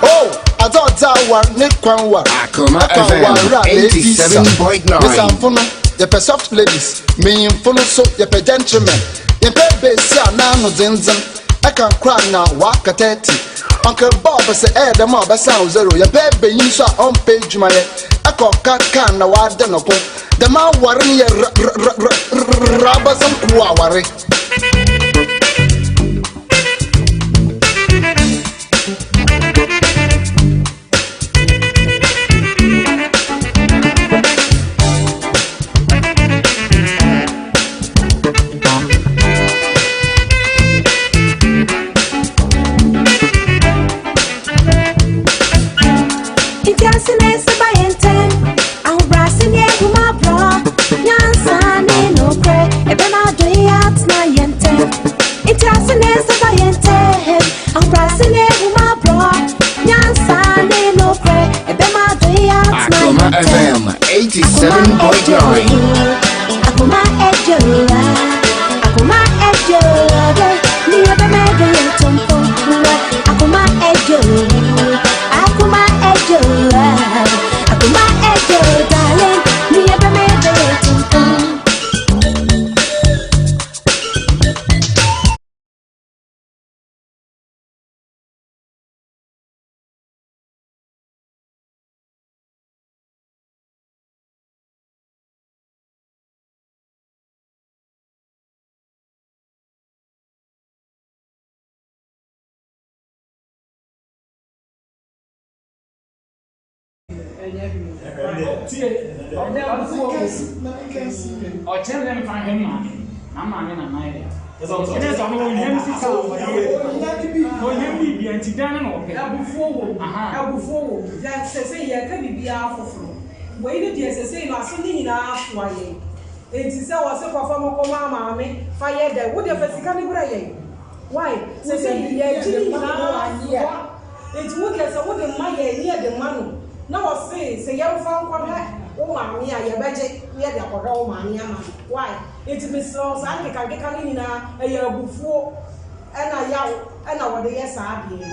Oh, adze ɔdze awar ne kwan war. Akoma Ɛkwan FM war a na edi sa. 87.9. Mesamfo no, yɛpɛ soft ladies. Menyimfo no so, yɛpɛ gentlemen. Yɛpɛ beesi a n'ano dzendzen. Ɛka kora na waka 30. Uncle Bob sɛ ɛyɛ dɛm a ɔbɛsan wo zero. Yɛpɛ benyin so a ɔmpɛ adwumayɛ. Ɛkɔ ka kan na wada ne ko. Dɛm aware no yɛ rabasɛm kuo aware. Akoma FM 87.9. Akoma ejo, akoma ejo, ni ebe medo yetompo. Akoma ejo, akoma ejo, akoma ejo, darling, ni ebe medo yetompo. Ɔkyerɛ mi fa hwɛ maame na maame na nan yɛ ɛnɛ sɛ ɔno ohia mi sika ohia mi bia nti dan na ɔpɛ. Abufuo wɔ mu, abufuo wɔ mu. Yɛ sɛsɛ yɛka biribiara foforɔ. Wei ne deɛ sɛsɛ no aso ne nyinaa asoa yɛn. Enti sɛ wɔse kɔfa mɔkɔma maame fa yɛ dɛ, wo deɛ fa sika no brɛ yɛn. Why? Sɛsɛ yɛgye ne nyinaa asoa. Enti wo deɛ sɛ wode ma yɛn ne yɛde ma no na wɔse sɛ yɛmfa nkɔhwɛ wo maame a yɛbɛgye ne yɛde akɔhwɛ wo maame ama no. Why? Enti mesrɛ wo saa nkekankeka no nyinaa ɛyɛ abufuo ɛna yaw ɛna wɔde yɛ saa adeɛ yi.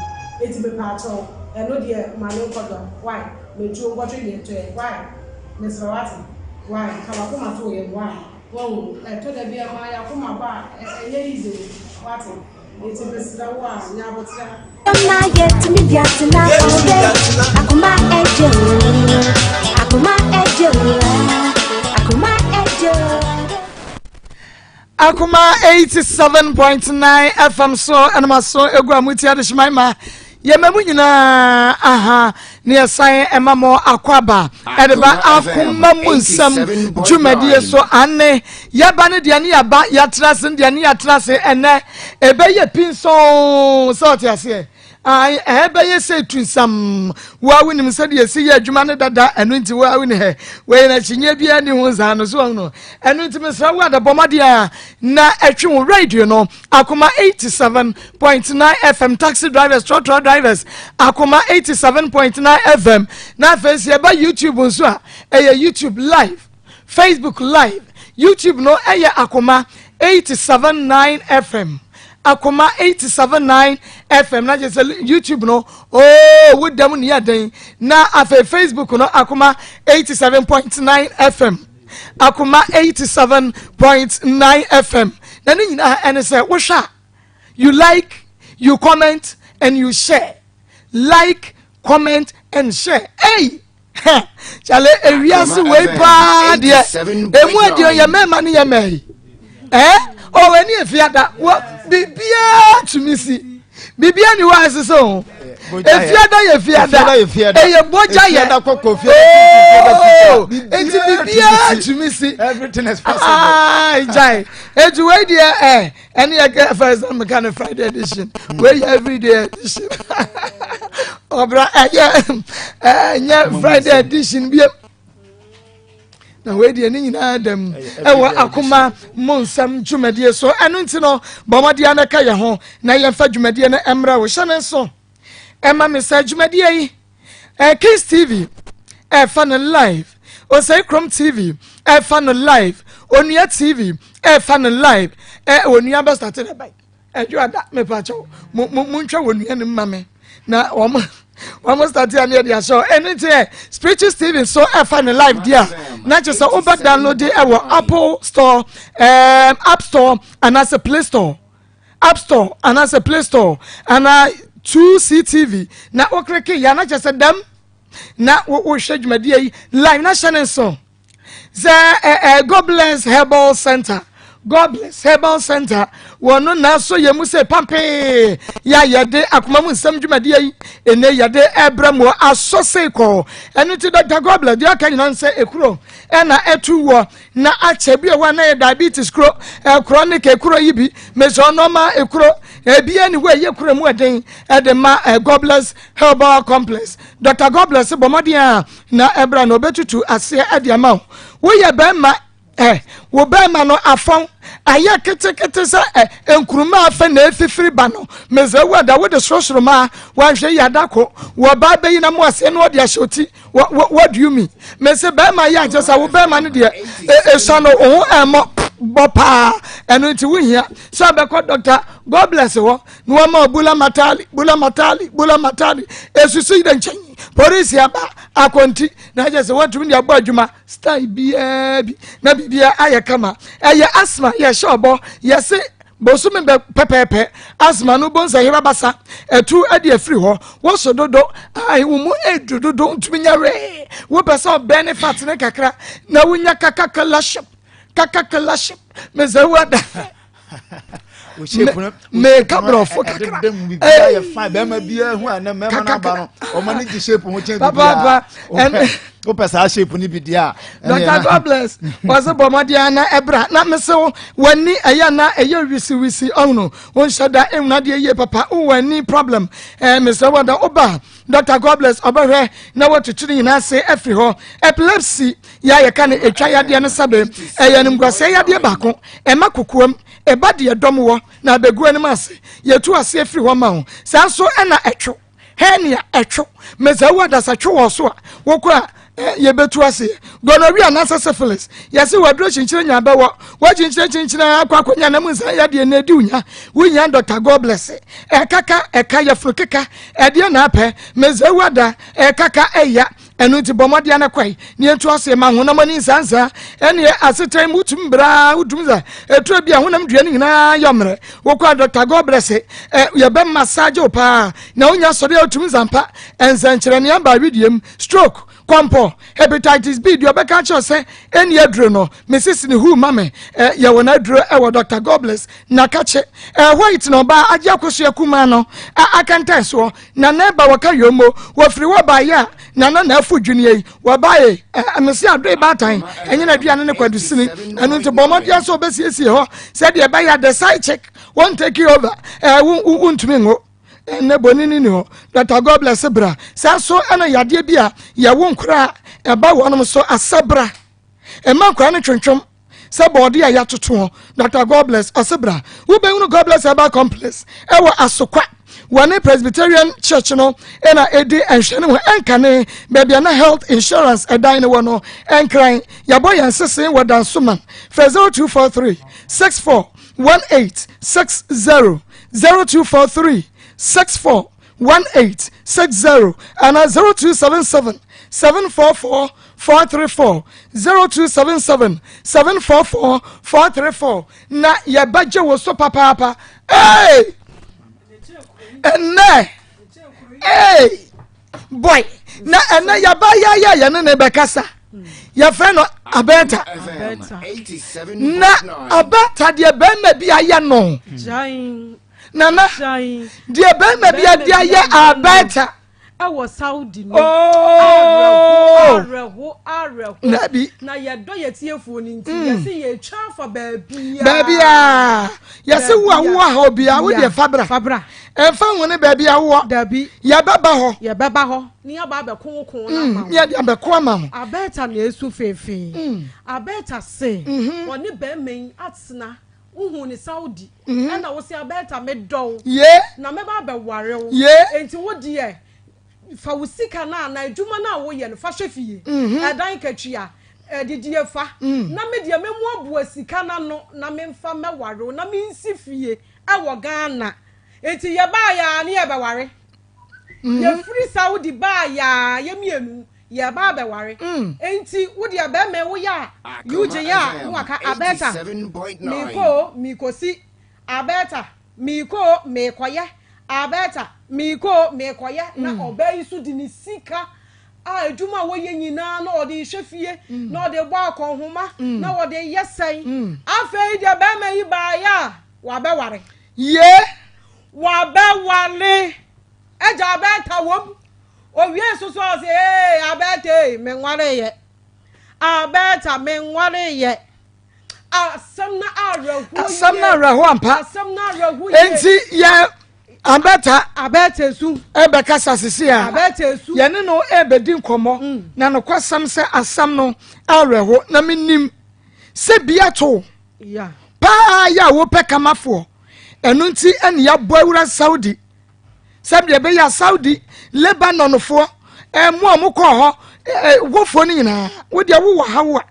Enti mepaakyɛw ɛno deɛ ma ne nkɔdɔ. Why? Metuo nkɔtwe deɛ tɔɛ. Why? Mesrɛ wo ate. Why? Ka wakoma to yɛn. Why? Wɔn ɛtɔ da bi ama yɛakoma ba a ɛnyɛ easy o. Wate? Enti mesrɛ wo a nya abotire. Na yetumi biatena ɔbɛ akoma ejo, akoma ejo, akoma ejo. Akoma 87.9 FM so ɛnum aso egu a muti adehyeman ma yɛma mu nyinaa aha ne yɛsan ɛma mo akɔ aba ɛde ba Akoma akoma mu nsɛm 87.9. dwumadie so ane yɛba no deɛ ne yɛba yɛatena ase no deɛ ne yɛatena ase ɛnɛ ɛbɛyɛ pinsɔn sɛ ɔte aseɛ ɛbɛyɛ sɛ tu nsam woa wonim sɛdeɛ ɛsi yɛ adwuma no dada ɛno nti woa wone hɛ wei no akyinnyeɛ biara ni ho saa no so wɔn no ɛno nti mesrɛ wo adabɔ mmɔden a na ɛtwe wo radio no Akoma 87.9 FM, taxi drivers, trɔtrɔ drivers, Akoma 87.9 FM. Na afei sɛ yɛba YouTube nso a ɛyɛ YouTube live, Facebook live. YouTube no ɛyɛ Akoma 87.9 FM, Akoma 87.9 FM na kyerɛ sɛ YouTube no ooo woda mu ne yɛ den. Na afei Facebook no Akoma 87.9 FM, Akoma 87.9 FM. Na ne nyinaa ɛne sɛ wohwɛ a you like, you comment and you share. Like, comment and share. Hey, kyale ewiase wei paa deɛ emu adeɛ yɛ mmarima ne yɛ mmaa yi ɛɛ ɔwɔ ani efiada wɔ biribiara tumi si biribiara ni hɔ a ɛsesɛ o. Efiada yɛ fiada, ɛyɛ bɔgya yɛ ooo, eti biribiara tumi si. Everything is possible. Aa gyae eti wei deɛ ɛ ɛne yɛ kɛ first time ka ne Friday edition, wei yɛ everyday edition. Ɔbra ɛyɛ ɛnyɛ Friday edition biem na wei deɛ ne nyinaa dam ɛwɔ Akoma mo nsɛm dwumadie so. Ɛno nti no bɔ mmɔden no ka yɛn ho na yɛmfa dwumadie no mmerɛ wo. Hyɛ ne nso ɛma me sɛ dwumadie yi Kings TV. ɛfa no live, Osei Krom TV ɛfa no live, Onua TV ɛfa no live. Ɛ Onua bɛ start ne bɛn ɛdwo ada mepakyɛw mo mo montwa wɔ nua no mma me na wɔn wɔn start a ne yɛde ahyɛ ɛno nti ɛ Spiritual Steven so ɛfa ne live di a na kyerɛ sɛ wobɛ download ɛwɔ Apple Store, App Store anaasɛ Play Store, App Store anaasɛ Play Store anaa 2CTV na wokleke yɛ na kyerɛ sɛ dɛm na wohwɛ dwumadie yi live na hyɛ ne nso sɛ ɛ ɛ God Bless Herbal Center, God Bless Herbal Center wɔn no na so yɛ mu sɛ pampee yɛ a yɛde akoma mu nsɛm dwumadie yi ɛnɛ yɛde ɛbrɛ mu asɔ sei kɔɔ. Ɛno ti Dr. God Bless deɛ ɔka nyinaa sɛ ekuro ɛna ɛtu wɔ na akyɛ bi ɛwɔ na yɛ diabetes kuro, chronic ekuro yi bi mesɛ ɔno ma ekuro ebi ɛni hɔ ɛyɛ kuro mu ɛden ɛde ma ɛ God Bless Herbal Complex. Dr. God Bless bɔ mmɔden a na ɛbra na ɔbɛtutu aseɛ ɛde ama wo. Woyɛ bɛrima ɛ wo bɛrima no afɔn ayɛ ketekete sɛ ɛ nkuruma afɛ na efifiri ba no, mesɛ wo ada wode sorosoro ma wanhwɛ yi adako wɔ baa bɛyi na mo aseɛ na ɔde ahyɛ oti. What do you mean? Mese bɛrima yɛ akyɛ sɛ wo bɛrima no deɛ esua no wo ho ɛmɔ bɔ paa. Ɛno nti wohia sɛ ɔbɛkɔ Dr. God Bless hɔ na wɔma bula matali, bula matali, bula matali esusu yi dɛ nkyɛn polisi aba akɔnti na ɛkyɛ sɛ wɔntumi de abɔ adwuma style biara bi na biribiara ayɛ kama. Ɛyɛ asthma yɛhyɛ ɔbɔ yɛse bosome bɛ pɛpɛɛpɛ asthma no bonsa yɛrɛ basa ɛtu ɛde afiri hɔ. Wɔso dodo ayi wɔn mu edu dodo ntumi nya wɛɛ wopɛ sɛ ɔbɛn ne fat ne kakra na wonya kakakala ship, kakakala ship mɛsɛ wada mɛka borɔfo kakra. Bɛrima biara hu a na mɛrima no aba no ɔma ne gye shape ho kyɛn biribiara. Wopɛ saa shape no bi deɛ a Dr. God Bless wɔse bɔ mmɔden ana ɛbra na mese wo w'ani ɛyɛ na ɛyɛ wisiwisi ɔhono wonhyɛ da ɛhunu adeɛ yie papa, wowɔ ani problem ɛɛ mesrɛ wɔda woba Dr. God Bless ɔbɛhwɛ na wɔtutu ne nyinaa ase afiri hɔ. Epilepsy yɛ a yɛka no ɛtwa yadeɛ no sɛbe ɛyɛ nimguaseɛ yadeɛ baako ɛma kokoam ɛba deɛ dɔm wɔ na abɛgu anim ase yɛtu ase afiri hɔ ma wo. Saa nso ɛna ɛtwo hernia ɛtwo mɛsɛ wo adasa two wɔ so a wokɔ a yɛbɛtu aseɛ. Gonorrhea anaasɛ syphilis yɛse waduro kyinkyini nya bɛwɔ wakyinkyini kyinkyini akɔ akɔnya na mu nsa yadeɛ na ɛdi wonya wonya Dr. God Bless. Ɛkaka ɛka yɛfunu keka ɛdeɛ na apɛ mɛsɛ wo ada ɛkaka ɛya. Ɛno nti bɔ mmɔden no kɔe ne yɛntu aseɛ ma honam ani nsansa ɛneɛ asetɛn mu wotum braa wotum sɛ ɛturo bi a honam dua no nyinaa yɛ mmerɛ wokɔ a Dr. God Bless ɛ yɛbɛ massage wo paa na wonya sɔre a wotum nsampa ɛnsɛnkyerɛnne aba awidiem stroke kɔmpɔ hepatitis B deɛ ɔbɛka kyerɛ sɛ ɛni aduro no mesisi ne hu ma me ɛ yɛwɔ no aduro ɛwɔ Dr. God Bless na kakye ɛ white na ɔbaa agye akosua kumaa no a akɛntɛn soɔ na na ɛba wɔka yomo wɔfiri wɔ baayɛ a nana na afu dwunie yi wɔbaayɛ ɛ mesi adoe baatan ɛnyɛ na aduane ne kwadu sini. Ɛno nti bɔ mmɔden sɛ ɔbɛsiesie hɔ sɛdeɛ ɛbɛyɛ the side chick won't take you over ɛ wo wontumi ngo ɛnɛ bɔne ni ni hɔ. Dr. God Bless bra. Saa so ɛna yadeɛ bi a yɛwo nkora a ɛba wɔnom so asabra ɛma nkora no twentwom sɛ bɔɔde a yɛatoto hɔ. Dr. God Bless ɔse bra wobɛhunu God Bless Herbal Complex ɛwɔ Asokwa wɔne Presbyterian Church no ɛna ɛdi nhwɛ no ho ɛnkane baabi a na health insurance ɛdan no wɔ no ɛnkran yɛabɔ yɛn sese wɔ Dansoman. Frɛ 0243 64 18 60, 0243 64 1860 ana 0277 744 434, 0277 744 434 na yɛbɛgye wo so papaapa. Hey! Ɛnɛ hey! Boy na ɛnɛ yɛba yɛyɛ yɛne ne bɛkasa yɛfrɛ no Abɛɛta na Abɛɛta deɛ bɛrima bi ayɛ no nana deɛ bɛrima bi ade ayɛ Abɛɛta ɛwɔ Saudi no. Oh! Awerɛho, awerɛho, awerɛho. Dabi. Na yɛdɔ yɛ tiefoɔ no nti yɛsi yɛtwa afa baabia. Baabi a yɛsɛ wo a wowɔ ha obia wo deɛ fabra. Fabra. Ɛmfa ho ne baabi a wowɔ. Dabi. Yɛbɛba hɔ. Yɛbɛba hɔ ne yɛba abɛkoko no ama wo. Yɛde abɛko ama ho. Abɛɛta na esu feefee. Abɛɛta se ɔne bɛrima yi atena wohu ne Saudi ɛna wosi Abɛɛta medɔw ye na mɛba abɛware wo. Ye. Enti wo deɛ Fa wo sika no anaa adwuma no a woyɛ no fa hwɛ fie, ɛdan katua, adidie fa, na me deɛ mɛmoaboa sika no ano na memfa mmɛware wo na mensi fie wɔ Ghana. Nti yɛbaeɛ a ne yɛbɛware. Yɛfiri Saudi baeɛ a yɛ mmienu yɛreba abɛware. Nti wo deɛ bɛrima yi woyɛ a Eugene a na waka Alberta meekɔ o meekɔsi Alberta meekɔ o meekɔyɛ Alberta meekɔ o meekɔyɛ na ɔbaa yi nso de ne sika a adwuma a wɔyɛ nyinaa na ɔde rehwɛ fie na ɔde bɔ akɔnhoma na ɔde yɛ sɛn. Afei deɛ bɛrima yi baeɛ a wabɛware. Yee. Wabɛware. Agya Alberta wom. Owie nso so ɔse ee Alberta ee menwareyɛ. Alberta menwareyɛ. Asɛm no awerɛhoɔ yie. Asɛm no awerɛhoɔ ampa. Asɛm no awerɛhoɔ yie. Enti yɛ Alberta. Alberta esu. Ɛbɛkasa sisi a. Alberta esu. Yɛne no ɛbɛdi nkɔmmɔ. Mm. Na nokwasɛm sɛ asɛm no awerɛho na menim sɛ bi ato. Yeah. Paa yɛ a wopɛ kamafoɔ. Ɛno nti ɛne yɛabɔ awura Saudi. Sɛdeɛ ɛbɛyɛ a Saudi, Lebanonfoɔ, ɛmo a wɔkɔɔ hɔ, wɔfoɔ no nyinaa, wodeɛ wowɔ ha wo a,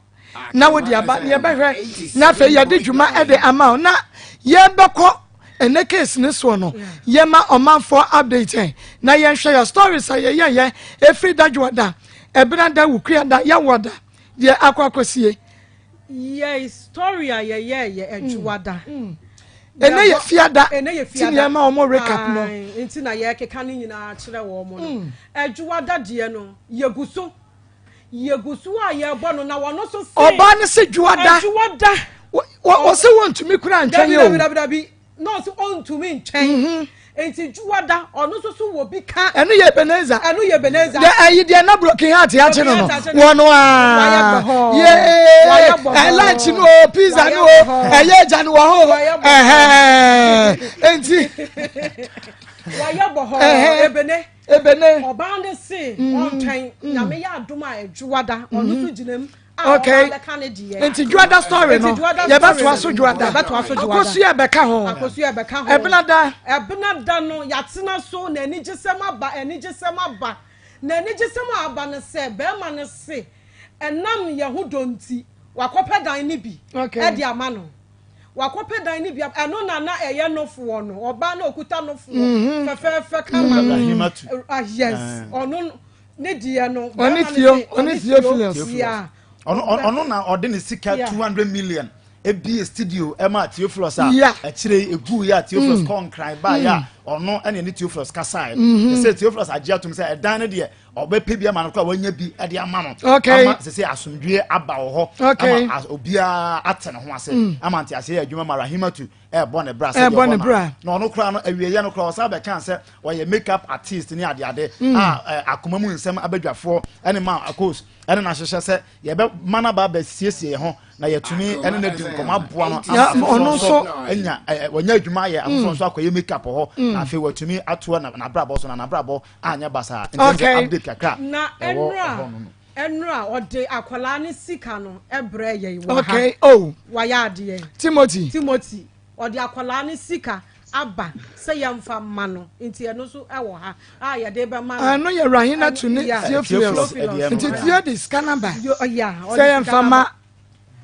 na wode aba na yɛbɛhwɛ na afei yɛde dwuma de ama wo na yɛbɛkɔ ɛnɛ case ne soɔ no yɛma ɔmanfoɔ update ɛ na yɛnhwɛ yɛ stories a yɛyɛyɛ ɛfiri dadwoa da ɛbena da wukua da yɛwoɔ da deɛ akɔ akɔsie. Yɛ story a yɛyɛɛyɛ adwoa da. Ɛnɛ yɛ fiada ti na yɛma wɔn recap no. Nti na yɛkeka ne nyinaa kyerɛ wɔn no. Adwoa da deɛ no yɛgu so. Yɛgu so a yɛbɔ no na wɔn nso se. Ɔbaa no se dwoada. Dwoada. Wɔse wɔntumi kura ntwɛn o. Dabi dabi dabi na ɔse ɔntumi ntwɛn. Mhm. Nti dwoada ɔno nso so wɔ bi ka. Ɛno yɛ Ebenezer. Ɛno yɛ Ebenezer. Deɛ ɛyi deɛ na broken heart akye no no wɔn a yee ɛ lunch no o pizza no o ɛyɛ agya no wɔ hɔ ɛhɛn nti. Wayɛ bɔ hɔ Ebene. Ebene. Ɔbaa no se ɔntwɛn Nyame yɛ adom a Dwoada ɔno nso gyina mu a Okay. ɔba bɛka ne deɛ. Nti Dwoada story no Nti Dwoada yɛbɛtoa story so no, Dwoada. yɛbɛtoa so Dwoada. Akosua bɛka ho. Akosua bɛka ho. Ɛbenada. Ɛbenada no yɛatena so na anigyesɛm aba anigyesɛm aba na anigyesɛm a aba no sɛ bɛrima no se ɛnam yɛn ho dɔ nti wakɔpɛ dan no bi Okay. de ama no. Wakɔpɛ dan no bi ab ɛno na na ɛyɛ nofoɔ no, ɔbaa no a ɔkuta nofoɔ mhm. fɛfɛɛfɛ kama no. Rahimatu. Ah, yes, eh. ɔno ne deɛ no. Ɔne Theo, ɔne Theophilus. Yeah. Ɔno na ɔde ne sika 200 million ebie studio ɛma Theophilus a akyire egu yɛ a Theophilus mm. kɔ nkran ba yɛ a mm. ɔno ɛna ɛne Theophilus kasaeɛ no mm-hmm. ɛsɛ Theophilus agye atum sɛ ɛdan no deɛ ɔbɛpɛ bi ama no koraa wanya bi de ama no okay. ama sese asomdwie aba wɔ hɔ ama obiara ate ne ho ase mm. ama nte ase yɛ adwuma ma rahimatu ɛbɔ ne bra sɛdeɛ ɔbɔ na na ɔno koraa no awieyɛ no koraa ɔsan bɛka sɛ ɔyɛ makeup artist ne adeade mm. a akoma mu nsɛm abadwafoɔ ɛne ma akos ɛne n'ahyehyɛ sɛ yɛbɛ ma no aba abɛsiesie yɛn ho na yɛtumi ɛne no adi nkɔmɔ aboa no ama ɔno nso anya wɔnya adwuma ayɛ afoforɔ mm. nso akɔyɛ makeup hɔ na afei watumi atoa n'abrabɔ so na n'abrabɔ anyɛ basaa nti okay. update kakra na ɛnura ɛnura ɔde akwadaa ne sika no ɛbrɛ yɛn wɔ ha okay oh wayɛ adeɛ timothy timothy ɔde akwadaa ne sika aba sɛ yɛmfa mma no nti ɛno nso ɛwɔ ha a yɛde bɛma no ɛno yɛ rahina tu ne theophilus nti theo de sika no ba sɛ yɛmfa ma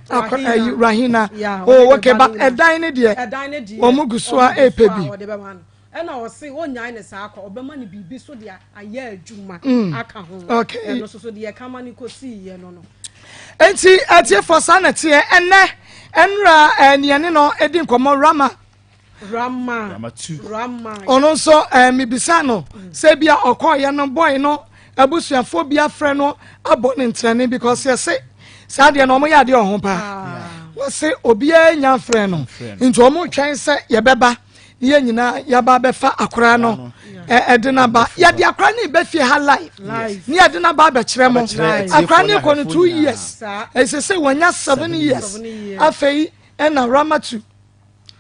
rahina oh okay but ɛdan ne deɛ wɔn gu so a ɛpɛ bi ɛna ɔse ɔnyae ne saa kɔ ɔbɛma no biribi so de ayɛ adwuma mm. aka ho ɛno nso so deɛ ɛka ma no kɔsiiɛ no no nti atiefoɔ saa na teɛ ɛnɛ ɛnura ɛneɛne no ɛdi nkɔmmɔ rama rama rama ɔno nso ɛɛ mibisa no sɛ bi a ɔkɔɔyɛ no bɔe no abusuafoɔ bi afrɛ no abɔ ne ntrɛne because yɛse saa deɛ no ɔmo yɛ adeɛ ɔho paa ah. wɔse obiara nya frɛ no nti ɔmo twɛn sɛ yɛbɛba ne yɛn nyinaa yɛaba abɛfa akora no ɛde n'aba yɛde akora no bɛ fie ha live ne yɛde n'aba abɛkyerɛ mo akora no kɔ no 2 years ɛsɛ sɛ wɔnya 7 years afei ɛna ramatu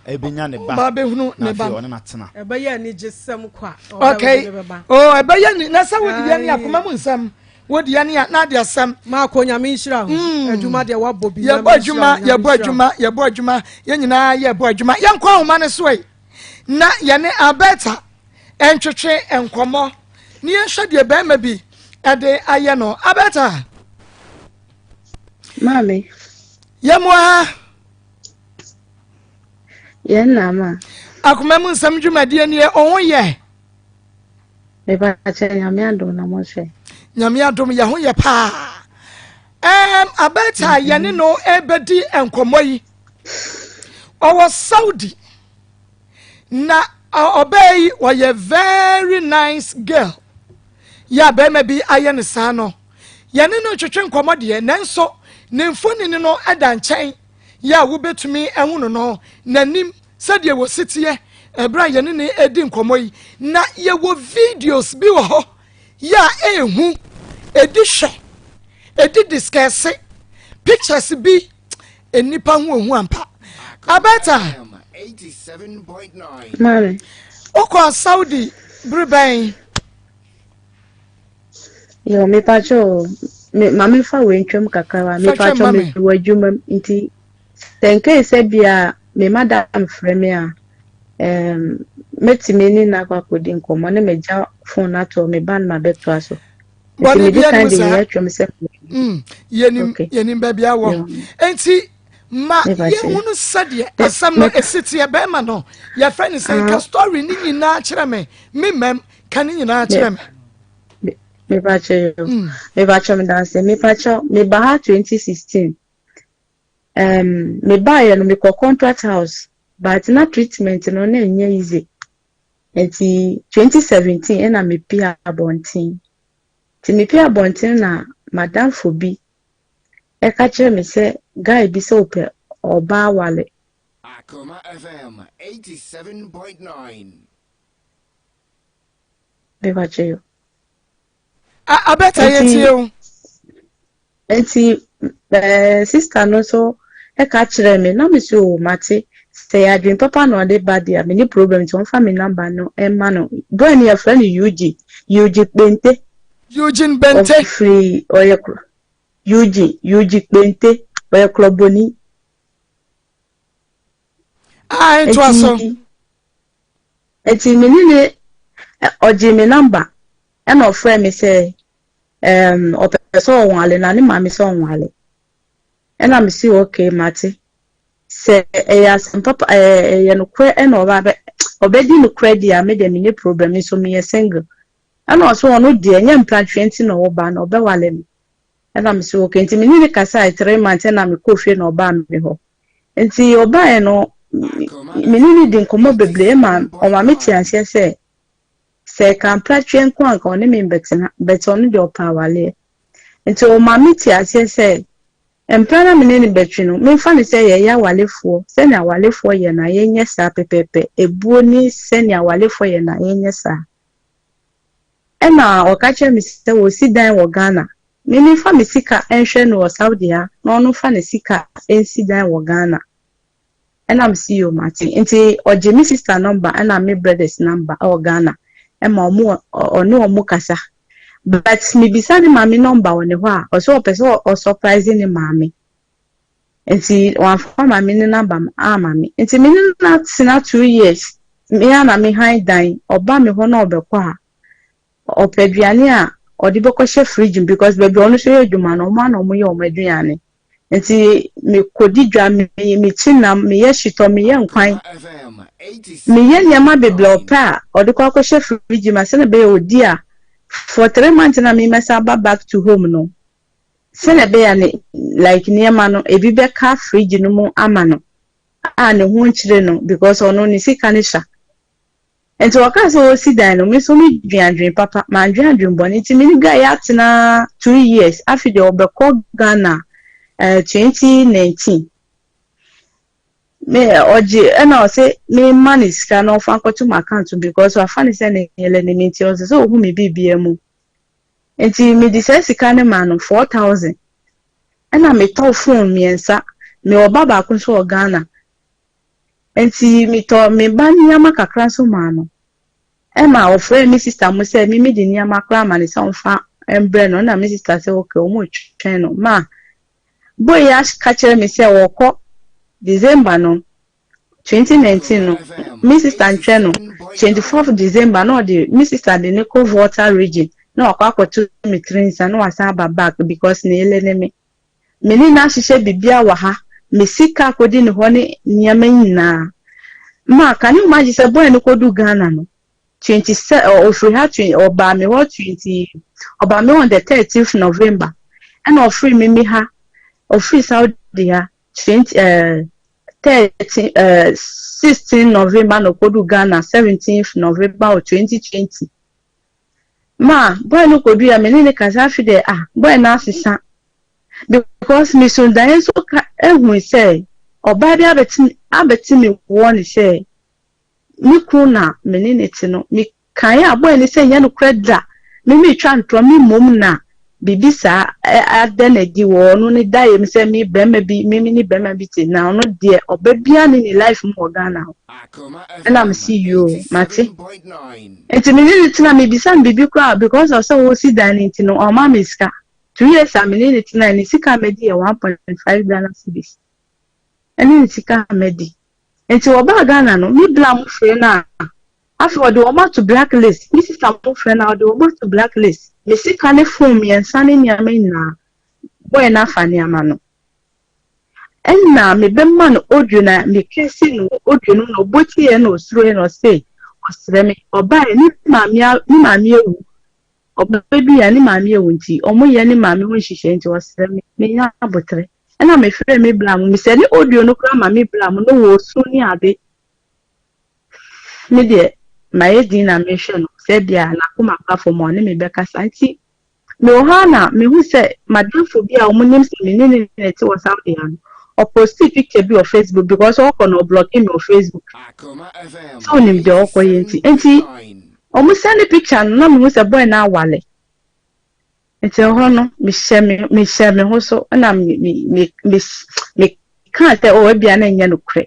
ebenya ne ba ba bɛhunu ne ba na afei ɔne n'atena. Ɛbɛyɛ anigyesɛm kwa. Okay oh ɛbɛyɛ ni na sɛ wodi yɛ ne akoma mu nsɛm wodi yɛ ne a na ade asɛm. Maako Nyame nhyira ho mm. adwuma deɛ wabɔ bi. Yɛbɔ adwuma yɛbɔ adwuma yɛbɔ adwuma yɛn nyinaa yɛbɔ adwuma yɛnkɔ ahoma no so yi na yɛne Alberta ntwetwe nkɔmmɔ. ne yɛnhwɛ deɛ bɛrima bi ɛde ayɛ no. Abɛta. Maame. Yɛmmoa ha. Yɛn na ma. Akoma mu nsɛm dwumadie nie, ɔho yɛ. Mepakyɛ Nyame adom na mo hwɛ. Nyame adom yɛ ho yɛ paa. Um, Abɛta yɛne no ɛbɛdi nkɔmmɔ yi. Ɔwɔ Saudi. Na ɔbaa yi ɔyɛ very nice girl. Yɛ a bɛrima bi ayɛ no saa no. Yɛne no twetwe nkɔmmɔ deɛ, nanso ne mfonini no da nkyɛn yɛ a wobɛtumi ahunu no n'anim sɛdeɛ wɔsi teɛ ɛberɛ a yɛne ne edi nkɔmmɔ yi. Na yɛwɔ videos bi wɔ hɔ yɛ a ɛɛhu, ɛdi hwɛ, ɛdi discuss, pictures bi nnipa ho ohu ampa. Abɛta. Maame. Wokɔ Saudi bere bɛn? Yo, mepakyɛ o. Me maame fa wei ntwam kakra wa. Mepakyɛ me wɔ adwuma mu nti sɛ nkee sɛ bia me madam frɛ me a mɛtumi ne no akɔ akɔdi nkɔmmɔ ne megya phone ato me ba no ma bɛtoa so. Nti medi kan de wei atwam sɛ yɛnim yɛnim baabi awɔ. Nti ma yɛhunu sɛdeɛ asɛm no ɛsi teɛ. Bɛrima no yɛfrɛ no sɛ ka story ne nyinaa kyerɛ me, me mmam ka ne nyinaa kyerɛ me. Mepakyɛ yo. Mepakyɛ me danse. Mepakyɛ meba ha 2016. Mebaeɛ no mekɔ contract house but na treatment no na ɛnyɛ easy. Nti 2017 ɛna mepie abɔnten. Nti mepie abɔnten na madamfo bi ɛka kyerɛ me sɛ guy bi sɛ ɔpɛ ɔbaa wale. Akoma FM 87.9. Mepakyɛ yo. Abɛta, yɛtie o. Nti sister no nso ɛka kyerɛ me na me so o mate sɛ yɛ adwene papa na ɔde ba deɛ me ne problem, nti ɔmfa me number no ɛma no. Boy no yɛfrɛ no Eugene, Eugene Kpente. Eugene Bente. Ɔfiri ɔyɛ Eugene, Eugene Kpente, ɔyɛ korɔbɔni. A ntoa so. Nti me ne ne ɔgye me number ɛna ɔfrɛ me sɛ ɔpɛ sɛ ɔnwale na ne maame sɛ ɔnwale, ɛna me si okay, mate, sɛ ɛyɛ asɛm papa, ɛyɛ nokorɛ ɛna ɔba bɛ ɔbɛdi nokorɛ deɛ a me deɛ me ne problem nso meyɛ single. Ɛna ɔso ɔno deɛ ɛnyɛ mpratwe nti na ɔba na ɔbɛwale me, ɛna me si okay. Nti me ne ne kasa 3 months ɛna me kɔ fie na ɔbaa me hɔ. Nti ɔbaeɛ no me ne ne di nkɔmmɔ bebree ma ɔma me te aseɛ sɛ ɛka mpratwe nko anka ɔne me mbɛtena bɛtɛ, ɔno deɛ ɔpɛ awaleɛ. Nti ɔma me te aseɛ sɛ mpra na me ne ne bɛtwe no memfa ne sɛ yɛyɛ awalefoɔ, sɛnea awalefoɔ yɛ na yɛnyɛ saa pɛpɛɛpɛ, ebuo ne sɛnea awalefoɔ yɛ na yɛnyɛ saa. Ɛna ɔka kyerɛ me sɛ wɔsi dan wɔ Ghana, me memfa me sika nhwɛ no wɔ Saudi ha na ɔno fa ne sika nsi dan wɔ Ghana. Ɛna me si yɛ mate. Nti ɔgye me sister number ɛna me brothers number ɛwɔ Ghana ɛma ɔmo ɔne ɔmo kasa, but mebisa ne maame number wɔ ne hɔ a ɔsɛ ɔpɛ sɛ ɔsurprise ne maame, nti wamfa maame ne number ama me. Nti me ne no atena 2 years, me a na me han dan ɔba me hɔ na ɔbɛkɔ a ɔpɛ aduane a ɔde bɛkɔhyɛ fridge mu because baabi a ɔno nso yɛ adwuma no ɔmo ana ɔmo yɛ ɔmo aduane. Nti mekɔdi dwa, me mekyi nam, meyɛ hyitɔ, meyɛ nkwan, meyɛ nneɛma bebree ɔpɛ a ɔde kɔ akɔhyɛ fridge mu a sɛnɛ ɛbɛyɛ odi a for 3 months na memɛsa aba back to home no, sɛnɛ ɛbɛyɛ ne like nneɛma no ebi bɛka fridge no mu ama no a ne ho nkyerɛ no because ɔno ne sika ne hyɛ. Nti wɔka sɛ wɔsi dan no, me nso me dwen adwen papa, mandwen adwen bɔne. Nti me ne guy atena 2 years, afi deɛ ɔbɛkɔ Ghana 2019. Me ɔgye ɛna ɔsɛ me ma ne sika na ɔfa nkɔto mu account because wafa ne sɛ ne yɛlɛ ne mi, nti ɔsɛ sɛ ohu mi biribiara mu. Nti mede saa sika no ma no 4,000 ɛna metɔ phone mmiɛnsa. Mewɔ ba baako nso wɔ Ghana, nti metɔ me ba nneɛma kakra nso maa no. Ɛma ɔfrɛ me sister mo sɛ me mede nneɛma koraa ma ne sɛ ɔmfa mbrɛ no. Ɛna me sister sɛ okay, ɔmo twɛn no. Ma boy yi aka kyerɛ me sɛ wɔkɔ December no. 2019 no, me sister ntwɛ no, 24th December na ɔde me sister de ne kɔ Volta region na wakɔ akɔto me tiri nsa na wasan aba back because ne yele ne me. Me ne no ahyehyɛ biribiara wɔ ha, me sika akɔdi ne hɔ ne nneɛma nyinaa. Ma, can you imagine sɛ boy no kɔdu Ghana no, 27, ɔfiri ha, ɔbaa me hɔ 20, ɔbaa me hɔ on the 13th November, ɛna ɔfiri me me ha, ɔfiri Saudi ha, 20, 13, 16 November na ɔkɔdu Ghana 17th November wɔ 2020. Ma, boy no kɔdu ya, me ne ne kasa afi dɛ, ah, boy no asesa. Because me so daeɛ nso ka ehu sɛ ɔbaa bi abɛte me wɔ ne sɛ me kunu na me ne ne te no. Me kan a boy ne sɛ nyɛ nokorɛ da, me metwa ntorɔ me mmom na biribi saa ada n'adi wɔ ɔno ne daeɛ mu sɛ me bɛrima bi me ne bɛrima bi te na ɔno deɛ ɔba bia ne ne life mu wɔ Ghana hɔ. Ɛna me si yoo, mate. Nti me ne ne tena, mebisa no biribi koraa because of sɛ wɔsi dan no nti no, ɔma me sika. 2 years a me ne ne tena, ne sika a madi yɛ 1.5 Ghana cedis ɛne ne sika a madi. Nti wɔbaa Ghana no, me bla mo frɛ no a, afei ɔde wɔn ato blacklist. Me sister mo frɛ no a, ɔde wɔn ato blacklist. Me sika ne phone mmiɛnsa ne nneɛma nyinaa, boy no afa nneɛma no. Ɛna mebɛma no audio na mekɛse no wɔ audio no na ɔbɔ tie na osuro na ɔse ɔsrɛ me. Ɔbaa ne maame ewu, ɔbaa bi a ne maame ewu nti ɔmo yɛ ne maame ho nhyehyɛ nti ɔsrɛ me menya abotire. Ɛna mefrɛ me bla mu, mesɛ ne audio no koraa ma me bla mu no wɔ osu ne ade. Me deɛ mayɛ din na mehwɛ no sɛ bia n'akoma ba fam a ɔne me bɛkasa. Nti mewɔ hɔ a na mehu sɛ madamfo bi a ɔmo nim sɛ me ne ne na ɛte wɔ Saudi ha no, ɔpost picture bi wɔ Facebook because ɔkɔ na ɔblock me wɔ Facebook sɛ onim deɛ ɔkɔyɛ nti ɔmo send picture no na mehu sɛ boy no awale. Nti ɛhɔ no mehyɛ me ho so ɛna me kaa sɛ ɔ ebia na ɛnyɛ nokorɛ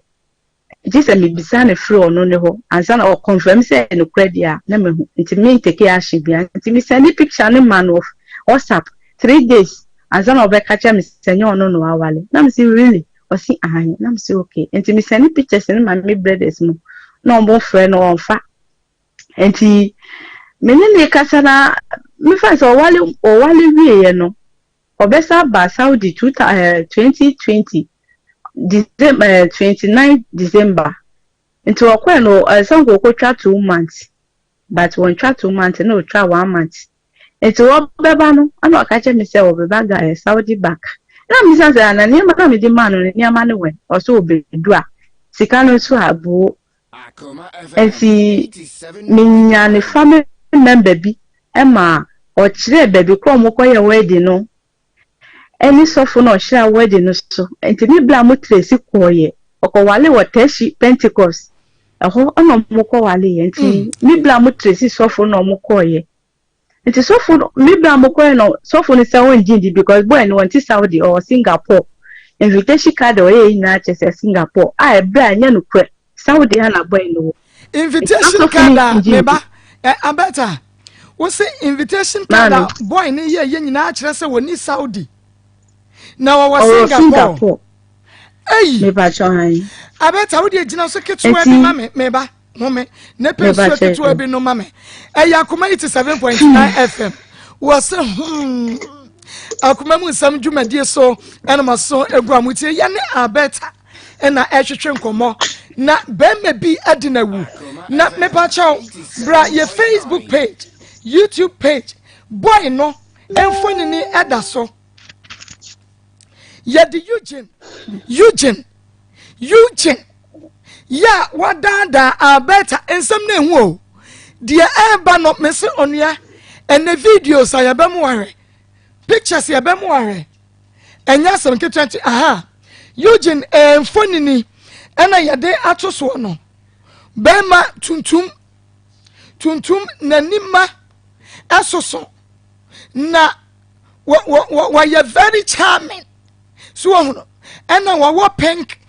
gye sɛ mebisa no firi ɔno ne hɔ ansa na ɔconfirm sɛ ɛyɛ nokorɛ deɛ a na mehu. Nti mentake action bia. Nti mesend picture no ma no wɔ WhatsApp 3 days ansa na ɔbɛka kyerɛ me sɛ nyɛ ɔno na wawale. Na mese, "Really?" Ɔsi ahan. Na mese, "Okay." Nti mesend pictures no ma me brothers mu na ɔmo frɛ no, ɔmfa. Nti me ne ne kasa na mefa sɛ ɔwale wieɛ no, ɔbɛsa aba Saudi two 2020 December, 29 December. Nti ɔkɔɛ no, ɛsɛ nka ɔkɔtwa 2 months but wɔntwa 2 months na ɔtwa one month. Nti wɔbɛba no ɛna ɔka kyerɛ me sɛ ɔbɛba ga Saudi back. Na misa sɛ ana nneɛma na mede maa no no, nneɛma no wɛn? Ɔsɛ ɔbɛdu a sika no nso abuo. Nti menya ne family member bi ɛma ɔkyerɛ baabi korɔ ɔmo kɔyɛ wedding no ɛne sɔfo na ɔhyira wedding no so. Nti me bla mo trace kɔɔyɛ ɔkɔwale wɔ Teshie Pentecost ɛhɔ ɛna ɔmo kɔwale yɛ. Nti me bla mo trace sɔfo na ɔmo kɔɔyɛ. Nti sɔfo no, me bla mo kɔɛ no, sɔfo no sɛ ɔngye ndi because boy no wɔnte Saudi, ɔwɔ Singapore. Invitation card a ɔyɛ nyinaa kyerɛ sɛ Singapore a ɛbrɛ a ɛnyɛ nokorɛ, Saudi ha na boy no wɔ. Invitation card a meba ɛ abɛta wosi invitation card a boy ne yɛ nyinaa kyerɛ sɛ wɔni Saudi na wɔwɔ ɔwɔ Singapore. Singapore. Eyi mepakyɛ han. Abɛta, wode gyina so ketewa bi ma me. Meba home ne pɛ nsuo ketewa bi no ma me. Ɛyɛ Akoma 87.9 FM wɔ sɛ akoma mu nsɛm dwumadie so ɛna ma so egu a motie. Yɛ ne Abɛta ɛna ɛhwehwɛ nkɔmmɔ na bɛrima bi adi na wu na mepakyɛw bra yɛ Facebook page, YouTube page, boy no mfonini ɛda so. Yɛde Eugene, Eugene, Eugene yɛ a wadaadaa Alberta nsɛm no ehu o. Deɛ ɛreba no, mese onua, ɛnɛ videos a yɛbɛmo ahwɛ, pictures yɛbɛmo ahwɛ, ɛnyɛ asɛm ketewa. Nti aha Eugene mfonini ɛna yɛde ato soɔ no. Bɛrima tuntum tuntum, n'anima ɛsoso na wɔyɛ very charming so wɔn no ɛna wɔwɔ pink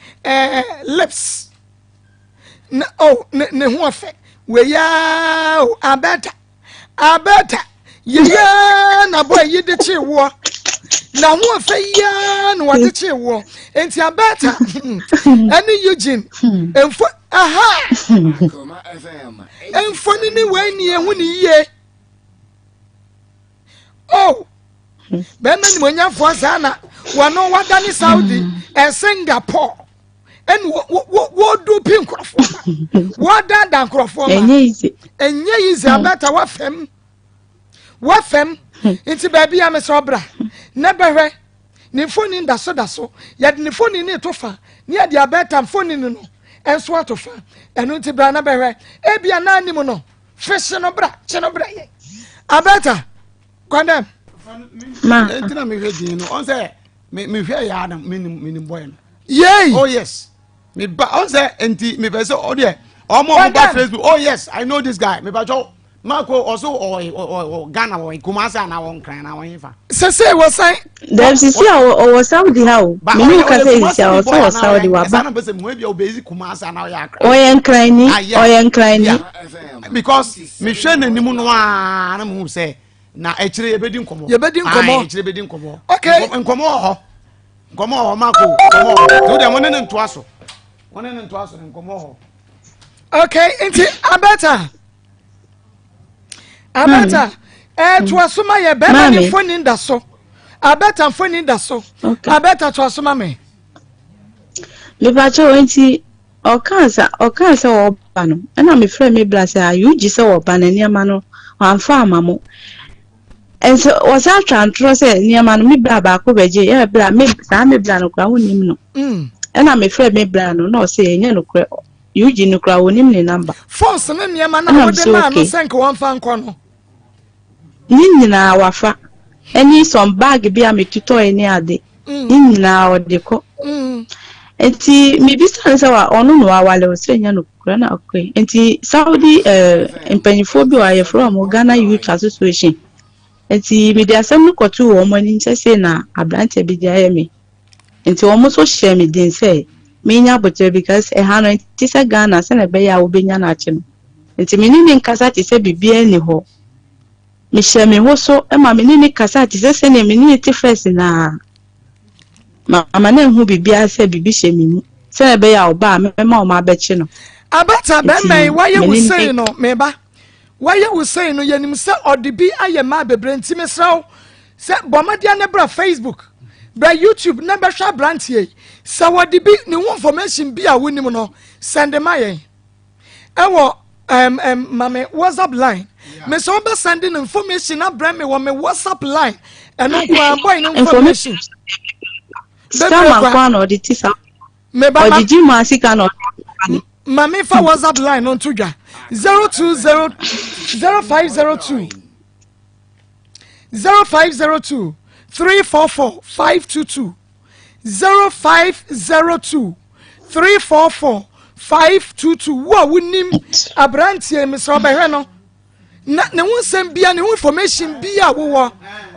lips na oh ne ho ɔfɛ wɛyaa o. Abɛta, Abɛta, yɛyɛ na bɔ yi de kye woɔ. Na ho ɔfɛ yiaa na wɔde kyee woɔ. Nti Abɛta ɛne Eugene mfo aha mfonini wei ni ehu ne yie. Oh, bɛrima nimonyamfoɔ saa na wɔno wadane Saudi ɛ Singapore ɛne wɔdu pi nkurɔfoɔ ma wɔdaadaa nkurɔfoɔ ma ɛnyɛ yizi abɛta wafam wafam nti baabi a mesɛ ɔbra na bɛhwɛ ne mfoni da so da so yɛde ne mfoni ne to fa ne yɛde abɛta mfoni no nso ato fa ɛno nti bra na bɛhwɛ ebia na anim no fese no bra kye no bra yɛ abɛta kwandɛm. Ma. Nti na mehwɛ din no ɔn sɛ mehwɛ yɛ ana menim menim bɔyɛ no. Yei. Oh yes. Me ba ɔn sɛ nti mepɛ sɛ ɔdeɛ ɔmo ɔmo ba Facebook oh yes I know this guy mepɛ kyɛw Marco ɔso ɔwɔ ɔwɔ Ghana wɔ Kumasi ana wɔ Nkran ana wɔ hefa. Sese wɔ san. Dɛm sisi a ɔwɔ Saudi ha o. Mene wo kasa sisi a ɔsɛ wɔ Saudi waba. Ɔyɛ Nkranni ɔyɛ Nkranni. Because mehwɛ n'anim no aa na mehu sɛ na akyire yɛbɛdi nkɔmmɔ. Yɛbɛdi nkɔmmɔ. Akyire yɛbɛdi nkɔmmɔ. Okay. Nkɔmmɔ wɔ hɔ. Nkɔmmɔ wɔ hɔ Marco nkɔmmɔ wɔ hɔ. Nti wo deɛ mo ne ne ntoa so. Mo ne ne ntoa so nkɔmmɔ wɔ hɔ. Okay nti Abeta. Abeta ɛɛ eh, toa so ma yɛ bɛrima ne mfoni da so. Abeta mfoni da so. Abeta toa so ma me. Mepakyɛ wɔn nti ɔkaa sɛ ɔkaa sɛ ɔba no ɛna mefrɛ me bra sɛ ayi gye sɛ ɔba na nneɛma no wamfa ama mo. Nso wɔsan atwa ntorɔ sɛ nneɛma no me bra baako bɛgye yɛ bra me saa me bra no koraa wonim no. Mm. Ɛna mefrɛ me bra no na ɔsɛ ɛnyɛ nokorɛ Eugene no koraa wɔnim ne number. Phones ne nneɛma no a wode maa no sɛ nka wɔmfa nkɔ no. Ne nyinaa wafa. Ɛne some bag bi a metotɔe ne ade. Mm. Ne nyinaa ɔde kɔ. Mm. Nti mebisa no sɛ wa ɔno na wawale o sɛ nyɛ nokorɛ na okay. Nti Saudi eh, mpanyinfoɔ bi wɔ ha yɛfrɛ wɔn Ghana Youth Association. Nti mede asɛm no kɔtoo wɔn anim sɛ sei na aberanteɛ bi de ayɛ me. Nti wɔn nso hyɛɛ me den sɛ menya aboterɛ because ɛha no ɛnte sɛ Ghana sɛnea ɛbɛyɛ a wobɛnya no akye no. Nti me ne no nkasa te sɛ biribiara nni hɔ. Mehyɛɛ me ho so ma me ne no kasaa te sɛ sɛnea me ne no te first no ara. Mamma no anhu biribiara sɛ biribi hyɛ me mu sɛnea ɛbɛyɛ a ɔba a mɛma wɔn abɛkye no. Abata Nti bɛrima yi wayɛ me wo ne no sei no meba wayɛ wo sei no yɛnim sɛ ɔde bi ayɛ mmaa bebree nti mesrɛ wo Sɛ bɔ mmɔden na bra Facebook, bra YouTube na bɛhwɛ aberanteɛ yi. Sɛ wɔde bi ne ho information bi a wonim no, sɛnde ma yɛn. Ɛwɔ um, um, ma me WhatsApp line. Me sɛ wobɛ sɛnde no information abrɛ me wɔ me WhatsApp line. Ɛno nko ara boy no information. Bebree kwa. na ɔde ti sa. Me ba ma. Ɔde gyi mu asika na ɔde. Ma me fa WhatsApp line no nto dwa. 020 0502 0502 344 522 0502 344 522 wo a wonim aberanteɛ mesrɛ ɔbɛhwɛ no na ne ho nsɛm bia ne ho information bia a wowɔ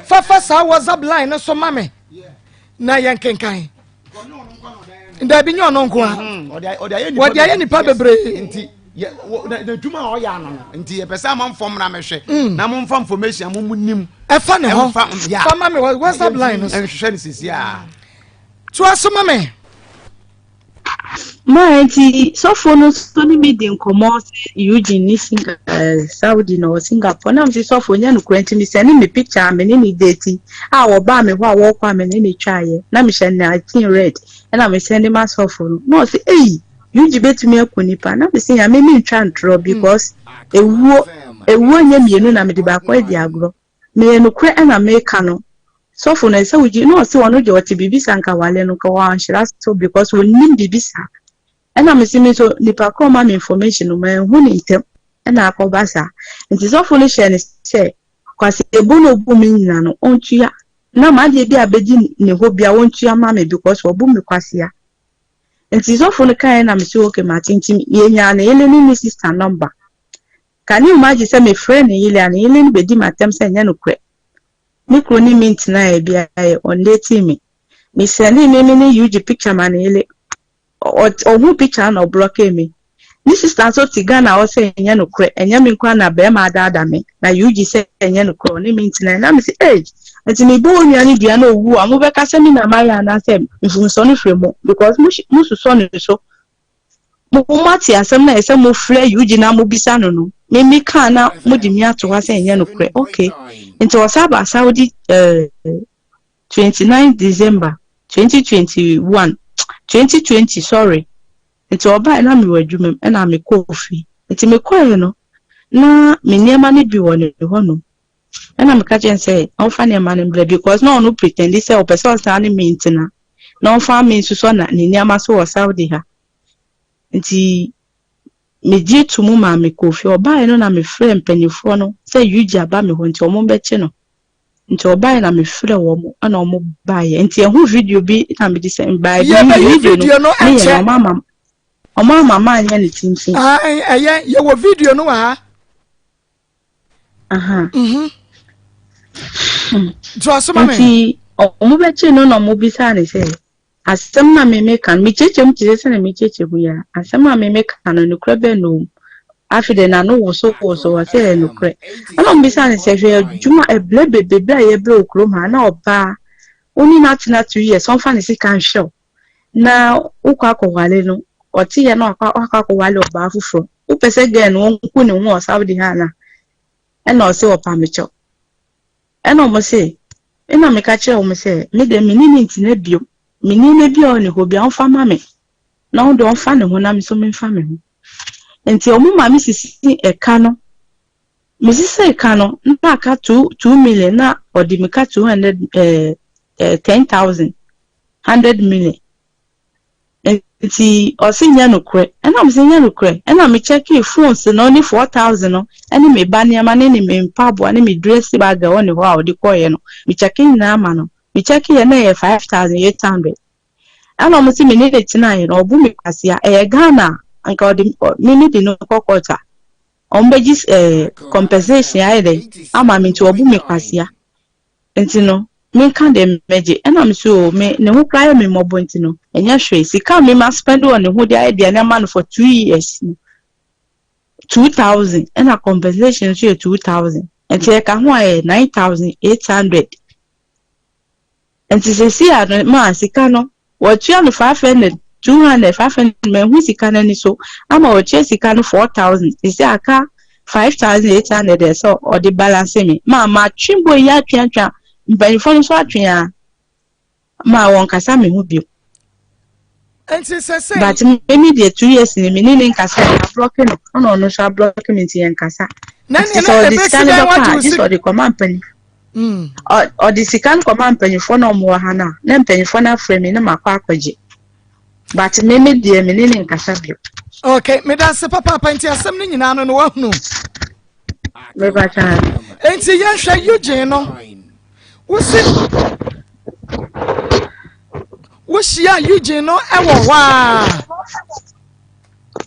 fafa saa whatsapp line no so ma me na yɛnkenkan dabi nyɛ ɔno nko a mm-hmm. wɔde ayɛ nipa bebree nti n'adwuma a ɔyɛ ano no nti yɛpɛ sɛ amanfoɔ mmra mɛhwɛ mm. na momfa information a mo nim ɛfa ne ho fa ma me whatsapp line no so nhwehwɛ no sisi a toa so ma me Maa nti sɔfo no nso ne me di nkɔmmɔ sɛ Eugene ne Singa eh, Saudi na ɔwɔ Singapore. Na mese sɔfo nyɛ nokorɛ nti mesɛne me picture a me ne ne date a wɔbaa me hɔ a wɔrekɔ a me ne ne twaeɛ na mehyɛ 19 red ɛna mesɛne ma sɔfo no na ɔse ei Eugene bɛtumi aku nipa na mese nyame mentwa ntorɔ because ewuo ewuo nyɛ mmienu na mede baako adi agorɔ. Meyɛ nokorɛ na meka no sɔfo no ɛsɛ wogye na ɔse ɔno deɛ ɔte biribi saa nka wale no nka wanhyira so because ɔnnim biribi saa ɛna mese me nso nipa korɔ ma me information no manhu ne ntɛm ɛna akɔba saa nti sɔfo no hyɛ ne sɛ kwasi ebo na obu me nyina no ɔntua na m'adeɛ bi a bɛdi ne hɔ bia ɔntua ma me because ɔbu me kwasia nti sɔfo no kaeɛ na mese okay mate nti yɛnyaa ne yere ne ne sister number Can you imagine sɛ mefrɛɛ ne yere a, ne yere no bɛdi m'atɛm sɛ ɛnyɛ nokorɛ. Me kunu ne me ntenaeɛ biara yɛ, ɔndeetii me. Me sɛndee me me ne Eugene picture maa ne yere, ɔhuu picture no na ɔblɔkee me. Ne sister nso te Ghana hɔ sɛ ɛnyɛ nokorɛ, ɛnyɛ me nkoa na barima adaadaa me, na Eugene sɛ ɛnyɛ nokorɛ, ɔne me ntenaeɛ. Na mese ei, Nti mebɔ wo nua no dua na owu a, mobɛka sɛ me na mayɛ anaasɛ mfomsoɔ no firi mo because mo mososɔ ne so. Mo moate asɛm no a ɛsɛ mofrɛ Eugene na mobisa no no, me mekaa na mode me ato hɔ sɛ ɛnyɛ nokorɛ. Okay. Nti ɔsan baa Saudi eh, 29 December 2021, 2020 sorry. Nti ɔbaeɛ na mewɔ adwuma mu ɛna mekɔɔ fie. Nti mekɔeɛ no na me nneɛma no bi wɔ ne hɔnom. Ɛna meka kyerɛ no sɛ ɔmfa nneɛma no mbrɛ because na ɔno pretendi sɛ ɔpɛ sɛ ɔsan ne me ntena na ɔmfa me nsusɔ na ne nneɛma so wɔ Saudi ha. Nti megye to mu maa mekɔɔ fie. Ɔbaeɛ no na mefrɛɛ mpanimfoɔ no sɛ Eugene aba me hɔ nti wɔmmɛkye no. Nti ɔbaeɛ na mefrɛɛ wɔn ɛna wɔn baeɛ. Nti ɛho video bi na mede sɛ baeɛ bi Yɛbɛyi video no video no meyɛ ɛnkyɛ. no ɔmo ama ɔmo ama manyɛ ne tenten. Ae, ɛyɛ yɛwɔ video no wɔ ha. Aha. Mhm. Toa so ma me. Nti ɔmo bɛkyee no na ɔmo bisaa ne sɛ asɛm na me meka no mekyerɛkyerɛ mu te sɛ sɛnea mekyerɛkyerɛ mu yi ara asɛm a me meka no nokorɛ bɛn na ɔwɔ mu afei de n'ano woso woso wɔ sɛ ɛyɛ nokorɛ ɛna ɔmo bisaa ne sɛ hwɛ adwuma ɛbrɛ bebrebe a yɛbrɛ wɔ kurom ha na ɔbaa wo ne no atena 2 years ɔmfa ne sika nhwɛ wo na wokɔ akɔwale no ɔte yɛ na wakɔ wakɔ akɔwale ɔbaa foforɔ wopɛ sɛ girl no ɔnku ne ho wɔ Saudi ha ana ɛna ɔse ɔpa me kyɛw ɛna ɔmo se ɛna meka kyerɛ ɔmo sɛ me de me ne ne ntena bio me nneɛma bi a ɔwɔ ne hɔ bi a ɔmfa ma me na ɔno deɛ ɔmfa ne ho na me nso memfa me ho nti ɔmo ma me sisi ɛka no mesisi ɛka no na aka 2 2 million na ɔde me ka 200 10,000 100 million. Nti ɔsi nyɛ nokorɛ ɛna mo sɛ nyɛ nokorɛ ɛna me check phones no ne 4,000 no ɛne me ba nneɛma ne ne me mpaboa ne me dress bag a ɛwɔ ne hɔ a ɔde kɔɔɛ no. Me check nyinaa ma no me check yɛ na ɛyɛ 5,800. Ɛna ɔmo sɛ me ne ne tenaeɛ no ɔbu me kwasia. Ɛyɛ Ghana a nka ɔde me me de no kɔ court a ɔmo bɛgye compensation ayɛ dɛ ama me. Nti ɔbu me kwasia nti no menka deɛ mɛgye. Ɛna me so me ne ho koraa yɛ me mmɔbɔ nti no ɛnyɛ hwee. Sika a me ma spend wɔ ne ho de ayɛ aduane ama no for 2 years no 2,000 ɛna compensation nso yɛ 2,000 nti ɛka ho a yɛ 9,800. Nti sisi a no maa sika no wɔtua no 500 200 500 mahu sika no ani so ama wɔtua sika no 4,000. Sisi aka 5,800 ɛsɛ ɔde balance me maa matwe bɔ yi atweatwea mpanyinfoɔ no nso atwe a maa wɔn kasa me ho bio. Nti sɛ sɛ But me deɛ 2 years ni me ne ne nkasa. A block no ɛna ɔno nso a block me nti yɛn nkasa. Na nti nea sɛ na ɔde ebesi sika no dɛn bɛkɔ wagye a wo gye sɛ sika ɔde kɔma mpanyin ɔde sika no kɔma mpanyinfoɔ na ɔmo wɔ ha no a na mpanyinfoɔ no afrɛ mi na makɔ akɔgye but me me deɛ me ne ne nkasa bio. Okay, meda ase papaapa. Nti asɛm no nyinaa no no wahunu. Mebata. Nti yɛnhwɛ Eugene no wosi wohyia Eugene no ɛwɔ hɔ a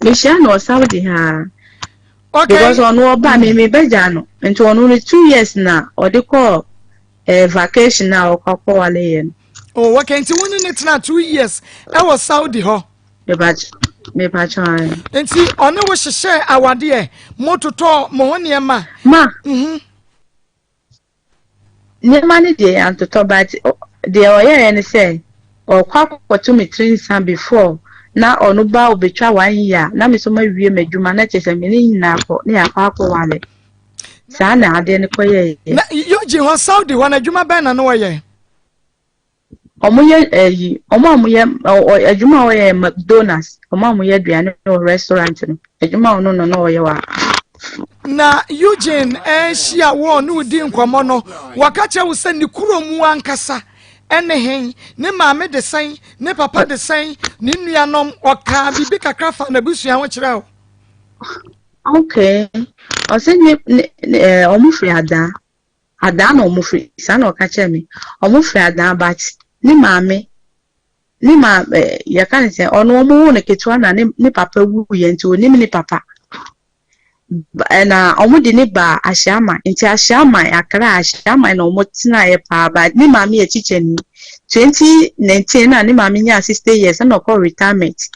Mehyia no wɔ Saudi ha. Okay. Because ɔno ɔba me me bɛgya no nti ɔno no 2 years na ɔde kɔɔ vacation na ɔkɔ akɔwale yɛ no. Oh, okay. Nti wo ne ne tena 2 years ɛwɔ Saudi hɔ? Mepatwa. Nti ɔne wo hyehyɛ awadeɛ, mototɔ mo ho nneɛma? Ma nneɛma no deɛ yɛantotɔ but deɛ ɔyɛeɛ ne sɛ ɔkɔ akɔto me tiri nsa before na ɔno ba obetwa one year na me nso mawie m'adwuma na kyerɛ sɛ me ne nyinaa kɔ na yɛakɔ akɔwale. Saa na adeɛ no kɔyɛeɛ. Na Eugene hɔ Saudi hɔ no adwuma bɛn na ne wɔyɛ? Ɔmo yɛ ɛyi ɔmo a ɔmo yɛ adwuma a ɔyɛ McDonald's, ɔmo a ɔmo yɛ aduane wɔ restaurant no, adwuma a ɔno no na ɔyɛ wɔ ha. Na Eugene ɛhyia wo ne wodi nkɔmmɔ no wɔka kyerɛ wo sɛ ne kuro mu ankasa ɛne hen, ne maame de sɛn, ne papa de sɛn, ne nuanom, ɔkaa biribi kakra fa n'abusua ho kyerɛ wo? Okay, ɔsɛ ne ɔmo firi Adaa. Adaa na ɔmo firi, saa na ɔka kyerɛ me. Ɔmo firi Adaa but ne maame ne ma yɛka ne sɛ ɔno ɔmo wo no ketewa na ne papa wuyɛ nti onim ne papa. Ɛna ɔmo de ne ba Ahyiaman nti Ahyiaman Akra Ahyiaman na ɔmo tenaeɛ paa but ne maame yɛ kyikyɛni. 2019 na ne maame nyaa 60 years ɛna ɔkɔ retirement.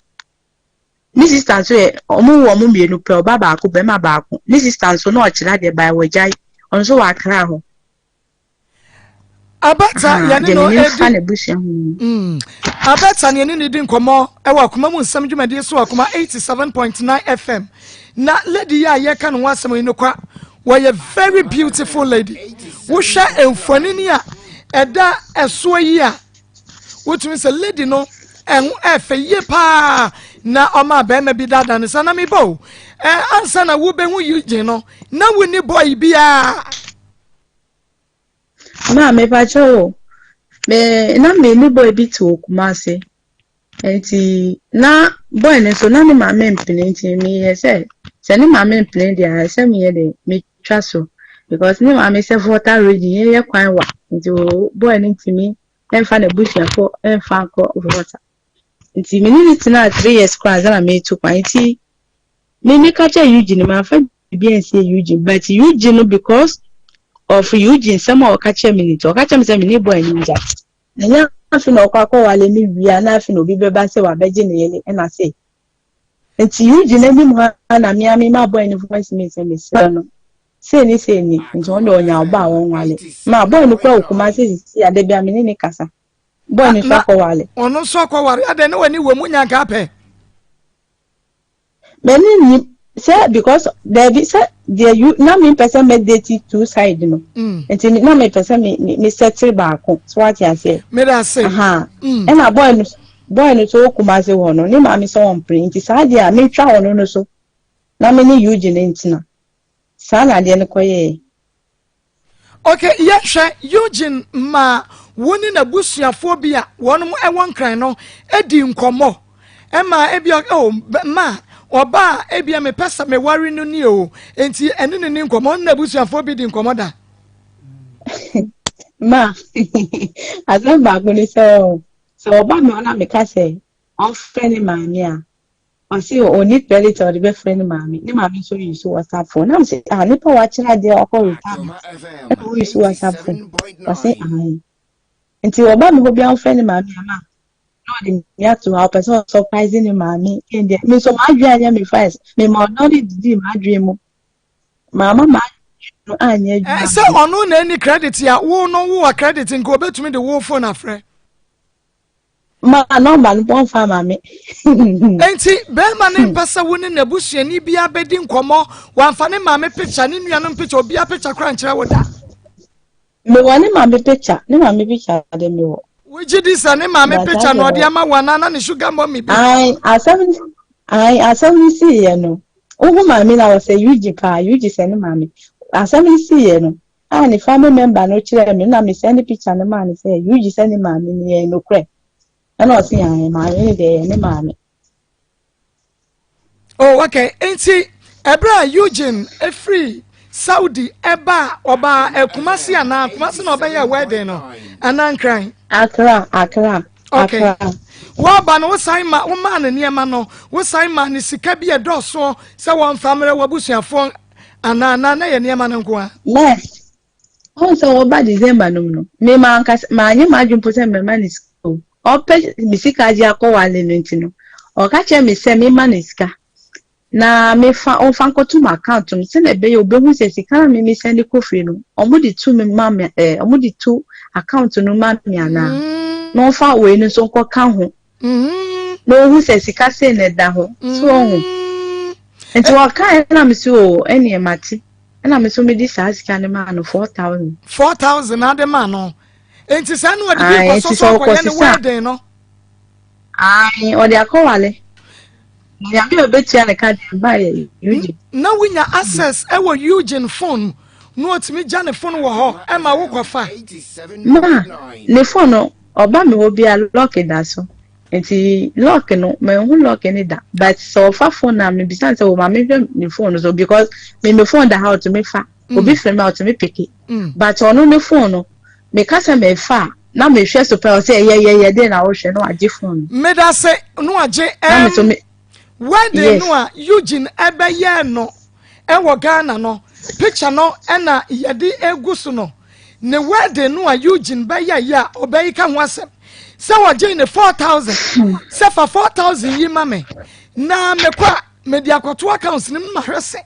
Ne sister nso yɛ ɔmo wɔ ɔmo mmienu pɛ, ɔba baako, bɛrima baako. Ne sister nso na ɔkyerɛ adeɛ baa wɔgyae, ɔno nso wɔ Akra hɔ. Abata yɛne no edi n'abusua ho. Abata ne yɛne no di nkɔmmɔ ɛwɔ akoma mu nsɛm dwumadie so akoma 87.9 FM. Na lady yi a yɛka ne ho asɛm yi no kwa wɔyɛ very beautiful lady. Wohwɛ mfonini a ɛda ɛsoɔ yi a wotumi sɛ lady no ɛho ɛfɛ yie paa na ɔma bɛrima bi daadaa ne sa na mebɔ o ansa na wobɛhu Eugene no na wonni boy biara. Maa mepakyɛ o me na me ne boy bi te wɔ Kumasi nti na boy no nso na ne maame mpene nti meyɛ sɛ sɛ ne maame mpene deɛ a sɛ meyɛ de metwa so because ne maame sɛ Volta region yɛyɛ kwan wa nti boy no ntumi mfa n'abusuafo mfa nkɔ Volta nti me ne no tenaa 3 years koraa ansa na metu kwan. Nti me meka kyerɛ Eugene, mamfa biribi ansie Eugene, but Eugene no, because of Eugene nsɛm a ɔka kyerɛ me no nti, ɔka kyerɛ me sɛ me ne boy no ngya na ɛnyɛ afe na ɔkɔ akɔwale no wie a na afe na obi bɛba sɛ wabɛgye ne yere ɛna sɛ nti Eugene anim hɔ a na mea me ma boy no voice me sɛ mesrɛ no sei ne sei ni nti ɔno deɛ ɔnya ɔba a wɔnwale ma boy no kura wɔ Kumasi sisi a da bi a me ne ne kasa. Boy no nso akɔwale. Ɔno nso akɔware adɛn ne w'ani wɔ mu nya nka apɛ. M'ani nni sɛ because daabi sɛ deɛ you na mi mpɛ sɛ mɛ date two side no. Nti na mi pɛ sɛ mi mi mi settle baako so wate aseɛ. Mi da ase. Ɛna boy no so wɔ Kumasi hɔ no ne maame sɛ ɔmpere nti saa deɛ a metwa ɔno no so na me ne Eugene ntena saa na adeɛ no kɔyɛɛ. Ok, yɛhwɛ Eugene ma wo ne n'abusuafoɔ bi a wɔn wɔ Nkran no di nkɔmmɔ ɛma ebia oh ma ɔba a ebia mepɛ sɛ meware no ni o, nti ɛne ne ni nkɔmmɔ, ɔne n'abusuafoɔ bi di nkɔmmɔ da? Ma asɛm baako ne sɛ sɛ ɔba me hɔ na meka sɛ ɔmfrɛ ne maame a, ɔse ɔnni credit a ɔde bɛfrɛ ne maame, ne maame nso use WhatsApp phone. Na mese ah, nipa wakyerɛ adeɛ ɔkɔ retirement ɛna ɔ use WhatsApp phone? Ɔse ahan. Nti ɔba me hɔ bi a ɔmfrɛ ne maame ama na ɔde me ato hɔ a ɔpɛ sɛ ɔsurprise ne maame. Ɛndeɛ me nso m'adwene anyɛ me first, mema ɔdɔ no didii m'adwene mu, maama m'adwene no anyɛ adwuma. Sɛ ɔno na ɛni credit a, wo no wowɔ credit nka obɛtumi de wo phone afrɛ. Ma nɔmba no bɔ nfa ma me. Enti bɛrima no mpɛ sɛ wo ne n'abusuani biara bɛdi nkɔmmɔ, wamfa ne maame picture, ne nuanom picture, obiara picture koraa nkyerɛ wo da? Mewɔ ne maame picture, ne maame picture de mewɔ. Wogye di sɛ ne maame picture na ɔde ama wo anaa na ne sugar mummy bi? Ae, asɛm ae, asɛm no siiɛ no, wohu maame na ɔsɛ Eugene paa, Eugene sɛ ne maame. Asɛm no siiɛ no, a ne family member no kyerɛɛ me na me send picture no maa no sɛ Eugene sɛ ne maame no yɛ nokorɛ, ɛna ɔse ae, maame no deɛ yɛ ne maame. Oh, okay. Nti ɛberɛ a Eugene efiri Saudi ɛba a ɔbaa Kumasi anaa Kumasi na ɔbɛyɛ wedding no anaa Nkran? Accra, Accra. Okay. Accra. Wɔba no wosan ma womaa no nneɛma no, wosan ma ne sika bi ɛdɔɔso sɛ wɔmfa mmerɛ w'abusuafoɔ anaa na na yɛ nneɛma no nko ara? Yes. Ɔhu sɛ wɔba December no mu no, me mankasa manyɛ m'adwene mpo sɛ mɛma no sika o. Ɔpɛ me sika agye akɔwale no nti no, ɔka kyerɛɛ me sɛ memma no sika na mefa ɔmfa nkɔto m'account mu sɛnea ɛbɛyɛ obehu sɛ sika no a me mesɛnde kɔ fie no, wɔde to me ma me ɛɛ wɔde to account no ma me anaa, na ɔmfa wei no nso nkɔka ho na ohu sɛ sika sei na ɛda hɔ so ɔho. Nti ɔkaeɛ na me so o ɛneɛ mate, ɛna me so mede saa sika no maa no 4,000. 4,000 ade maa no. Nti saa na ɔde bi kɔsɔ so akɔyɛ ne wedding no. Ae, ɔde akɔwale. Nyame a ɔbɛtua ne ka deɛ mba yɛ Eugene. Na wonya access ɛwɔ Eugene phone na ɔtumi gya ne phone wɔ hɔ ɛma wo kɔfa. Ma ne phone no ɔba me hɔ bia lock da so nti lock no manhu lock ne da, but sɛ ɔfa phone na mebisa no sɛ o ma mehwɛ ne phone no so because me me phone da ha ɔtumi fa, obi frɛ me a ɔtumi peke, but ɔno ne phone no meka sɛ mefa a na mehwɛ so pɛ ɔsɛ ɛyɛ yɛ yɛ den na wohwɛ na wagye phone no. Medase na wagye na me so me wedding no a Eugene ɛbɛyɛɛ no ɛwɔ Ghana no picture no ɛna yɛde egu so no, ne wedding no a Eugene bɛyɛ yɛ a ɔbɛyi ka ho asɛm sɛ wɔgye ne 4,000 sɛ fa 4,000 yi ma me na mekɔ a mede akɔto accounts no mu mahwɛ sɛ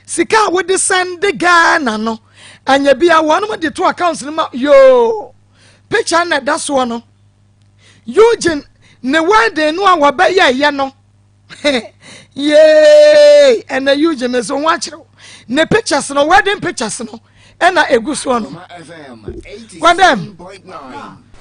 sika a wode sɛnde Ghana no anya bi a wɔnom de to accounts no ma yoo. Picture na ɛda soɔ no. Eugene ne wedding no a wɔbɛyɛɛyɛ no. Yay! Ɛnɛ Eugene me so ho akyerɛw. Ne pictures no, wedding pictures no, ɛna egu soɔ no. Kwadam,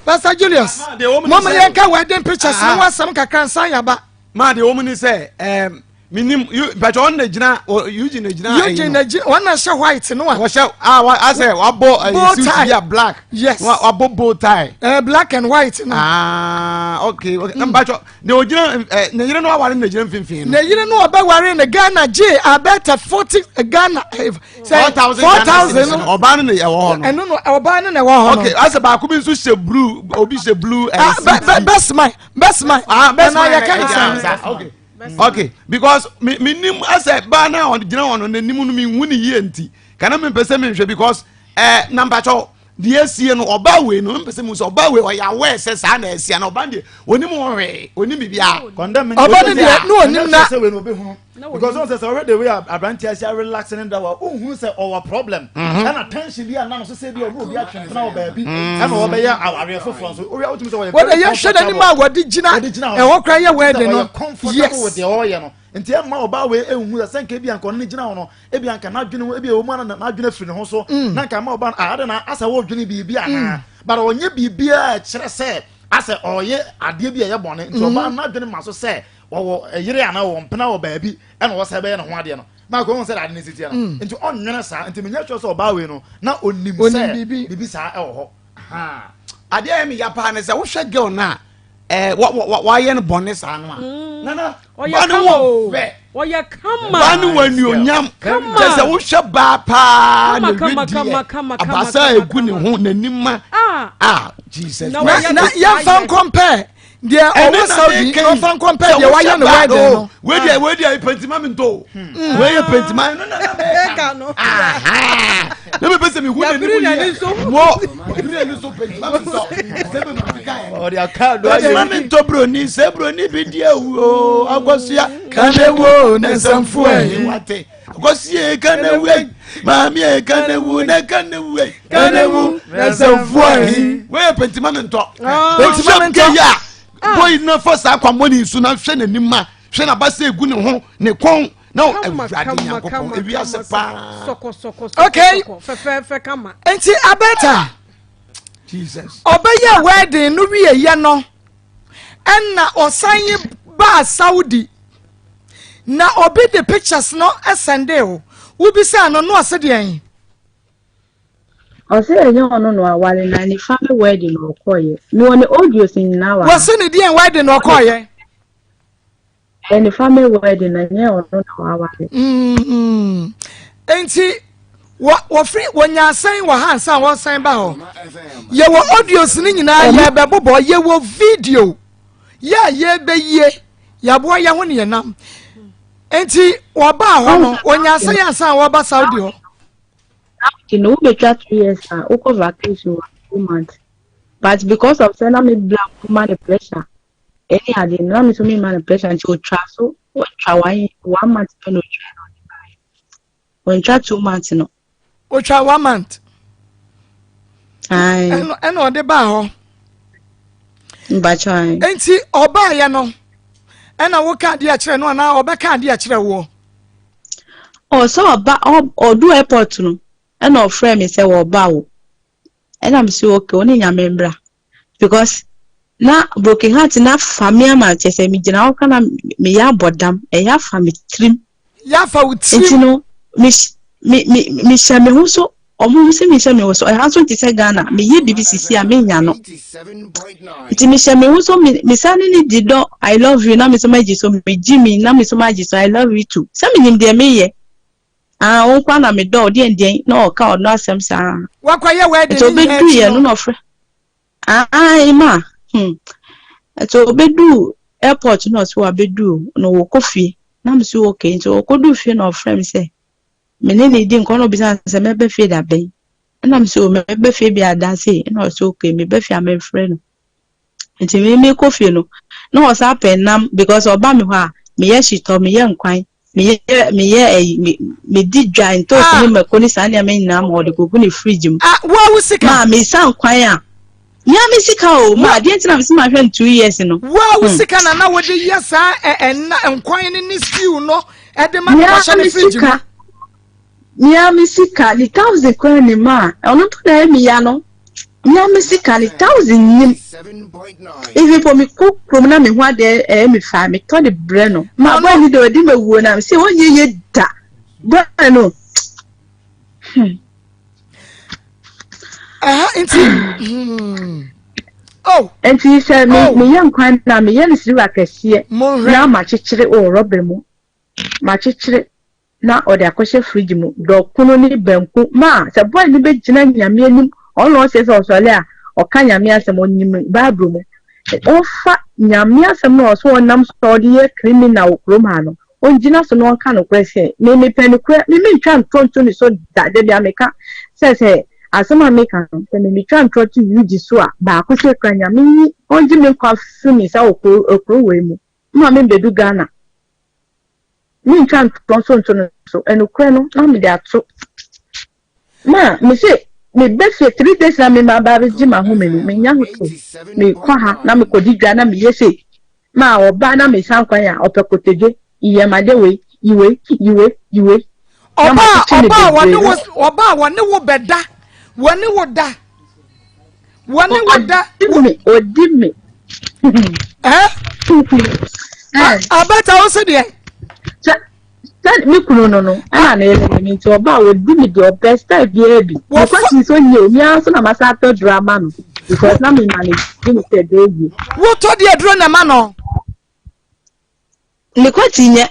Pastor Julius, mama yɛnka wedding pictures no ho asɛm kakra nsan yaba. Maa deɛ wɔn ni sɛ ɛɛm minim bàtɛ wɔn na gyina Eugene na gyina Eugene na gyina wɔn na hyɛ white no a. Wɔhyɛ a wa asɛ wabɔ ɛyi suit bi a black. Yes. Wabɔ bow tie. Ɛɛ black and white no. Aa okay okay mm. bàtɛ na ogyina ɛ ne yere no aware na gyina mfimfini no. Ne yere no ɔbɛware ne Ghana gye abɛtɛ 40 Ghana sɛ 4,000 no. Ɔbaa no na ɛwɔ hɔ no. Ɛno no ɔbaa no na ɛwɔ hɔ no. Okay asɛ baako bi nso hyɛ blue obi hyɛ blue ɛɛ suit. Best man best man. Ah best man yɛ kɛ ne okay okay because mi mi nim asɛ baa na ɔgyina hɔ no n'anim no mi nhu ne yie nti kana mi mpɛ sɛ mi nhwɛ because ɛɛ nampakyɛw deɛ esie no ɔbaa wei no mpɛ sɛ mi sɛ ɔbaa wei ɔyɛ awɛ sɛ saa na esia na ɔbaa deɛ onim hwee onim biribiara. Ɔbaa no deɛ ne onim na. Because ɔn sɛ sɛ ɔhwɛ the way aberanteɛ asi arelax ne da wa ohun sɛ ɔwɔ problem mhm. ɛna tension bi a nam so sɛ bi ɔno obi atwe mpena wɔ baabi mhm. ɛna ɔbɛyɛ awareɛ foforɔ nso owia wotumi sɛ ɔyɛ very comfortable. Wɔde yɛhwɛ n'anim a wɔde gyina ɛhɔ kora yɛ wɛɛde no yes comfortable with deɛ ɔyɛ no nti ɛmma ɔbaa wei ehu sɛ sɛ nka ebi anka ɔno ne gyina hɔ no ebi anka n'adwene ho ebi ɛwɔ mu ana n'adwene afiri ne ho so mm. na nka ama ɔbaa no ah ade na asɛ wɔredwene biribi anaa mm. but ɔnyɛ biribiara ɛkyerɛ sɛ asɛ ɔyɛ adeɛ bi a ɛyɛ bɔne nti ɔbaa mm. n'adwene ma so sɛ ɔwɔ yere anaa ɔwɔ mpena wɔ baabi ɛna ɔwɔ sɛ ɛbɛyɛ ne ho adeɛ no na akɔ ohun sɛ ade ne si teɛ no mm. nti ɔnwene saa nti menyɛ sure sɛ ɔbaa wei no na onim sɛ biribi saa ɛwɔ hɔ adeɛ yɛ me ya paa ne sɛ wohwɛ girl no a eh, wayɛ no bɔne saa no a mm. nana ba ne wɔ fɛ ɔyɛ kama ba ne wɔ anuonyam kyɛ sɛ wohwɛ baa paa na wedeɛ abasa a ɛgu ne ho n'anim ma ah, ah jesus na yɛmfa nkɔmpɛ deɛ ɔwɔ saudi ɔfa nkɔmpɛ deɛ wayɛ no wedding no. wei deɛ wei deɛ pɛntima mi ntɔ o hmm. wei yɛ pɛntima ɛno na na bɛɛ ka no ne mi pɛ sɛ mi hu n'anim yie mo yabiri n'ani so pɛntima mi ntɔ sɛ mi ma mi ka yɛ ɔde aka do ayɛ pɛntima mi ntɔ buroni sɛ buroni bi di ewu o akɔsua kane wo ne nsɛmfo ɛyi wate akɔsua kane wo yi maame yɛ kane wo ne kane wo yi kane wo ne nsɛmfo ɛyi wei yɛ pɛntima mi ntɔ pɛntima mi ntɔ yɛ a boyi na fa saa kwammɔne nsu na hwɛ n'anim ma hwɛ n'abasa egu ne ho ne kɔn na awurade nyankopɔn ewiase paa. Okay nti abɛta Jesus ɔbɛyɛ wedding no wieyɛ no ɛna ɔsan yi baa Saudi na obi de pictures no sɛnde o wobisa no no ɔse deɛn. Ɔse ɛnyɛ ɔno na waware na ne family wedding na ɔkɔɔyɛ. Mewɔ ne audios nyinaa wɔ ha. Wɔse ne deɛn wedding na ɔkɔɔyɛ? Ɛyɛ ne family wedding na ɛnyɛ ɔno na waware. Mm, nti wɔfiri wɔnya asɛn wɔ ha ansa wɔsan ba hɔ. Yɛwɔ audios no nyinaa yɛbɛbobɔ yɛwɔ video yɛ a yɛbɛyie yɛaboa yɛ ho ne yɛnam. Nti wɔbaa hɔ no wɔnya asɛn ansa wɔba Saudi hɔ. Nti no wobɛtwa 2 years a wokɔ vacation wɔ 2 months but because of sɛ na me bla ma ne pressure ɛne ade no na me nso mema no pressure nti otwa so otwa one month pɛ na otwa na ɔde baeɛ ɔntwa 2 months no. Otwa one month. Ɛna ɔde baa hɔ. Mbakyɛ ayi. Nti ɔbaayɛ no ɛna woka adeɛ akyerɛ no anaa ɔbɛka adeɛ akyerɛ woɔ. Ɔsɛ ɔba ɔdu airport no ɛna ɔfrɛ me sɛ wɔba o ɛna me sɛ okay ɔne nyame mbra because na broken heart na fa me ama kyɛ sɛ megyina hɔ ka na meyɛ abɔ dam ɛyɛ afa me tirim. Yɛ afa wo tirim. Nti no me me me mehyɛ me ho so ɔmo ho sɛ mehyɛ me ho so ɛha nso nte sɛ Ghana meyɛ biribi sisi a menya no nti mehyɛ me ho so me mesan ne ne di dɔ I love you na me so magye so megye mi na me so magye so I love you too sɛ menim deɛ meyɛ ah wo nkoa na medɔ wo deɛn deɛn na ɔka ɔno asɛm saa wakɔyɛ wedding nti ɔbɛdu yɛ no na ɔfrɛ ae ma hmm nti ɔbɛdu airport na ɔsɛ wabɛdu na wɔkɔ fie na me so okay nti ɔkɔdu fie na ɔfrɛ me sɛ me ne ne di nkɔ na ɔbisa me sɛ mɛbɛ fie da bɛn ɛna me sɛ o mɛbɛ fie bi ada sei ɛna ɔsɛ okay mebɛ fie a mɛmfrɛ no nti me mekɔ fie no na ɔsan pɛ nam because ɔba me hɔ a meyɛ hyetɔ meyɛ nkwan meyɛ meyɛ ɛyi me medi dwa ntoosi ne ah. mako ne saa nneɛma nyinaa ma ɔde kogu ne fridge mu. Ah, wo a wo sika. Maa mesa nkwan a. Mea me sika o, ma adeɛ nti na mese mahwɛ no 2 years no. Wo a wo sika na na wode yɛ saa ɛna nkwan no ne stew no ɛde ma no kɔhyɛ ne fridge mu. Mea me sika ne thousand koraa nim a ɔno mpo na ɛyɛ me ya no. Mea me sika ne thousand nim. Even po mekɔ kurom na mehu adeɛ ɛyɛ me fa metɔ de brɛ no. Ma boy ni deɛ ɔdi ma wuo na mese ɔnyɛ yie da. Boy no. Ɛha nti. Oh. Nti sɛ me oh. meyɛ nkwan na meyɛ no siriwa kɛseɛ na makyekyere wɔ rɔba mu makyekyere na ɔde akɔhyɛ fridge mu dɔkono ne banku ma sɛ boy no bɛgyina nyame anim ɔno ɔsɛ sɛ ɔsɔre a ɔka nyame asɛm ɔnim bible mu ɔfa nyame asɛm no ɔsɛ ɔnam so ɔde yɛ criminal wɔ kurom ha no Ɔngyina so na ɔnka nokorɛ sɛ, Me mepɛ nokorɛ, me mentwa ntorɔ nto ne so da, da biara meka sɛ sɛ asɛm a meka no, sɛ me metwa ntorɔ to Eugye so a, baako sei koraa Nyame nyi ɔngye me nkwa mfiri me nsa wɔ kuro kuro wei mu, mma me mbɛdu Ghana. Mentwa ntorɔ nso nto no so, ɛnokorɛ no na mede ato. Ma me se me ba fie 3 days na me ma ba abɛgye m'ahome no menya ho to mekɔ ha na mekɔdi dwa na meyɛ sei ma ɔba na mesan kwan a ɔpɛ kotodwe yiyɛmade wei yiwei yiwei yiwei na Ɔbaa makyekye ne ɔbaa wɔne bebree wo ɔbaa wɔne wo bɛda wɔne wo da wɔne wo da. Ɔdi me ɔdi me. Ɛɛ abɛta wo se deɛ. Sɛ me kunu no no ɛna ne yere no nti ɔba a ɔdi me deɛ ɔpɛ style biara bi. Mekɔ kyi nso nyɛ o, me ara nso na masa atɔ duro ama no because na me manage ne sɛ ɛbɛyɛ yie. Wotɔ deɛ duro na ɛma no? Ne kwati nyɛ.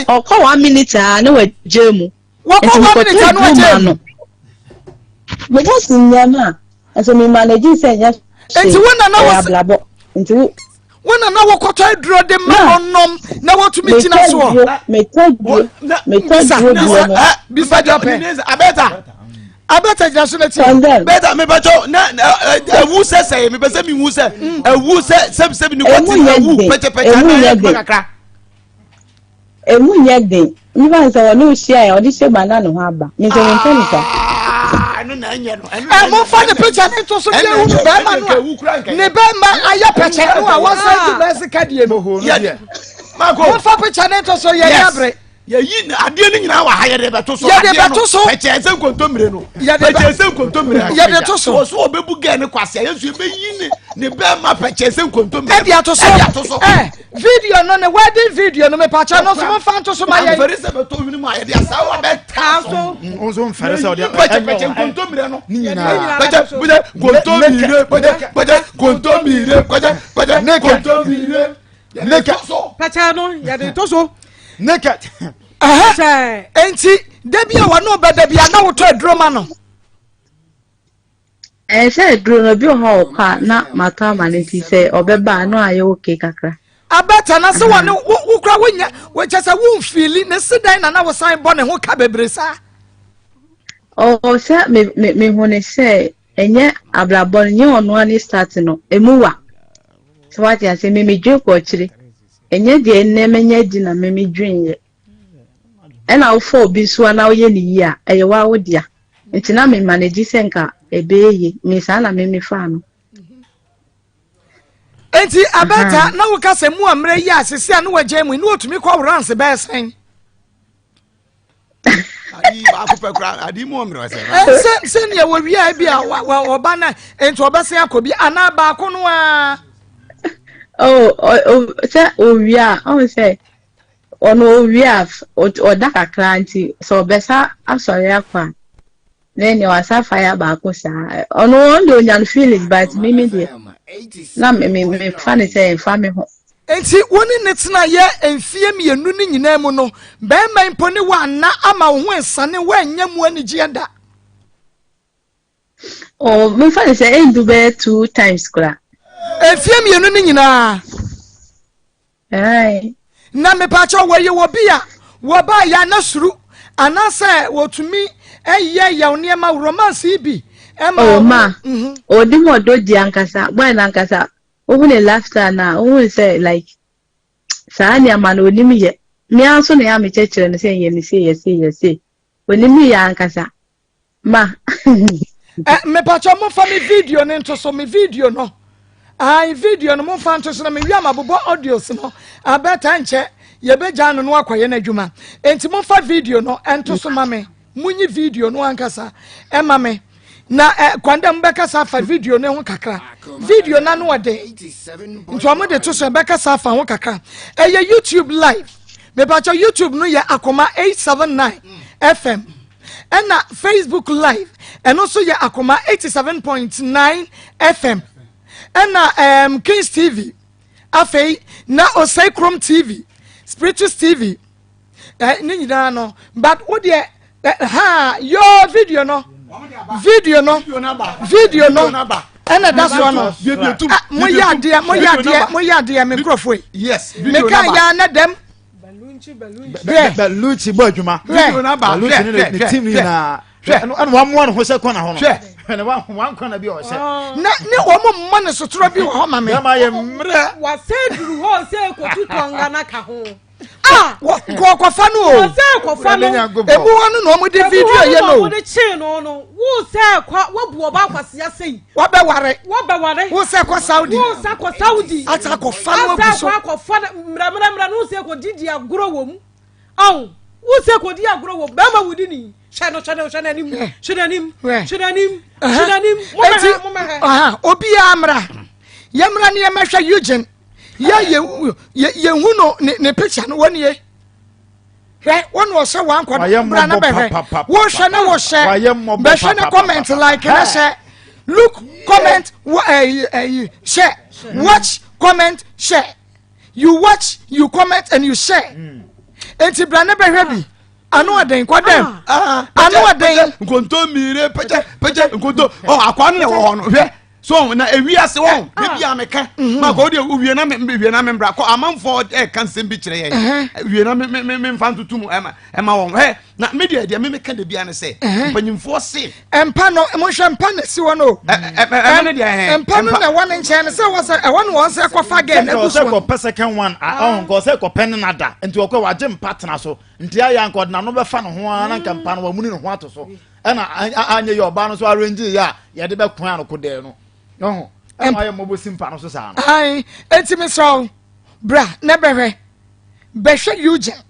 Ɔkɔ one minute a na wagya mu. Wɔkɔ one minute a na wagya mu. Me kwati nyɛ no a nso me manage sɛ nyɛ hwee. Nti wo na na wɔ abrabɔ nti wo. Wo na na wokɔtɔ aduro de ma no nom na wɔtumi gyina soɔ. Metɔ duro metɔ duro duro no. Bisa deɛ ɔpɛ. Abɛta. Abɛta gyina so na ti. Bɛta mepɛtɔ na ɛwu sɛ sɛ mepɛ sɛ mehu sɛ ɛwu sɛ sɛbisɛbi ne kɔti ɛwu pɛkyɛpɛkyɛ anaa ɛyɛ adwuma kakra. Emu nyɛ den. Nipa sɛ ɔne ohyia yɛ ɔde hyɛ mu ana ne ho aba. Me nso mempɛ ne saa. Ɛ momfa ne picture ne nto so ne ehu no bɛrima no a ne bɛrima ayɛ pɛkyɛ no a wɔsan di mɛsi kadie no. Momfa picture ne nto so yɛ yɛ abere. Yɛyi adeɛ no nyinaa wɔ ha yɛde bɛto so. Yɛde bɛto so. Pɛkyɛ sɛ nkontommire no. Pɛkyɛ sɛ nkontommire. Yɛde to so. Wɔ so ɔbɛbu gɛɛ ne kwasea yɛn nso yɛbɛyi ne ne bɛrima pɛkyɛ sɛ nkontommire. Ɛde ato so. Ɛde ato so. Ɛ video no ne wedding video no mepakyɛ no nso momfa nto so ma yɛn. Amfɛre sɛ bɛtɔ hwene mu a yɛde asawa bɛtaa so. Nso mfɛre sɛ ɔde pɛkyɛ pɛkyɛ nkontommire no. Ne nyinaa. Pɛkyɛ pɛkyɛ nkontommire pɛkyɛ pɛkyɛ nkontommire pɛkyɛ pɛkyɛ nkontommire. Naked. Pɛkyɛ no yɛde to so. Naked. Ɛhɛ. Enti da bi a wɔne wo bɛda bi a na wotɔ aduro ma no. Ɛyɛ sɛ aduro no obi wɔ hɔ a ɔkɔ a na matɔ ama no nti sɛ ɔbɛba a na ayɛ okay kakra. Abɛta na sɛ wɔne wo wo kora wonya wɔkyɛ sɛ womfiili ne se dɛn na na wosan bɔ ne ho ka bebree saa. Ɔwɔ sɛ me me mehu ne sɛ ɛnyɛ abrabɔ no nyɛ ɔno ara ne start no emu wa. Sɛ wate ase me medwen kɔ akyire ɛnyɛ deɛ nnɛ manya adi na me medwen yɛ. Ɛna wofa obi nso a na woyɛ ne yie a ɛyɛ wa wo dea. Nti na me manage sɛ nka ɛbɛyɛ yie. Me saa na me mefaa no. Enti abɛta na woka sɛ mu a mmerɛ yi a sisi a na wagyae mu yi na wɔtumi kɔ ranse bɛyɛ sɛn? Baako pɛ koraa ade mu ɔmmerɛ sɛ. Sɛ sɛnea wɔwia bi a ɔba na nti ɔbɛsen akɔ bi anaa baako no ara. Oh, sɛ owia a ɔn sɛ ɔno owie a ɔda kakra nti sɛ ɔbɛsa asɔre akɔ a na ɛnea wasa fire baako saa ɔno ɔno deɛ onya no feelings but me me deɛ na me me me fa ne sɛ nfa me ho. Enti wo ne no tenaeɛ mfeɛ mmienu no nyinaa mu no, barima yi mpo ne wo anna ama wo ho ansane, woannya mu anigyeɛ da. Oh, mefa ne sɛ ɛndu bɛyɛ two times koraa. Mfeɛ mmienu no nyinaa. Ae. Na mepaakyɛw wɔyɛ wɔ bi a wɔbaa yɛ ana suru anaasɛ wɔtumi yɛ yɛw nneɛma romance yi bi ɛma. Oh ma, ɔdi mu ɔdɔ di ankasa, boy no ankasa, wohu ne lifestyle no a, wohu sɛ like saa nneɛma no onim yɛ. Me ara nso na ɛyɛ a mekyerɛkyerɛ no sɛ yɛ ne sei, yɛ sei, yɛ sei. Onim yɛ ankasa. Ma. Eh, mepatwa momfa me video no nto so, me video no. Ae, video no momfa nto so na mewie a mabobɔ audios no. Abɛta nkyɛ yɛbɛgyaa no no akɔyɛ n'adwuma. Enti momfa video no nto so ma me. Munyi video no ankasa ɛma me. Na eh, kwan dɛ mobɛkasa afa video no ho kakra. Video no ano ɔden. Nti wɔn de to so ɛbɛkasa afa ho kakra. Ɛyɛ YouTube live. Mepatwa YouTube no yɛ Akoma 879 FM. Ɛna Facebook live ɛno nso yɛ Akoma 87.9 FM. Ɛna um, Kings TV. Afei na Osei Krom TV, Spiritus TV. Eh, ne nyinaa no but wo deɛ eh, ha yoo video no video no video no ɛna da soɔ no ah, moyɛ adeɛ moyɛ adeɛ moyɛ adeɛ me nkurɔfoɔ yi meka yɛ anɛ dɛm Bellucci bɔ adwuma Bellucci ne ne team nyinaa ɛna wɔn amoa ne ho sɛ kɔna hɔ no hwɛ ne wɔn kɔna bi a ɔhyɛ. Na ne wɔn mmɔ ne sotorɔ bi wɔ hɔ ma me. Bɛrima yɛ mmerɛ. Wasɛ duru hɔ sɛ kotu tɔnga na ka ho. Ah, kɔkɔfa no o. Wɔsɛ kɔfa no. Emu hɔ no na wɔn de video yɛ no. Emu hɔ no na wɔn de kyee no no. Wo sɛ kɔ wabu ɔba akwasi ase yi. Wabɛware. Wabɛware. Wo sɛ kɔ Saudi. Wo sɛ kɔ Saudi. Asa akɔfa no agu so. Asa akɔ akɔfa no mmerɛmmerɛmmerɛ no wo sɛ kɔ didi agorɔ wɔ mu. Ɔn wo sɛ kɔ di agorɔ wɔ mu bɛrima wudi ni. Hwɛ no hwɛ no hwɛ n'anim hwɛ n'anim hwɛ n'anim hwɛ n'anim. Momɛhɛ momɛhɛ. Obiara mmra yɛmmra ne yɛmmɛhwɛ Eugene. Yɛ yɛ yɛ yɛhu no ne ne picture no wɔn nie. Hwɛ wɔn na ɔhyɛ wɔn akɔ bra na bɛhwɛ. Wɔhwɛ na wɔhyɛ bɛhwɛ na comment like na hyɛ look comment wɔ ɛyi ɛyi share watch comment share you watch you comment and you share. Hmm. Nti bra na bɛhwɛ bi. Ano ɔden kɔ dɛm. Ah, ano ɔden. Nkonto mire pɛkyɛ pɛkyɛ nkonto ɔ akwa no na ɛwɔ hɔ no hwɛ. So na ewi ase wɔn ah. ebi a meka mhm. ma kɔ deɛ wie na me wie na me mbra kɔ amanfoɔ ɛka nsɛm bi kyerɛ yɛn wie na me me me nfa ntutu mu ɛma ɛma wɔn hɛ na me deɛ deɛ me meka de bia ne sɛ mpanyinfoɔ se. Mpa no mo hwɛ mpa na si hɔ no. Ɛ ɛ ɛ ne deɛ ɛhɛn. Mpa no na ɛwɔ ne nkyɛn no sɛ wɔ sɛ ɛwɔ no wɔn sɛ kɔfa gɛn na egu so. Sɛ kɔpɛ second one ɔhun kɔ sɛ kɔpɛ ne nada nti ɔkɔ wagye mpa tena so nti ayɛ anka ɔde n'ano bɛfa ne ho ara na nka mpa no wamuni ne ho ato so. Ɛna anyɛ yɛ ɔbaa no nso arrange yɛ a yɛde bɛko ano ko dɛɛ no ɔho ɛna ayɛ mmɔbɔ si mpa no so saa no. Ayi eti mi srɛ wo bra na bɛhwɛ bɛhwɛ Eugene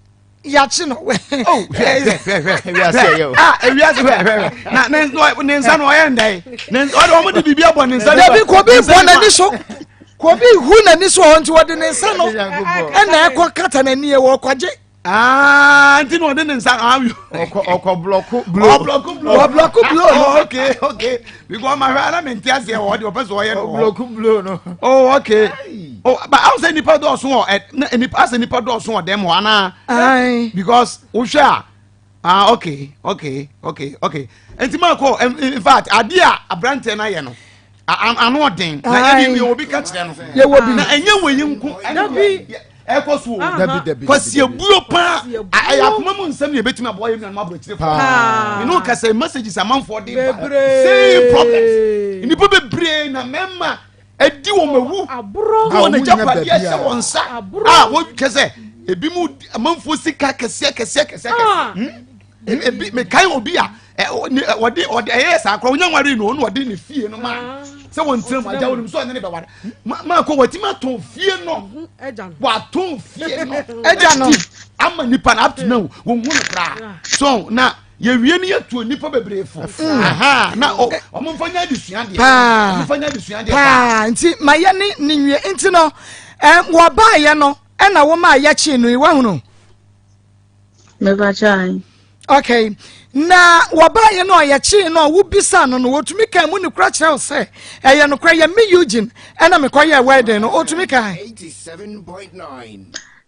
yakye no. Oh hwɛ hwɛ hwɛ hwɛ ewiase ɛyɛ o. Ah ewiase hwɛ hwɛ hwɛ na ne ne nsa no ɔyɛ ndɛ ne ɔde wɔn de biribi abɔ ne nsa. Dabi kobi bɔ n'ani so kobi hu n'ani so ɔnti wɔde ne nsa no ɛna ɛkɔ kata n'ani ɛwɔ ɔkɔgye. Ah, nti na ɔde ne nsa awi. Ɔkɔ ɔkɔ blɔko blow. Ɔblɔko blow. Ɔblɔko blow no. Oh, okay okay because ɔma hwɛ ana mi nti aseɛ wɔ ɔde ɔpɛ sɛ ɔyɛ no. Ɔblɔko blow no. Oh okay. Oh but awo sɛ nipa dɔɔso wɔ ɛ na nipa asɛ nipa dɔɔso wɔ dɛm hɔ ana. Ayi. Because wohwɛ a ah okay okay okay okay nti maa kɔ in fact adeɛ a aberanteɛ no ayɛ no ano ɔden na yɛ bi obi ka kyerɛ no yɛwɔ bi na ɛnyɛ wɔ yi nko ɛna ɛkɔ so o kwasi ebuo paa ɛyɛ akoma mu nsɛm na ebetumi aboa yɛn nuanom aburokyire fo mene o kasa messages amanfoɔ de ba same problems nnipa bebree na mmarima adi wɔn awu de wɔn agyapadeɛ ahyɛ wɔn nsa a wɔtwa sɛ ebi mu amanfoɔ sika kɛseɛ kɛseɛ kɛseɛ kɛseɛ ebi mekae obi a ɔde ɔde ɛyɛ saa koraa onya nware no ɔno ɔde ne fie no ma sɛ wɔn ntena mu agya wɔn so ɔne ne bɛware maa kɔ wɔtumi atɔn fie no wɔatɔn fie no agya no ama nipa na up to now wɔn hu no koraa so na yɛwie no yɛtuo nipa bebree fo na ɔmo nfa nya adesua deɛ ɔmo nfa nya adesua deɛ paa nti ma yɛ ne ne nwie nti no wɔbaayɛ no ɛna wɔn a yɛkye no yi wɔahunu. Mepakyɛ ae. Okay. Na wɔbaeɛ no a yɛkyee no a wobisaa no no wɔtumi kaa mu nokora kyerɛ wo sɛ ɛyɛ nokorɛ yɛ me Eugene ɛna mekɔyɛɛ wedding no ɔtumi kae.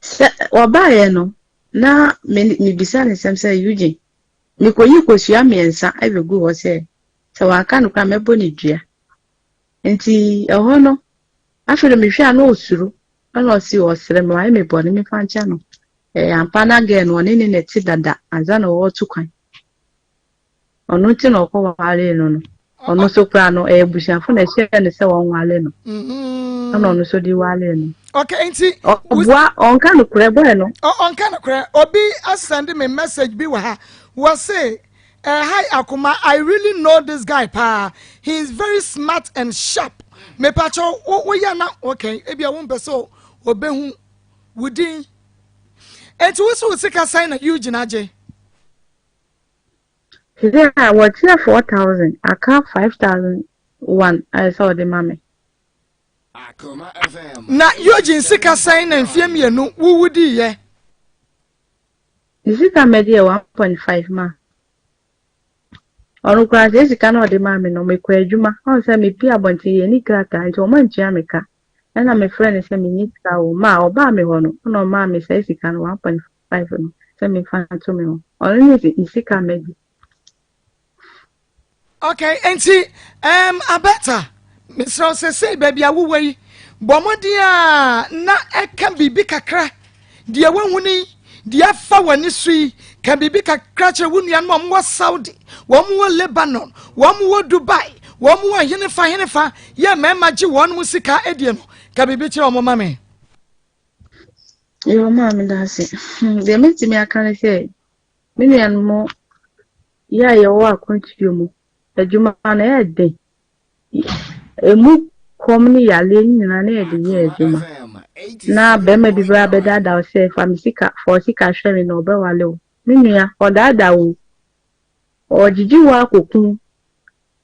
Sɛ wɔbaeɛ no na mebisa ne nsɛm sɛ Eugene mekɔyi kosua mmiɛnsa bɛgu hɔ sɛ sɛ wanka nokorɛ a mɛbɔ ne dua nti ɛhɔ no afei no mehwɛ a na ɔsuro ɛna ɔse ɔsrɛ me wayɛ me bɔne memfa nkyɛ no Ɛyɛ ampa na girl no ɔne ne na ɛte dada ansa na ɔretu kwan. Ɔno nti na ɔkɔwaree no no. Ɔno nso koraa no ɛyɛ abusuafo na ɛhyɛɛ no sɛ ɔnware no. Mm-hmm. Ɛna ɔno nso de waree no. Okay, nti. Ɔboa ɔnka nokorɛ bɔɛ no. Ɔnka nokorɛ. Obi asɛnde me message bi wɔ ha. Wɔse. Eh, hi Akoma, I really know this guy paa. He is very smart and sharp. Mepakyɛw, wo woyɛ na okay, ebia wompɛ sɛ obehu wo din. Enti wo so wo sika sɛn na Eugene agye? Sisi a wɔkyerɛ 4000 aka 5001 ayɛ sɛ ɔde ma me. Na Eugene sika sɛn na mfeɛ mmienu wo wudiiɛ? Ne sika mɛgye yɛ 1.5 ma. Ɔno koraa sɛ sika na ɔde maa me no mekɔ adwuma. Ɔn sɛ mepie abɔnten yɛ ni krataa nti wɔn antua me ka. Ɛna mefrɛ no sɛ menni sika o. Ma ɔbaa me hɔ no ɛna ɔmaa me saa sika no 1.5 no sɛ memfa nto me ho. Ɔno ne ne sika mɛgye. Okay, nti um, Abeta, mesrɛ wo sɛsei baabi a wowɔ yi, bɔ mmɔden a na ɛka biribi kakra deɛ woahunu yi, deɛ afa w'ani so yi, ka biribi kakra kyerɛ wo nuanom a wɔwɔ Saudi, wɔn wɔ Lebanon, wɔn wɔ Dubai, wɔn wɔ henefa henefa, yɛ mmarima gye wɔn mu sika adie no, ka biribi kyerɛ wɔn ma me. Yo, maa meda ase. Hmm, deɛ mɛtumi aka ne sɛ, me nuanom Yɛ a yɛwɔ akwantuo mu adwuma no ɛyɛ den. Ɛmu kɔm ne yareɛ no nyinaa na yɛde yɛ adwuma. Na bɛrima bi bɛba abɛdaadaa wo sɛ fa me sika, fa wo sika hwɛ me na ɔbɛwale wo. Me nua, ɔdaadaa wo. Ɔgyegye wo akɔku wo.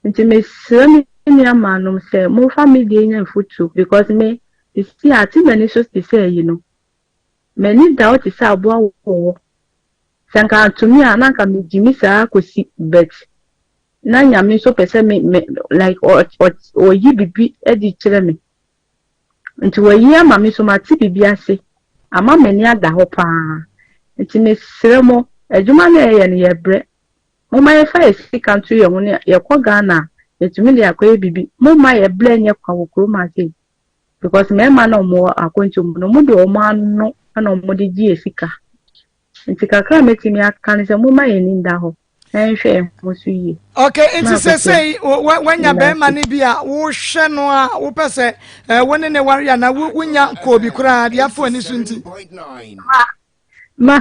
Nti mesrɛ me nua maanom sɛ momfa me deɛ nyɛ mfotuo because me, sisi a ate m'ani so te sɛ ayi no. M'ani da hɔ te sɛ aboa wɔwɔ. Sɛ nka antumi a na nka megyimi saa kɔsi but na Nyame nso pɛ sɛ me me like ɔyi bibi adi kyerɛ me nti wayi ama me nso mate bibi ase ama m'ani ada hɔ paa nti mesrɛ mo adwuma no ɛyɛ no yɛbrɛ momma yɛfa yɛ sika nto yɛn ho ne yɛkɔ Ghana a yɛtumi de akɔyɛ bibi momma yɛbrɛ nyɛ kwa wɔ kurom ase because mmarima na wɔn wɔ akwantuo mu no wɔn de wɔn ano na wɔn de gye yɛ sika Nti kakra a mɛtumi aka ne sɛ momma yɛn ani nda hɔ na yɛnhwɛ yɛn ho so yie. Okay, nti sɛsɛi wanya bɛrima no bi a wohwɛ no a wopɛ sɛ eh, wo ne ne ware anaa wonya kɔɔ bi koraa deɛ afo ani so nti. Ma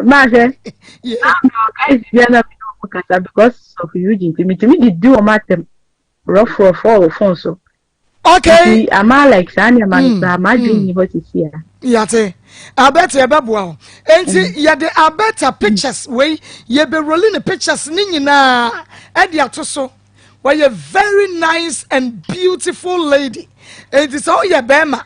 ma hwɛ. Guys bi na mi na kasa because of Eugene nti mitumi didi wɔn atɛm rough rough wɔ phone so. Okay. Nti ama like saa nneɛma no mm, koraa m'adwene mm. nni hɔ sisi a. Yate. Abɛta yɛbɛboa wo. Nti mm. yɛde abɛta pictures wei yɛbɛroli ne pictures ne nyinaa ɛde ato so. Wɔyɛ very nice and beautiful lady. Nti sɛ woyɛ bɛrima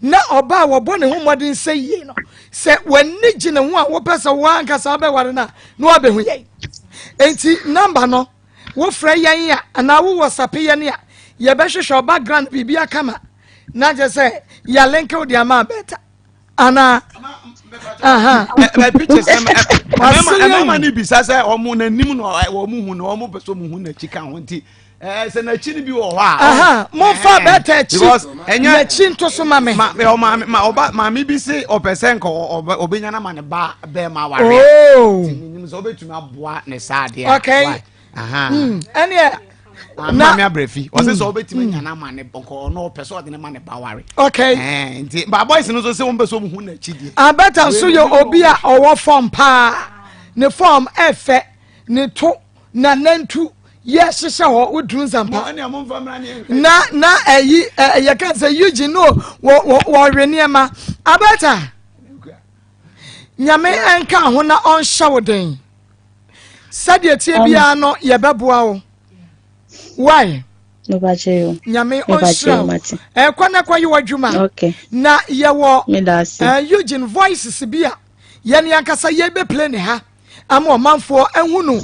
na ɔbaa wɔbɔ ne ho mmɔden sɛ yie no sɛ w'ani gye ne ho a wopɛ sɛ woankasa wobɛware no a na wabɛhu yɛn. Nti namba no Wofrɛ yɛn a anaa wo WhatsApp yɛn a, yɛbɛhwehwɛ wo background biribi akama na kyerɛ sɛ yɛalenke wo de ama abɛta anaa. Aha. Pictures ɛmɛma ne bisa sɛ ɔmo n'anim na ɔmo hu na ɔmo pɛ sɛ ɔmo hu n'akyi ka ho nti sɛ n'akyi no bi wɔ hɔ a. Aha momfa abɛta akyi n'akyi nto so ma me. Ma ma ɔba maame bi se ɔpɛ sɛ nka ɔbɛnya na ma ne ba bɛrima aware. Oh. Nti menim sɛ wobɛtumi aboa ne saa adeɛ a. Okay. Ɛneɛ na maame abrɛfi ɔsɛ sɛ wobɛtumi anya no ama ne nkɔ ɔno ɔpɛ sɛ ɔde ne ma ne ba ware. Okay. Nti ba boys no nso sɛ wɔn pɛ sɛ wɔn hu n'akyi deɛ. Abɛta nso yɛ obi a ɔwɔ fɔm paa ne fɔm ɛfɛ ne to na nantu yɛ hyehyɛ hɔ woduru nsampa na na ɛyi ɛyɛ kan sɛ Eugene no wɔ wɔ wɔwe nneɛma abɛta. Nyame nka ho na ɔnhyɛ wo den. Sɛdeɛ tie biara no yɛbɛboa wo. Why? Nyame ɔnhyira wo. Ɛkɔ na kɔ yɛ w'adwuma. Na yɛwɔ eh, Eugene voices bi a yɛne ankasa yɛbɛplay ne ha ama ɔmanfoɔ ahunu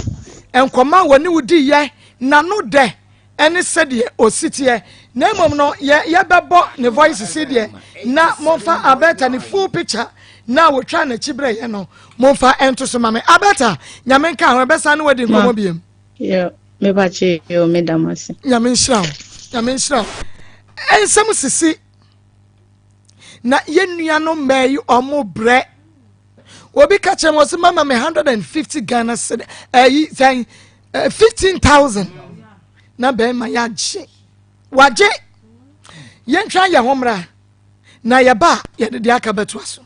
nkɔma a wɔne wo diiɛ n'ano dɛ ɛne sɛdeɛ ɔsi teɛ na mmom no yɛ yɛbɛbɔ ne voice si deɛ na momfa Alberta ne full picture na wɔtwa n'akyi berɛ yɛ no momfa ɛnto so ma me Alberta nyame nka ho ɛbɛsan ne wadi nkɔmmɔ biam nyame nhyira wo nyame nhyira wo ɛnsɛm sisi na yɛn nuanom mmaa yi ɔmo brɛ obi ka kyerɛ me ɔsɛ mama me 150 Ghana cedi ɛyi sɛn 15,000 na bɛrima yɛagye wagye yɛntwa yɛn ho mmra na yɛba a yɛde deɛ aka bɛtoa so.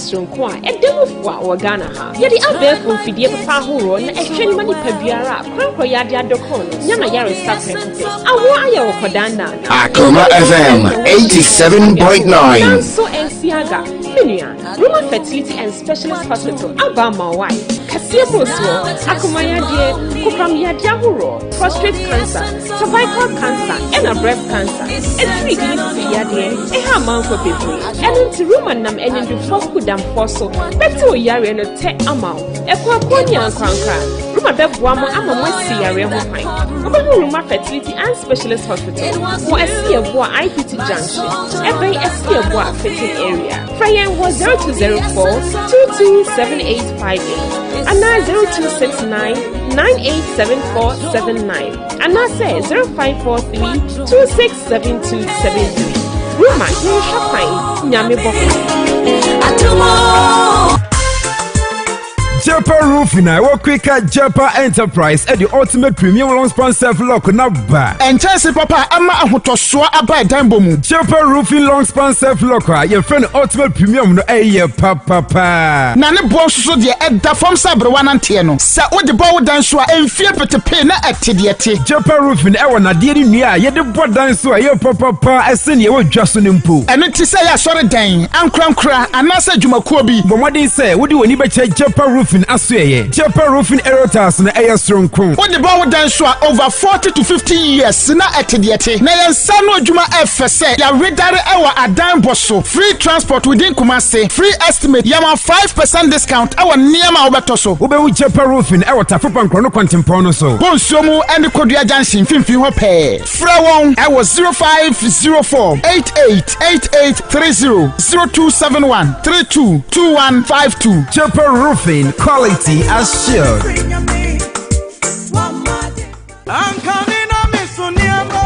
soronko a ɛda mu fua wɔ Ghana ha. Yɛde abɛɛfo mfidie papa ahoroɔ na ɛhwɛ ma nipa biara a korankɔ yadeɛ adɔkɔn no nya n'ayaresa prɛko pɛ. Awoɔ ayɛ wɔ kɔdaa nnaana. Akoma FM 87.9. Nanso ɛnsi aga, me nua. Roma Fertility and Specialist Hospital aba ama wo ae. Kɛseɛ mmorosoɔ, akoma yadeɛ, kokoram yadeɛ ahoroɔ, prostate cancer, cervical cancer, ɛna breast cancer, atiridii ne sisi yadeɛ, ɛha amanfoɔ bebree. Ɛno nti Roma nam animdefoɔ kukudamfoɔ so bɛte wo yareɛ no tɛ ama wo. Akuakuo ne ankorankora, Roma bɛboa mo ama moasi yareɛ ho kwan. Wobɛhu Roma Fertility and Specialist Hospital wɔ Asiaboa IPT Junction, ɛbɛn Asiaboa Fitting Area. Frɛ yɛn wɔ 0204 227858 anaa 0269 987479 anaasɛ 0543 267273. Roma yɛnhwɛ kwan, Nyame bɔfo. Jepa Roofing a ɛwɔ Quaker Jepa Enterprise de Ultimate Premium Long Span Self Lock na ba. Nkyɛnse papa a ama ahotɔsoɔ aba ɛdan bɔ mu. Jepa Roofing Long Span Self Lock a yɛfrɛ no Ultimate Premium no ɛyɛ papapa. Na ne boɔ nso so deɛ ɛda fam sɛ aberewa nanteɛ no. Sɛ wode bɔ wo dan so a, ɛmfie petepee na ɛte deɛ ɛte. Jepa Roofing ɛwɔ nnadeɛ ne nnua a yɛde bɔ dan so a ɛyɛ papapa ɛsen deɛ ɛwɔ dwa so no mpo. Ɛno nti sɛ ɛyɛ asɔredan, ankorankora, anaasɛ adwumakuo bi. Bɔ mmɔden sɛ wode w'ani bɛkyerɛ Jepa Roofing asoɛeɛ. Jepa Roofing Aerial Tiles no ɛyɛ soronko. Wode bɔ wo dan so a, over 40 to 50 years na ɛte deɛ ɛte. Na yɛn nsa ano adwuma ɛfɛ sɛ yɛawedare wɔ adan bɔ so. Free transport within Kumasi, free estimate, yɛma 5% discount wɔ nneɛma a wobɛtɔ so. Wobɛhu Jepa Roofing wɔ Tafo Pankorɔ no kwantempɔn no so. Bonsuo mu ne Kodua Junction mfimfini hɔ pɛɛ. Frɛ wɔn wɔ 0504 88 8830, 0271 32 2152. Jepa Roofing, quality assured.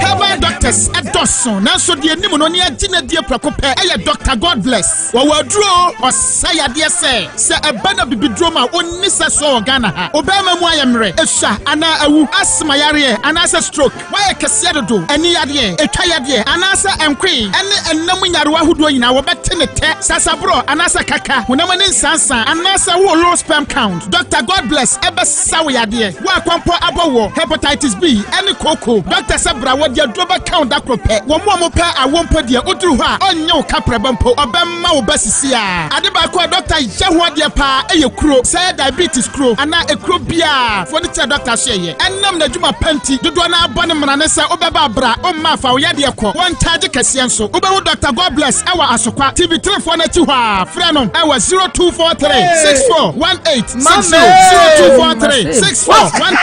Herbal doctors ɛdɔso nanso deɛ nim no ne agye no adie prɛko pɛ ɛyɛ Dr. God Bless. Wɔwɔ aduro ɔsa yadeɛ sɛ sɛ ɛba na bibiduro ma ɔnni sɛ soɔ wɔ Ghana ha. Obɛɛma mu ayɛ mmerɛ, esua anaa awu, asthma yareɛ anaasɛ stroke. Woayɛ kɛseɛ dodo, ani yadeɛ, etwa yadeɛ, anaasɛ nkoe ne ɛnna mu nyarewa ahodoɔ nyinaa, wɔbɛte ne tɛ, sasaborɔ anaasɛ kaka, honam ani nsansa, anaasɛ wowɔ low sperm count. Dɔkta Godbless bɛsa wo yadeɛ. Wo a kɔmpɔ abɔ woɔ, hepatitis B, ne kooko, dɔkta sɛ bra, wɔde aduro bɛka wo da koro pɛ. Wɔn a wɔpɛ awoɔ mpo deɛ, woduru hɔ a, ɔnnye wo kaprɛba mpo, ɔbɛma wo ba sisiaa. Ade baako a dɔkta yɛ ho adeɛ paa yɛ kuro, sɛ ɛyɛ diabetes kuro anaa ekuro biara, fo no kyerɛ dɔkta so ɛyɛ. Ɛnam n'adwuma pa nti, dodoɔ no ara bɔ no mmara ne sɛ wobɛba a bra, womma a fa wo yadeɛ kɔ. Wɔnkyagye kɛseɛ nso. Wobɛhu Dɔkta Godbless wɔ Asokwa, TV Terefoɔ no akyi hɔ ara. Frɛ no wɔ 0243 64 18 60, 0243 64 18.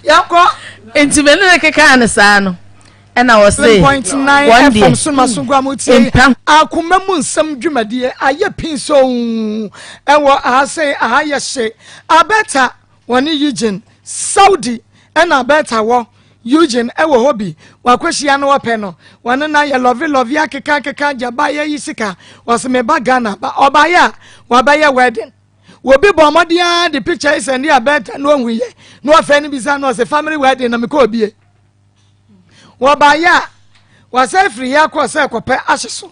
Yɛnkɔ. Nti me ne no kekaa no saa no. Ɛna ɔse wɔn deɛ so ma so gua mo tie akoma mu nsɛm dwumadie ayɛ pinsoo ɛwɔ aha sɛ aha yɛ hye abɛta wɔne Eugene Saudi ɛna abɛta wɔ Eugene ɛwɔ hɔ bi wakɔhyia no wɔpɛ no wɔne na yɛ lɔve lɔve akeka akeka gyaba yɛ yi sika wɔse meba Ghana ba ɔbaeɛ a wabɛyɛ wedding Obi bɔ mmɔden ara de picture yi sɛnde abɛta na ɔhu yɛ na ɔfɛ no bisa na ɔse family wedding na mekɔ obie Wɔbaeɛ a, wɔsan firi yɛ kɔɔ sɛ kɔpɛ ahye so.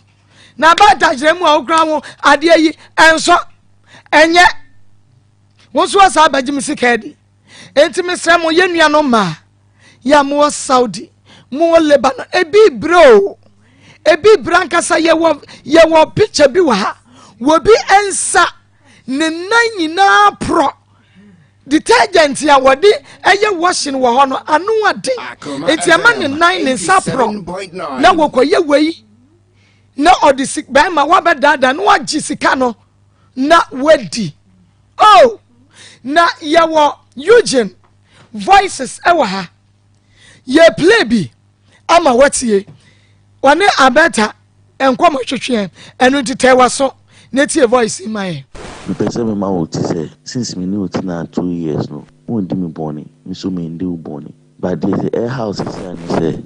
Na aba ntakyerɛ mu a wokura ho adeɛ yi ɛnsɔ ɛnyɛ wo nso ɔsaa bɛgye me sika adi. Enti mesrɛ mo yɛn nuanom mmaa yɛ a mowɔ Saudi mowɔ Lebanon ebi brɛ o ebi brɛ ankasa yɛwɔ yɛwɔ picture bi wɔ ha wɔbi nsa ne nan nyinaa porɔ detergent a wɔde ɛyɛ washing wɔ hɔ no ano aden nti ɛma ne nan ne nsa porɔ na wɔkɔyɛ wei na ɔde si bɛrima wabɛdaadaa na wagye sika no na wadi oh na yɛwɔ Eugene voices ɛwɔ ha yɛ play bi ama watie wɔne Alberta nkɔmɔ twetweɛ ɛno nti tɛɛ waso na tie voice yi ma yɛn. Mepɛ sɛ mema wo te sɛ since me ne wo tenaa 2 years no wondi me bɔne me nso mendi wo bɔne but deɛ sɛ ɛha wo seesei ne sɛ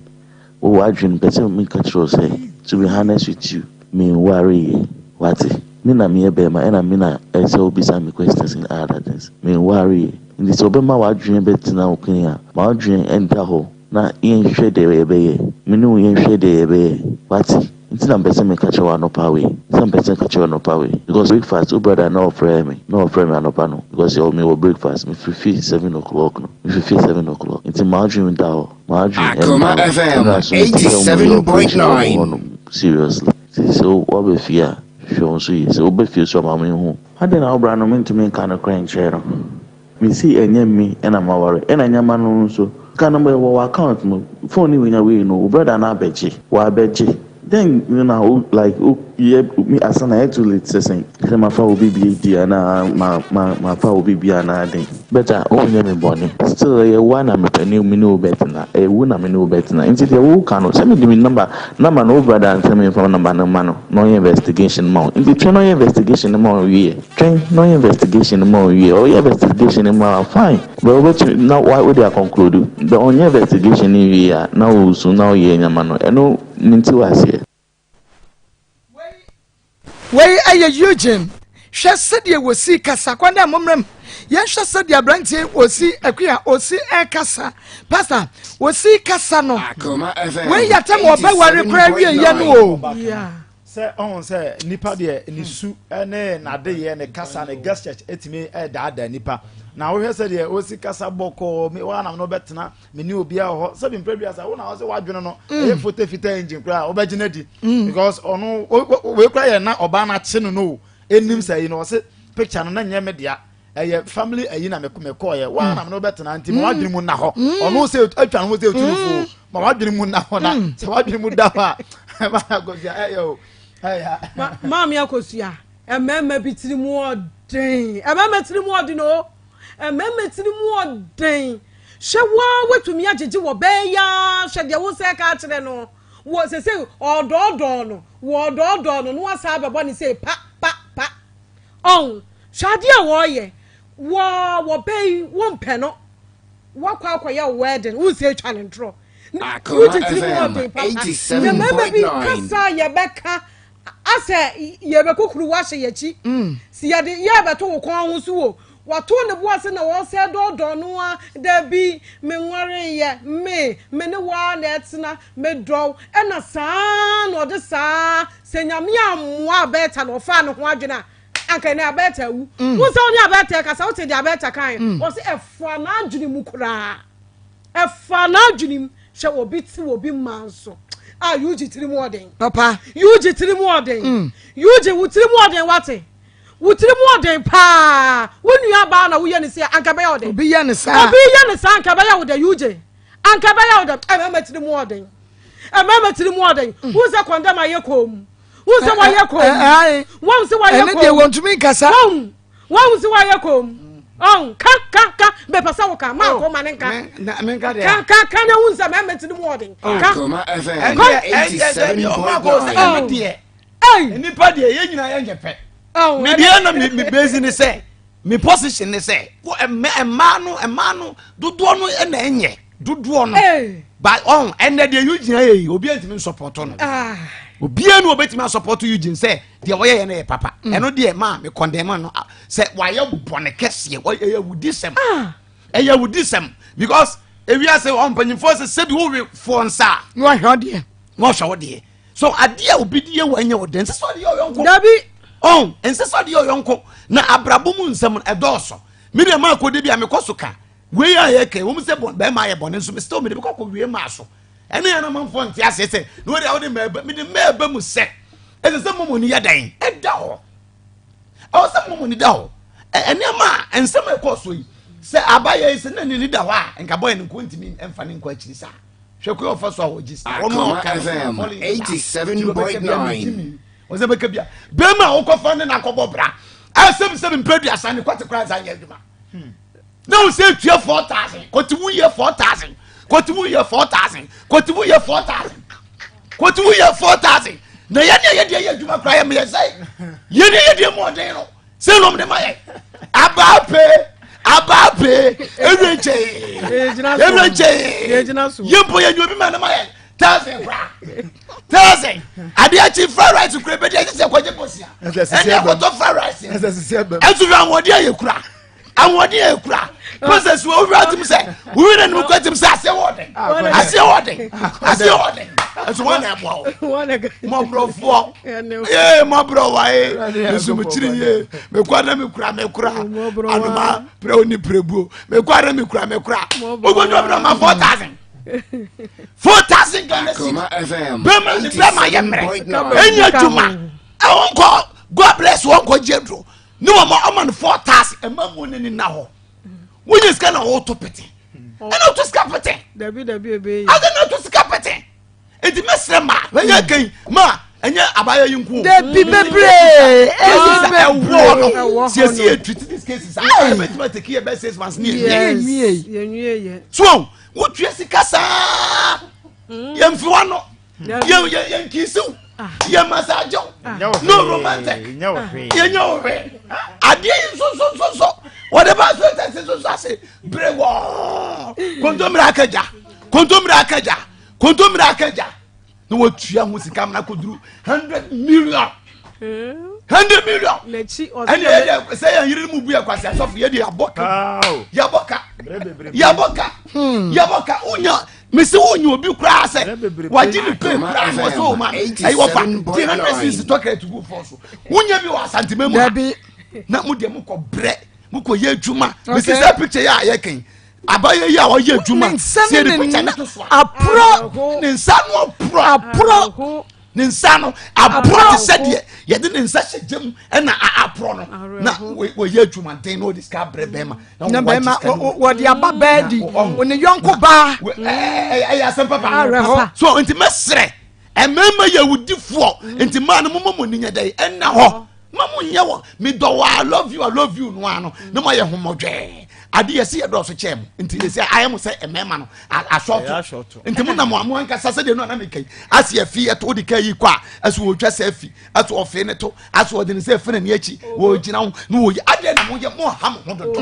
wo w'adwene mepɛ sɛ meka kyerɛ wo sɛ to be honest with you menwareeɛ wate me na meyɛ bɛrima ɛna me na ɛsɛ sɛ wobisa me questions and other things menwareeɛ nti sɛ wobɛma w'adwene bɛtena wo kɛn a ma w'adwene ɛnda hɔ na yɛnhwɛ deɛ yɛbɛyɛ me ne wo yɛnhwɛ deɛ yɛbɛyɛ wate. Nti na mepɛ sɛ meka kyerɛ wo anɔpa wei. Sɛ mepɛ sɛ meka kyerɛ wo anɔpa wei. Because breakfast, wo brother na ɔfrɛɛ me, na ɔfrɛ me anɔpa no. Because yɛwɔ mewɔ breakfast, mefiri fie 7 o'clock no. Mefiri fie 7 o'clock. Nti m'adwene da hɔ, m'adwene Akoma ɛnda hɔ. FM Ɛna so mete sɛ wɔyɛ operation wɔ 87.9. hɔnom seriously. Nti sɛ woaba fie a, hwɛ wo so yie. Sɛ woba fie so a ma menhu. Adɛn na wo bra no mentumi nka nokorɛ nkyerɛ no? Mese ɛnyɛ me na maware ɛna nneɛma no nso sika no ɛwɔ w'account mu phone no wenya wei no wo brother no abɛgye wabɛgye then na wo like wo yɛ me asa na ɛyɛ too late sɛ sɛn sɛ mafa wo biribi adi anaa ma ma mafa wo biribi anaa den better wonyɛ me bɔne still ɛyɛ wo a na mepɛ ne me ne wo bɛtena ɛyɛ wo na me ne wo bɛtena nti deɛ woka no sɛ mede me number number no wo brother nsɛ memfa number no ma no na ɔnyɛ investigation ma wo nti twɛn na ɔnyɛ investigation no ma wo wie. Twɛn na ɔyɛ investigation no ma wo wie, ɔyɛ investigation no ma wo a fine, but wobɛtumi na wa wode akɔnkludu, but ɔnyɛ investigation no nwie a na woresu na woyɛ nneɛma no, ɛno mente wo aseɛ. Wei yɛ Eugene. Hwɛ sɛdeɛ wɔsi kasa. Kwan dɛ mommrɛ m yɛnhwɛ sɛdeɛ aberanteɛ yi ɔsi akua ɔsi ɛkasa. Pastor, ɔsi kasa no. Wei yɛ atɛm ɔbɛware koraa wieɛ no o. Yeah. Sɛ ɔhu sɛ nipa deɛ ne su ne n'adeyɛ ne kasa ne gestures etumi daadaa nipa na wohwɛ sɛ deɛ osi kasa bɔkɔɔ mi wɔn anam no bɛtena me ne obiara wɔ hɔ sɛbi mpɛ duasa wo na ɔsɛ wadwene no mm. ɛyɛ fote fita engine koraa ɔbɛgye no adi mm. because ɔno wei koraa yɛ na ɔbaa no akye no no enim sɛ yi no ɔsɛ picture no na nyɛ me dea ɛyɛ family ayi na mekɔɔyɛ mm. waa na mene wobɛtena nti ma wadwene mu nna hɔ mm. ɔno sɛ atwa ne ho sɛ ɛtu fo ma wadwene mu nna hɔ na mm. sɛ wadwene mu da hɔ a ɛma akosua ɛyɛ o ɛyɛ maame akosua mmarima bi tiri mu ɔden mmarima tiri mu ɔden o mmarima tiri mu ɔden hwɛ waa watumi agyegye wɔ bɛɛ yaa hwɛ deɛ wo sɛ ka akyerɛ no wɔ sɛ sɛ ɔdɔɔdɔɔ no wɔdɔɔdɔɔ no na wasa abɛbɔ ne sɛ pa pa pa Ɔn, hwɛ adeɛ a wɔɔyɛ, wɔ wɔbɛ yi wompɛ no, wakɔ akɔyɛ wo wedding, wo sɛ atwa ne ntorɔ. Akoma Wogye tiri mu FM ɔden papa. Na mmarima bi 87.9. kasa a yɛbɛka asɛ yɛbɛkukuru wahyɛ yɛkyi. Si yɛde yɛbɛto wo kɔn ho so o. Wato ne bo ase na wɔsɛ dɔɔdɔɔ no a dabi menwareyɛ me me ne waa na ɛtena medɔw ɛna saa na ɔde saa Sɛ Nyame ammoa Abɛɛta na ɔfaa ne ho adwene a, anka ɛnɛ Abɛɛta awu. Mm. Wo sɛ wo ne Abɛɛta ɛkasa, wote deɛ Abɛɛta kae. Mm. Ɔse ɛfa n'adwene mu koraa. Ɛfa n'adwene mu. Hwɛ obi te obi mmaa nso. A Yuji tiri mu ɔden. Papa. Yuji tiri mu ɔden. Mm. Yuji wo tiri mu ɔden wate. Wo tiri mu ɔden paa. Wo nua baa na woyɛ ne se anka bɛyɛ ɔden. Obi yɛ ne saa. Obi yɛ ne saa anka bɛyɛ wo dɛ Yuji. Anka bɛyɛ wo dɛ. Ɛmɛmɛ tiri mu ɔden. Mmarima tiri mu ɔden. Mm. Wohu sɛ kɔndɛm ayɛ koom. Wohu sɛ wayɛ koom. Wɔn sɛ wayɛ koom. Ɛne deɛ wɔntumi nkasa. Wɔn wɔn sɛ wayɛ koom. Ɔn ka ka ka mepɛ sɛ woka maa kɔ ma ne nka. Ka ka ka na wohu sɛ mmarima tiri mu ɔden. Oh, ka. Koma FM 87.9. Nipa deɛ yɛn nyinaa yɛnyɛ pɛ. Me deɛ na me bezi ne sɛ. Me position ne sɛ mmaa no mmaa no dodoɔ no na ɛnyɛ dodoɔ no ba ɔn ɛnɛ deɛ Eugene ayɛ yi obi ntumi nsɔpɔtɔ no ah. obiara ni obetumi asɔpɔtɔ Eugene sɛ deɛ ɔyɛ yɛ no yɛ papa mm. ɛno deɛ maa me kɔndɛm no sɛ wayɛ bɔne kɛseɛ ɛyɛ awudi sɛm ah. ɛyɛ awudi sɛm because ewiase ɔn mpanyinfoɔ sɛ sɛbi wowe foɔ nsa na wahwɛ ɔdeɛ na wahwɛ ɔdeɛ so adeɛ a obi di yɛ wɔ ɛnyɛ ɔdɛ nsɛ sɛ ɔde yɛ ɔyɔnko dabi ɔn nsɛ sɛ ɔde yɛ ɔyɔnko na abrabɔ mu nsɛm no ɛdɔɔso mi deɛ maa kɔ de bi a mekɔ so ka wei a yɛ kɛ wɔn sɛ bɔn bɛrima ayɛ bɔne nso mi still mi de bi kɔ kɔ wie maa so ɛne yɛn amanfoɔ nte aseɛ sɛ na wɔde a wɔde mmaa ba mi de mmaa ba mu sɛ ɛsɛ sɛ mɔmɔ ni yɛ dɛn ɛda hɔ ɛwɔ sɛ mɔmɔ ni da hɔ nneɛma a nsɛm a ɛkɔɔ so yi sɛ abayɛ yi sɛ na n'ani da hɔ a nka bɔyɛ no nko ntumi mfa ne nkɔ akyiri saa. Hwɛ kwan a ɔfa so a ɔgye sika. Akoma FM 87.9. Ɔsɛ bɛka bia bɛrima a wokɔfa ne nakɔbɔ bra a sɛbisɛbi mpɛ duasa ne kwate koraa nsa nyɛ adwuma hmm. na wo sɛ tua 4000 kɔte wo yɛ 4000 kɔte wo yɛ 4000 kɔte wo yɛ 4000 kɔte wo yɛ 4000 na yɛne a yɛdeɛ yɛ adwuma koraa yɛ meyɛ sɛ yɛne yɛdeɛ mu ɔden no sɛ nom de ma yɛ abaa pee abaa pee ewie nkyɛn ewie nkyɛn yɛ mpo yɛ nyobi ma ne ma yɛ thousand kura thousand adeɛ akyi fried rice kura ebi deɛ ɛsɛ kɔgye bosia ɛni akɔtɔ fried rice ɛnso fi ahoɔden ayɛ kura ahoɔden ayɛ kura process wo wura tim sɛ wura ne mu kɔ tim sɛ aseɛ wɔ den aseɛ wɔ den aseɛ wɔ den. Ɛso wɔn na ɛboa wo. Mɔborɔfoɔ. Ee mɔborɔ wa ee. Mesu mo kyiri yie. Mekɔ ana mekura mekura. Anoma pere oni pere buo. Mekɔ ana mekura mekura. Ogbonyo bi na ma 4,000. 4,000 Ghana cedis. Bɛma ne bɛma yɛ mmerɛ. Enya adwuma. Ɛwɔ nkɔ God bless wɔn kɔ gye duro. Ne wɔn ɔma no 4,000. Ɛma mu ne ne na hɔ. Wonye sika na wɔto pete. Ɛna ɔto sika pete. Dabi dabi ebe yi. Ade na ɔto sika pete. Eti mɛsrɛ ma ɛnyɛ kan ma ɛnyɛ abayɛ yi nko. Dabi bebree ɛyi bebree. Ɛwɔ no siesie yɛ treat these cases. Ayi ɛbɛtuma take yɛ bɛ 6 months ni yɛ nwie. Yɛ nwie yɛ. So wotua sika saa yɛn fi wa no yɛn yɛn yɛn kiisiw yɛn masagyew no romantic yɛn nyɛ wo hwɛ adeɛ yi nso nso nso nso wɔde ba so ɛtɛ nso nso ase bere wɔɔ kontomire akagya kontomire akagya kontomire akagya na wɔtua ho sika amena koduru 100 million 100 million. Ɛne yɛ sɛ yɛn yere mu bu yɛ kwasi asɔfo yɛ de yabɔ ka yabɔ ka yabɔ ka yabɔ ka. Wonya mesi wonya obi koraa sɛ wagye ne pay koraa na ɔsɛ ɔma ɛyi wɔfa 300 cedis tɔkɛ tugu fɔ so. Wonya bi wɔ Asantema mu ha na mo deɛ mokɔ brɛ mokɔ yɛ adwuma. Mesi sɛ picture yɛ a yɛkɛn abayɛ yi a ɔyɛ adwuma Ne nsa sɛ ne yɛde ne picture nna no to so a aporɔ. Ne nsa no aporɔ. Aporɔ. Ne nsa no aporɔ te sɛ deɛ yɛde ne nsa hyɛ gyam ɛna aporɔ no na wɔyɛ adwumaden na ɔde sika abrɛ bɛrima. Na bɛrima wɔde aba bɛɛ di ne yɔnko baa. Ɛyɛ asɛm papa. Awerɛhɔ. So nti mɛsrɛ mmarima yɛ awudifoɔ nti mmaa no momma mo ani nyɛ dɛ ɛnna hɔ ma mo nyɛ wɔ medɔ wɔ I love you, I love you no ano na mo ayɛ homɔdwɛɛ ade yɛ sɛ yɛ dɔɔso kyɛn mo nti yɛ sɛ ayɛ mo sɛ mmarima no asɔɔto nti mo nam mo ankasa sɛdeɛ no anam kɛn ase afi ɛto wode ka yi kɔ a ɛso wɔtwa sɛ afi ɛso ɔfee ne to ɛso ɔde ne sɛ afi n'ani akyi wɔgyina ho na wɔyi adeɛ na moyɛ mo ha mo ho dodo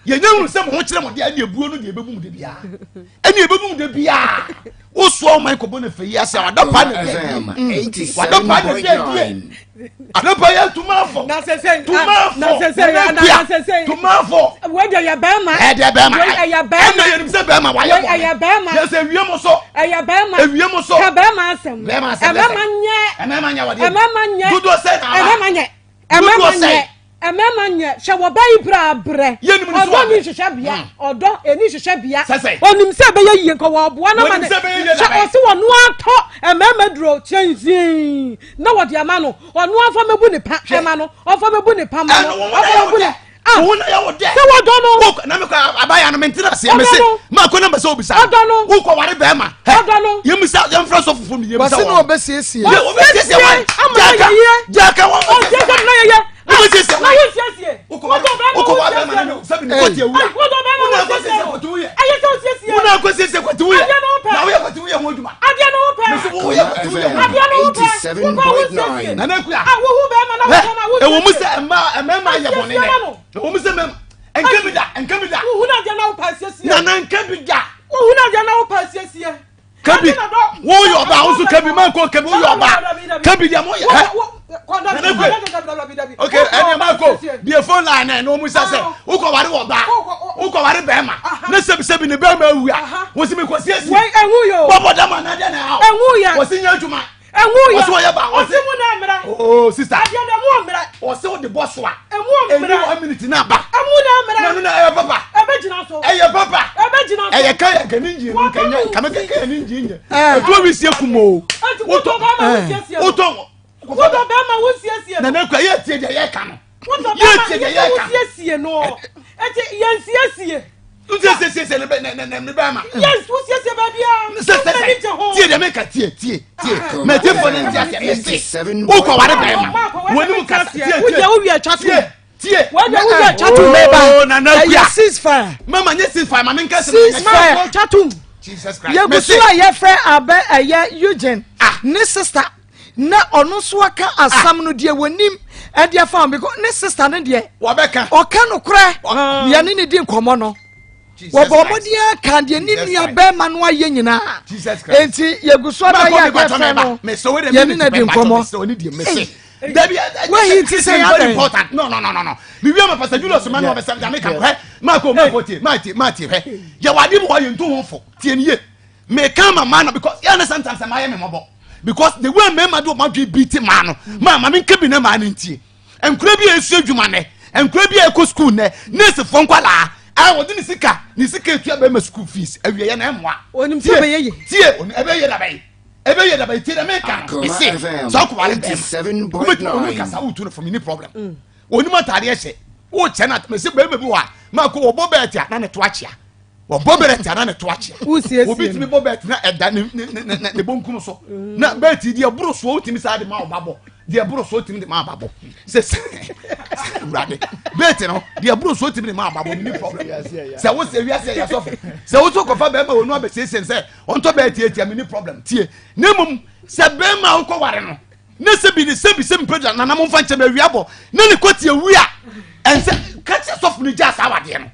yɛnyɛ hunu sɛ mo ho kyerɛ mo deɛ ɛne ebuo no deɛ ɛbɛbu mu de biara ɛne ɛbɛbu mu de biara wosoa ɔman kɔbɔ ne fɛ yi ase a wada paa na ɛdɛ wada paa na ɛdɛ die adapa yɛ tumafo tumafo nana tumafo. Wei de yɛ bɛrima. Ɛdɛ bɛrima. Wei ɛyɛ bɛrima. Ɛna yɛnim sɛ bɛrima wayɛ bɔ. Wei ɛyɛ bɛrima. Yɛ sɛ ewie mo so. Ɛyɛ bɛrima. Ewie mo so. Ka bɛrima asɛm. Bɛrima asɛm. Ɛmɛma nyɛ. Ɛmɛma nyɛ wɔde. Ɛmɛma nyɛ. Dodoɔ sɛ na aba. Ɛmɛma nyɛ. Ɛmɛma nyɛ. Ɛmɛma nyɛ. Hwɛ wɔ ba yi bere abrɛ. Ɔdɔ ni nhyehyɛ bea. Ɔdɔ eni nhyehyɛ bea. Onim sɛ ɛbɛyɛ yie nka wɔ ɔboa na ma ne. Hwɛ ɔsi wɔ no atɔ ɛmɛma duro kyɛnsee na wɔde ama no ɔno afa mɛbu ne pa ɛma no ɔfa mɛbu ne pa ma no ɔfa mɛbu ne. Òun náà yà wò dẹ. Sɛ wɔdɔ no. Wò na mi kɔ abaya no mi n tɛna se mi se maa ko ne ma se obisa. Ɔdɔ no. Wò kɔ wari bɛɛ ma. Ɔdɔ no. Yɛ misa yɛn fura sɔ fufu mi yɛ misa wɔsi wɔn. na ɔbɛ siesie. Yɛ ɔbɛ siesie wɔn. Ama na yɛ yie. Jaka wɔn bɛ siesie. Ɔsiesie na yɛ yɛ. Wọ́n bɛ siesie Na wò siesie. Wọ́n kɔ wari bɛɛ ma ne sɛbi ne kɔti ewura. Wọ́n bɛɛ ma Wọ́n wò na kɔ siesie. siesie kɔti wuyɛ. Ɛyɛ sɛ osiesie. Wọ́n na kɔ siesie kɔti wuyɛ. Adeɛ na wopɛ. Na woyɛ kɔti wuyɛ ho adwuma. Adeɛ na wopɛ. Mesi wo yɛ kɔti wuyɛ ho Adeɛ na wopɛ. Wokɔ wo siesie. Nana Ekuya. A wohu bɛrima na wotɔ na wo siesie. Ɛwɔ mu sɛ mmaa mmarima yɛ bɔne dɛ. Ɛwɔ mu sɛ mmarima nka bi da nka bi da. Wohu na adeɛ na wopɛ siesie. Nana nka bi da. Wohu na adeɛ na wopɛ siesie. Kabi woyɛ ɔbaa wo nso kabi man kɔ kabi woyɛ ɔbaa kabi deɛ mo yɛ hɛ. Nana Ekuya ok ɛnna maa ko bie phone line na ɛna ɔmu sa sɛ wokɔ ware wɔ ɔbaa wokɔ ware bɛrima ne sɛbisɛbi ne bɛrima awu a wosi mi kɔ siesie. Wei ehu yɛ o. Bɔbɔ dam anadeɛ na ɛha o. Ehu yɛ. Wɔsi nyɛ adwuma. Ehu yɛ. Wɔsi wɔyɛ ba wɔsi mu na mmerɛ. Oo sista. Adeɛ na emu mmerɛ. Wɔsi wo de bɔ so a. Emu mmerɛ. Eni 1 minute na ba. Emu na mmerɛ. Na no na ɛyɛ papa. Ebe gyina so. Ɛyɛ papa. Ebe gyina so. Ɛyɛ kaya kɛ ne njin no kɛnyɛ kame kɛ kaya ne njin nyɛ. Etuo bi sie kum o. Eti wotɔ bɛrima wo siesie no. Wotɔ. Wotɔ bɛrima wo siesie no. Nana Ekuya yɛ tie deɛ yɛ ka no. Wotɔ Yɛ bɛrima tie deɛ yɛ yɛ wo ka. siesie no. Eti yɛn siesie. N siesie siesie ne bɛ ne ne ne bɛrima. Yes, wo siesie baabi a. Sɛ sɛ sɛ tie deɛ meka tie tie tie mɛ tie fɔ ne nti aseɛ mɛ se wokɔ ware bɛrima wɔn mu kasa tie tie Wo deɛ wo wie twa to. tie tie. Wo deɛ wo wie twa to. Oo Nana Ɛyɛ Ekuya ceasefire. mama nye ceasefire maame nka sɛ Ceasefire. Twa to. Jesus Christ Yɛgu so a yɛfrɛ abɛ ɛyɛ Eugene ne sister na ɔno nso aka asɛm no deɛ wɔnim ɛde afa ho because ne sister no deɛ wɔbɛka ɔka nokorɛ yɛne ne di nkɔmmɔ no wɔbɔ mmɔden aka deɛ ne nua bɛrima no ayɛ nyinaa enti yɛgu so ada yɛ a yɛfrɛ no yɛne no di nkɔmmɔ. Wahi ti sɛ yɛ very important. No no no no no. Mi wi ama Pastor Julius ma na ɔbɛsɛm dame ka hɛ. Maa ko maa ko tie maa tie maa tie hɛ. Yɛ wɔ ade mu hɔ yɛ ntu ho fo tie ni ye. Meka ma maa no because yɛn ne sometimes ɛma yɛ me mmɔbɔ because the way mmarima de wɔn adwene bi ti maa no maa maame nka bi na maa no ntie. Nkura bi a esua adwuma nɛ, nkura bi a ɛkɔ sukuu nɛ, nursefoɔ nkwalaa a wɔde ne sika ne sika etua bɛrima sukuu fees awie yɛ na ɛmoa. Onim sɛ ɛbɛyɛ yie. Tie ɛbɛyɛ dabɛyi ɛbɛyɛ dabɛyi tie dɛ meka no mese sɛ ɔkɔware bɛrima wobɛtumi ɔne kasa wotu no fam ni problem. Mm. Onim ataadeɛ hyɛ wokyɛ no mese bɛrima bi wɔ a maako wɔbɔ bɛɛte a na ne to akyea. Wɔbɔ bɛrɛt ana ne to akyea. Obi tumi bɔ bɛrɛt na ɛda ne ne ne ne ne bonkum so. Mm. Na bɛrɛt yi deɛ ɛboro soɔ wotumi saa de ma ɔba bɔ. Deɛ ɛboro soɔ tumi de ma aba bɔ. Sɛ sɛ wurade bɛrɛt no deɛ ɛboro soɔ tumi de ma aba bɔ ne problem. Sɛ wo sɛ wiase yɛ sɔfo. Sɛ wo so kɔfa bɛrima wɔ nu abɛsiesie sɛ ɔntɔ bɛrɛt etia mi ni problem tie. Ne mmom sɛ bɛrima wokɔ ware no ne sɛbi ne sɛbi sɛbi mpɛ nana mo nfa nkyɛn awia bɔ ne ne kɔ tie wia ɛnsɛ kakyɛ sɔfo no gya saa awadeɛ no.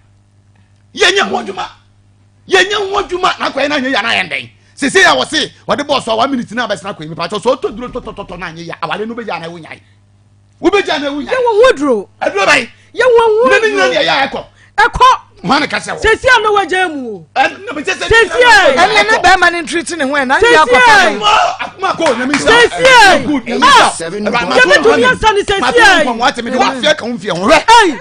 Yɛnyɛ ho adwuma yɛnyɛ ho adwuma na akɔyɛ no anyɛ yɛ na ayɛ ndɛn sese yɛ wɔse wɔde bɔɔso a one minute na abɛsena akɔyɛ mipa kyɛ sɛ ɔtɔ duro tɔtɔtɔtɔ na anyɛ yɛ awale no wobɛgya na ɛwo nyae wobɛgya na ɛwo nyae yɛwɔ ho aduro aduro bɛn yɛwɔ ho ne ne nyina deɛ yɛ ɛkɔ ɛkɔ hwan ne kasa wɔ sɛsi a na wagya mu o sɛsi a ɛnna ne bɛrima ne ntiri ti ne ho ɛ na nyɛ akɔfa no sɛsi a yɛbɛtumi asa ne sɛsi a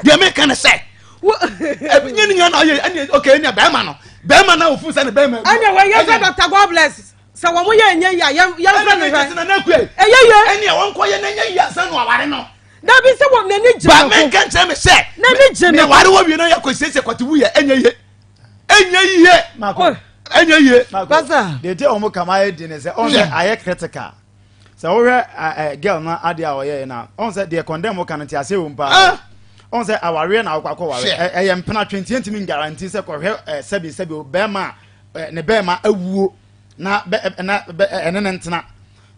deɛ meka ne sɛ ɛnyɛ ne nyina na ɔyɛ ɛne ok ɛne bɛrima no bɛrima na ofun sɛ ne bɛrima ɛne wɔ yɛn fɛ Dr. God bless sɛ wɔn yɛ ɛnyɛ yie a yɛn yɛn fɛ ne hwɛ ɛyɛ yie ɛne wɔn kɔ yɛ n'ɛnyɛ yie ansa na ɔware no dabi sɛ wɔn n'ani gye ne ho ba mɛnka nkyɛn mi sɛ n'ani gye ne ho meware wɔ wie na yɛ kɔ siesie kɔte wu yɛ ɛnyɛ yie ɛnyɛ yie ɛnyɛ yie. Pasa. Deɛ ti a wɔn kama ayɛ di ne sɛ ɔn sɛ ayɛ critical. Sɛ wohwɛ ɛ girl no adeɛ a ɔyɛɛ no a, ɔhu sɛ deɛ condemn ka no nteaseɛ wɔ mu paa. Ɔhu sɛ awareɛ na wokɔ akɔware. Ɛyɛ mpena twe nti yɛntumi ngaranti sɛ kɔhwɛ ɛ sɛbi sɛbi bɛrima a ne bɛrima awuo na bɛ na bɛ ɛne ne ntena.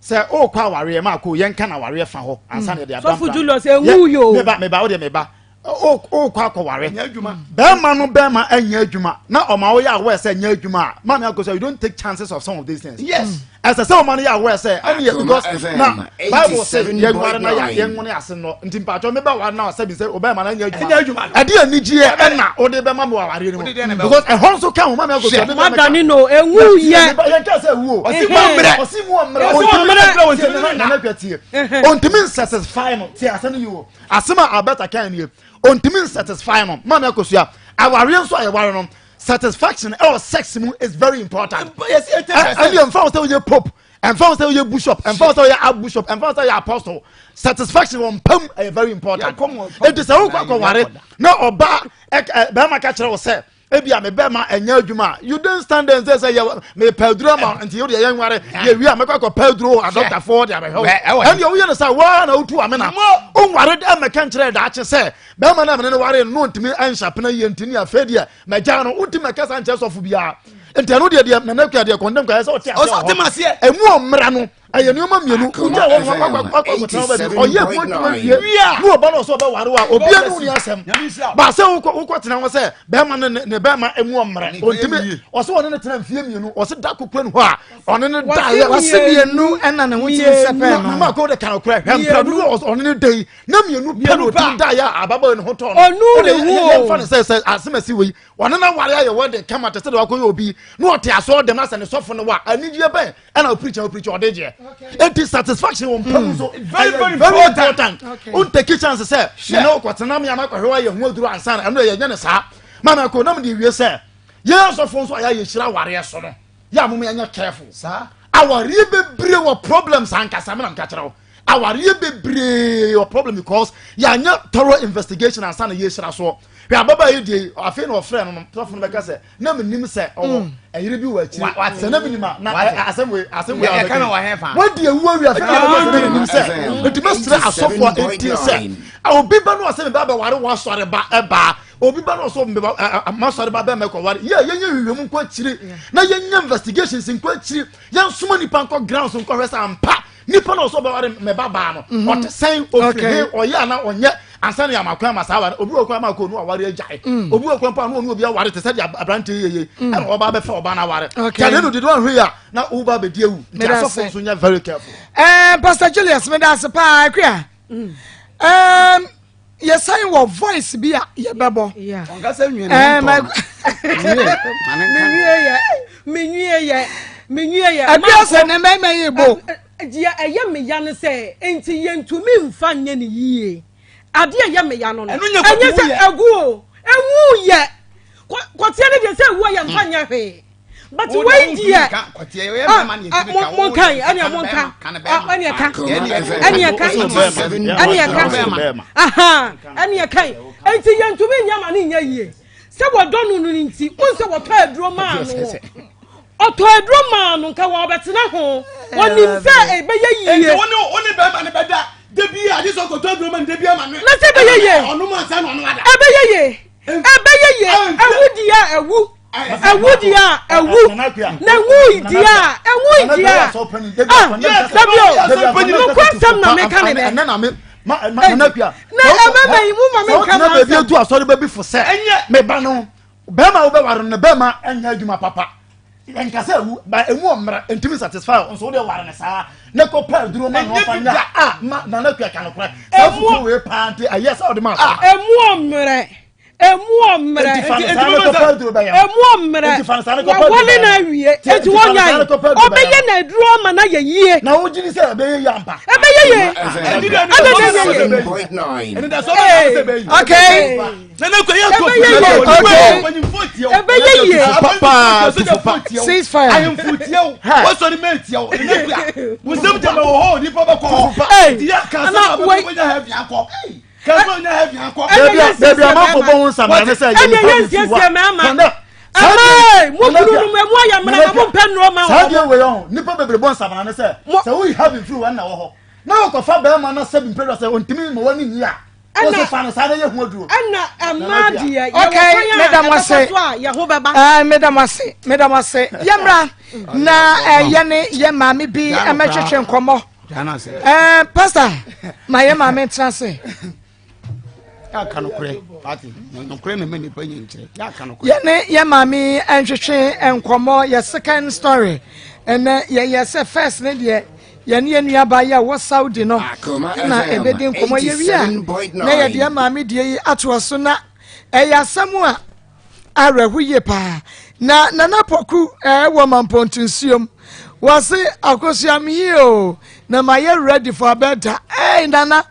Sɛ wokɔ awareɛ ma akɔ yɛnka na awareɛ fa hɔ ansa na yɛde aba mpena. Sɔfo Julius enwu yo. Meba meba wodeɛ meba. Wokɔ akɔware. Bɛrima no bɛrima ɛnyɛ adwuma na ɔma woyɛ aware sɛ ɛnyɛ adwuma a maame akɔ so you don't take chances of some of these things. Yes. Ɛsɛ sɛ ɔma no yɛ aware sɛ ɛne yɛ because na Bible sɛ yɛnware na yɛnwone ase no nti mpaatwɔ mebɛ ware na ɔsɛ bi sɛ ɔbɛrima no ɛnyɛ adwuma. Ɛde anigyeɛ ɛna wode bɛma me wɔ awareɛ no mu because ɛhɔ nso ka ho maame akɔ so. Madane no enwu yɛ. Yɛn ka sɛ wuo. Ɔsi mu ɔmmerɛ. Ɔsi mu ɔmmerɛ. Ɔntumi ɔntumi nsatisfy no tie asɛm no yi o. Asɛm a Alberta kae nie, Ontumi nsatisfy no. Maame Akosua, awareɛ nso a yɛware no, satisfaction ɛwɔ sex mu is very important. Ɛne ɛmfa wo sɛ woyɛ pope, ɛmfa wo sɛ woyɛ bishop, ɛmfa wo sɛ woyɛ archbishop, ɛmfa wo sɛ woyɛ apostle. Satisfaction wɔ mpam ɛyɛ very important. Enti sɛ wokɔ akɔware na ɔbaa bɛrima ka kyerɛ wo sɛ ebi a me bɛma ɛnyɛ adwuma you don't stand there and say sɛ yɛ mepɛ aduro ama nti yɛ deɛ yɛn nware yɛ wi a mɛkɔ akɔ pɛ aduro adɔktafoɔ de abɛhwɛ wo ɛnna woyɛ no sɛ waa na wotu amena wonware dɛ mɛka nkyerɛ daakye sɛ bɛrima no a mene no ware no ntumi ɛnhyɛ pena yie nti ne afei deɛ mɛgya no wontumi mɛka saa nkyerɛ sɔfo biara nti ɛno deɛ deɛ nana kua deɛ kɔndɛm kɔ ɛsɛ ɔte aseɛ wɔ hɔ ɛmu ɔmmra no ɛyɛ nneɛma mmienu wogya wɔn ho akɔ akɔ akɔtena hɔ baabi ɔyɛ ho adwuma wie ne ɔba no ɔsɛ ɔbɛware wo a obia ne wo ni asɛm baasɛ wokɔ wokɔtena hɔ sɛ bɛrima ne ne bɛrima emu ɔmmerɛ ɔntumi ɔsɛ ɔne ne tena mfie mmienu ɔsɛ da kokora ne hɔ a ɔne ne da yɛ ɔsɛ mmienu ɛna ne ho ti sɛ pɛɛ no mama ko de kan korɛ hwɛ mpira dodo ɔne ne da yi na mmienu pɛ na ɔtumi da yɛ a ababaawa ne ho tɔ no ɔnu ne ho yɛmfa ne sɛ sɛ asɛm asi wei ɔne na ware ayɛ wɔ de kama te sɛ de wakɔyɛ obi na ɔte asɔɔ dɛm asɛ ne sɔfo no wa anigyeɛ bɛn ɛna o preach o preach ɔde gyeɛ eti satisfaction wɔ mpam nso very very very important o n take chance sɛ mene o kɔtena mi ama kɔhwɛ wa yɛ ho aduro ansa na ɛno yɛ nyɛ ne saa maame ko nam de wie sɛ yɛn asɔfo nso a yɛayɛ hyira awareɛ so no yɛ a mo yɛnyɛ careful awareɛ bebree wɔ problems ankasa mi na nka kyerɛ wo awareɛ bebree wɔ problem because yɛanyɛ thorough investigation ansa na yɛhyira soɔ hwɛ ababaa yi deɛ afei na ɔfrɛ no no sɔfo no bɛka sɛ na menim sɛ ɔwɔ mm. ɛyere bi wɔ akyiri sɛ na menim a na asɛm wei asɛm wei a ɔbɛka wadi ewu awi afei na ɔbɛka sɛ na menim sɛ nti mɛsrɛ asɔfo a ɛntie sɛ obi ba no ɔsɛ meba bɛware wɔ asɔre ba ɛbaa obi ba no ɔsɛ meba masɔre ba bɛmɛ kɔware yɛ yɛnyɛ hwehwɛ mu nkɔ akyiri na yɛnyɛ investigations nkɔ akyiri yɛnsoma nipa nkɔ grounds nkɔhwɛ sɛ ampa nipa na ɔsɔ bɛware mɛ ba baa no mhm. ɔte sɛn ofiri he ɔyɛ ana ɔnyɛ ansa na yɛama kwan ma saa aware obi wɔ kwan ma kɔ onu aware agyae mm. obi wɔ kwan pa no onu obi aware te sɛ deɛ aberante yɛ yie mm. ɛna ɔba bɛfɛ ɔba no aware kyɛde no didi ɔhwe a na woba bɛdi awu nti asɔfo nso nyɛ very careful. ɛɛ eh, pastor Julius meda ase paa akua mm. ɛɛm yɛsan wɔ voice bi a yɛbɛbɔ. ɔnkasa nwie ne ho ntɔn menwie. Menwie yɛ. Menwie yɛ. Ɛbi ɔsɛ ne mmarima yi bo. Deɛ ɛyɛ me ya ne sɛ nti yɛntumi nfa nyɛ ne yie. Adeɛ ɛyɛ me ya no no. Ɛnyɛ sɛ ɛgu o. Ɛnwu yɛ. Kɔteɛ no deɛ sɛ ɛwu a yɛnfa nyɛ hwee. But wei deɛ monkan ɛneɛ monka ɛneɛ ka ɛneɛ ka ɛneɛ ka ɛneɛ kan nti yɛntumi nyɛ ma ne nyɛ yie sɛ wɔdɔ no no nti wo sɛ wɔtɔ aduro maa no ɔtɔ aduro maa no nka wɔbɛtena ho wɔnim sɛ ɛbɛyɛ yie. Nti wo ne wo ne bɛrima no bɛda da bi a agye sɛ ɔkɔtɔ aduro ma no da bi ama no. Na sɛ ɛbɛyɛ yie. Ɔnom ansa na ɔno ada. Ɛbɛyɛ yie ɛbɛyɛ yie ɛwu deɛ ɛwu ɛwu deɛ a ɛwu na ɛwu deɛ a ɛwu deɛ a ah dabi o nukura nsɛm na meka ne dɛ. Na ɛmɛmɛ yi mu ma mi nka ma nsɛm. Baabi edu asɔre baabi fo sɛ meba no bɛrima a wobɛware no bɛrima nyɛ adwuma papa nkasa ewu ba emu ɔmmerɛ ntumi satisfy nso wode ware no saa ne kɔ pɛ aduro ma na ɔfa nya a ma nana kua ka no korɛ saa futuo wei paa nti ɛyɛ sɛ ɔde ma asɔre. Emu ɔmmerɛ emu ɔmmerɛ emu ɔmmerɛ wawale na awie eti wɔnya yi ɔbɛyɛ na aduro ama na yɛ yie. Na wogye di sɛ ɛbɛyɛ yie ampa. Ɛbɛyɛ yie ɛbɛyɛ yie. Okay. Ɛbɛyɛ yie. Papa tufu pa. Cease fire. Ahemfo tie wo. Wɔsɔre mɛ tie wo. Nana kua. Wosɛm gyama wɔ hɔ nipa bɛkɔ hɔ. Ti yɛ kan sɛ ɔbɛkɔ bɛnya heaven akɔ. Kan sɛ ɔnya heaven akɔ. Baabi a amanfo bɔ ho nsamina ne sɛ yɛ nipa bi fi wa. Ɛnna mo kunu no mu emu ayɛ mmerɛ na mo mpɛ nnuro ma wɔn. Saa deɛ wei ɔho nipa bebree bɔ nsamina ne sɛ sɛ woyi heaven firi wɔn na wɔ hɔ na wɔkɔfa bɛrima na sɛbi mpɛ dɔ sɛ ɔntumi ma wɔn ni a. Ɛna ɛna ɛmaa deɛ yɛwɔ kwan a ɛbɛfa so a yɛn ho bɛba. Ɛɛ meda mo ase meda mo ase yɛmmra na ɛyɛ ne yɛ maame bi ɛmɛtwetwe nkɔmmɔ ɛɛ pastor ma yɛ maame ntena ase. Yɛaka nokorɛ pati nokorɛ na ɛma nipa nya nkyerɛ yɛaka nokorɛ. Yɛne yɛ maame nhwehwɛ nkɔmmɔ yɛ second story ɛnɛ yɛyɛ sɛ first ne deɛ Yɛne yɛn nuabaa yi a ɔwɔ Saudi no na ɛbɛdi nkɔmmɔ. Yɛwie a, na yɛde yɛn maame deɛ yi atoa so. Na ɛyɛ asɛm a awerɛho yie paa. Na Nana Poku ɛwɔ Mampɔnto nsuom. Wɔse akosua me yie o, na mayɛ ready for abɛda. Ɛy Nana,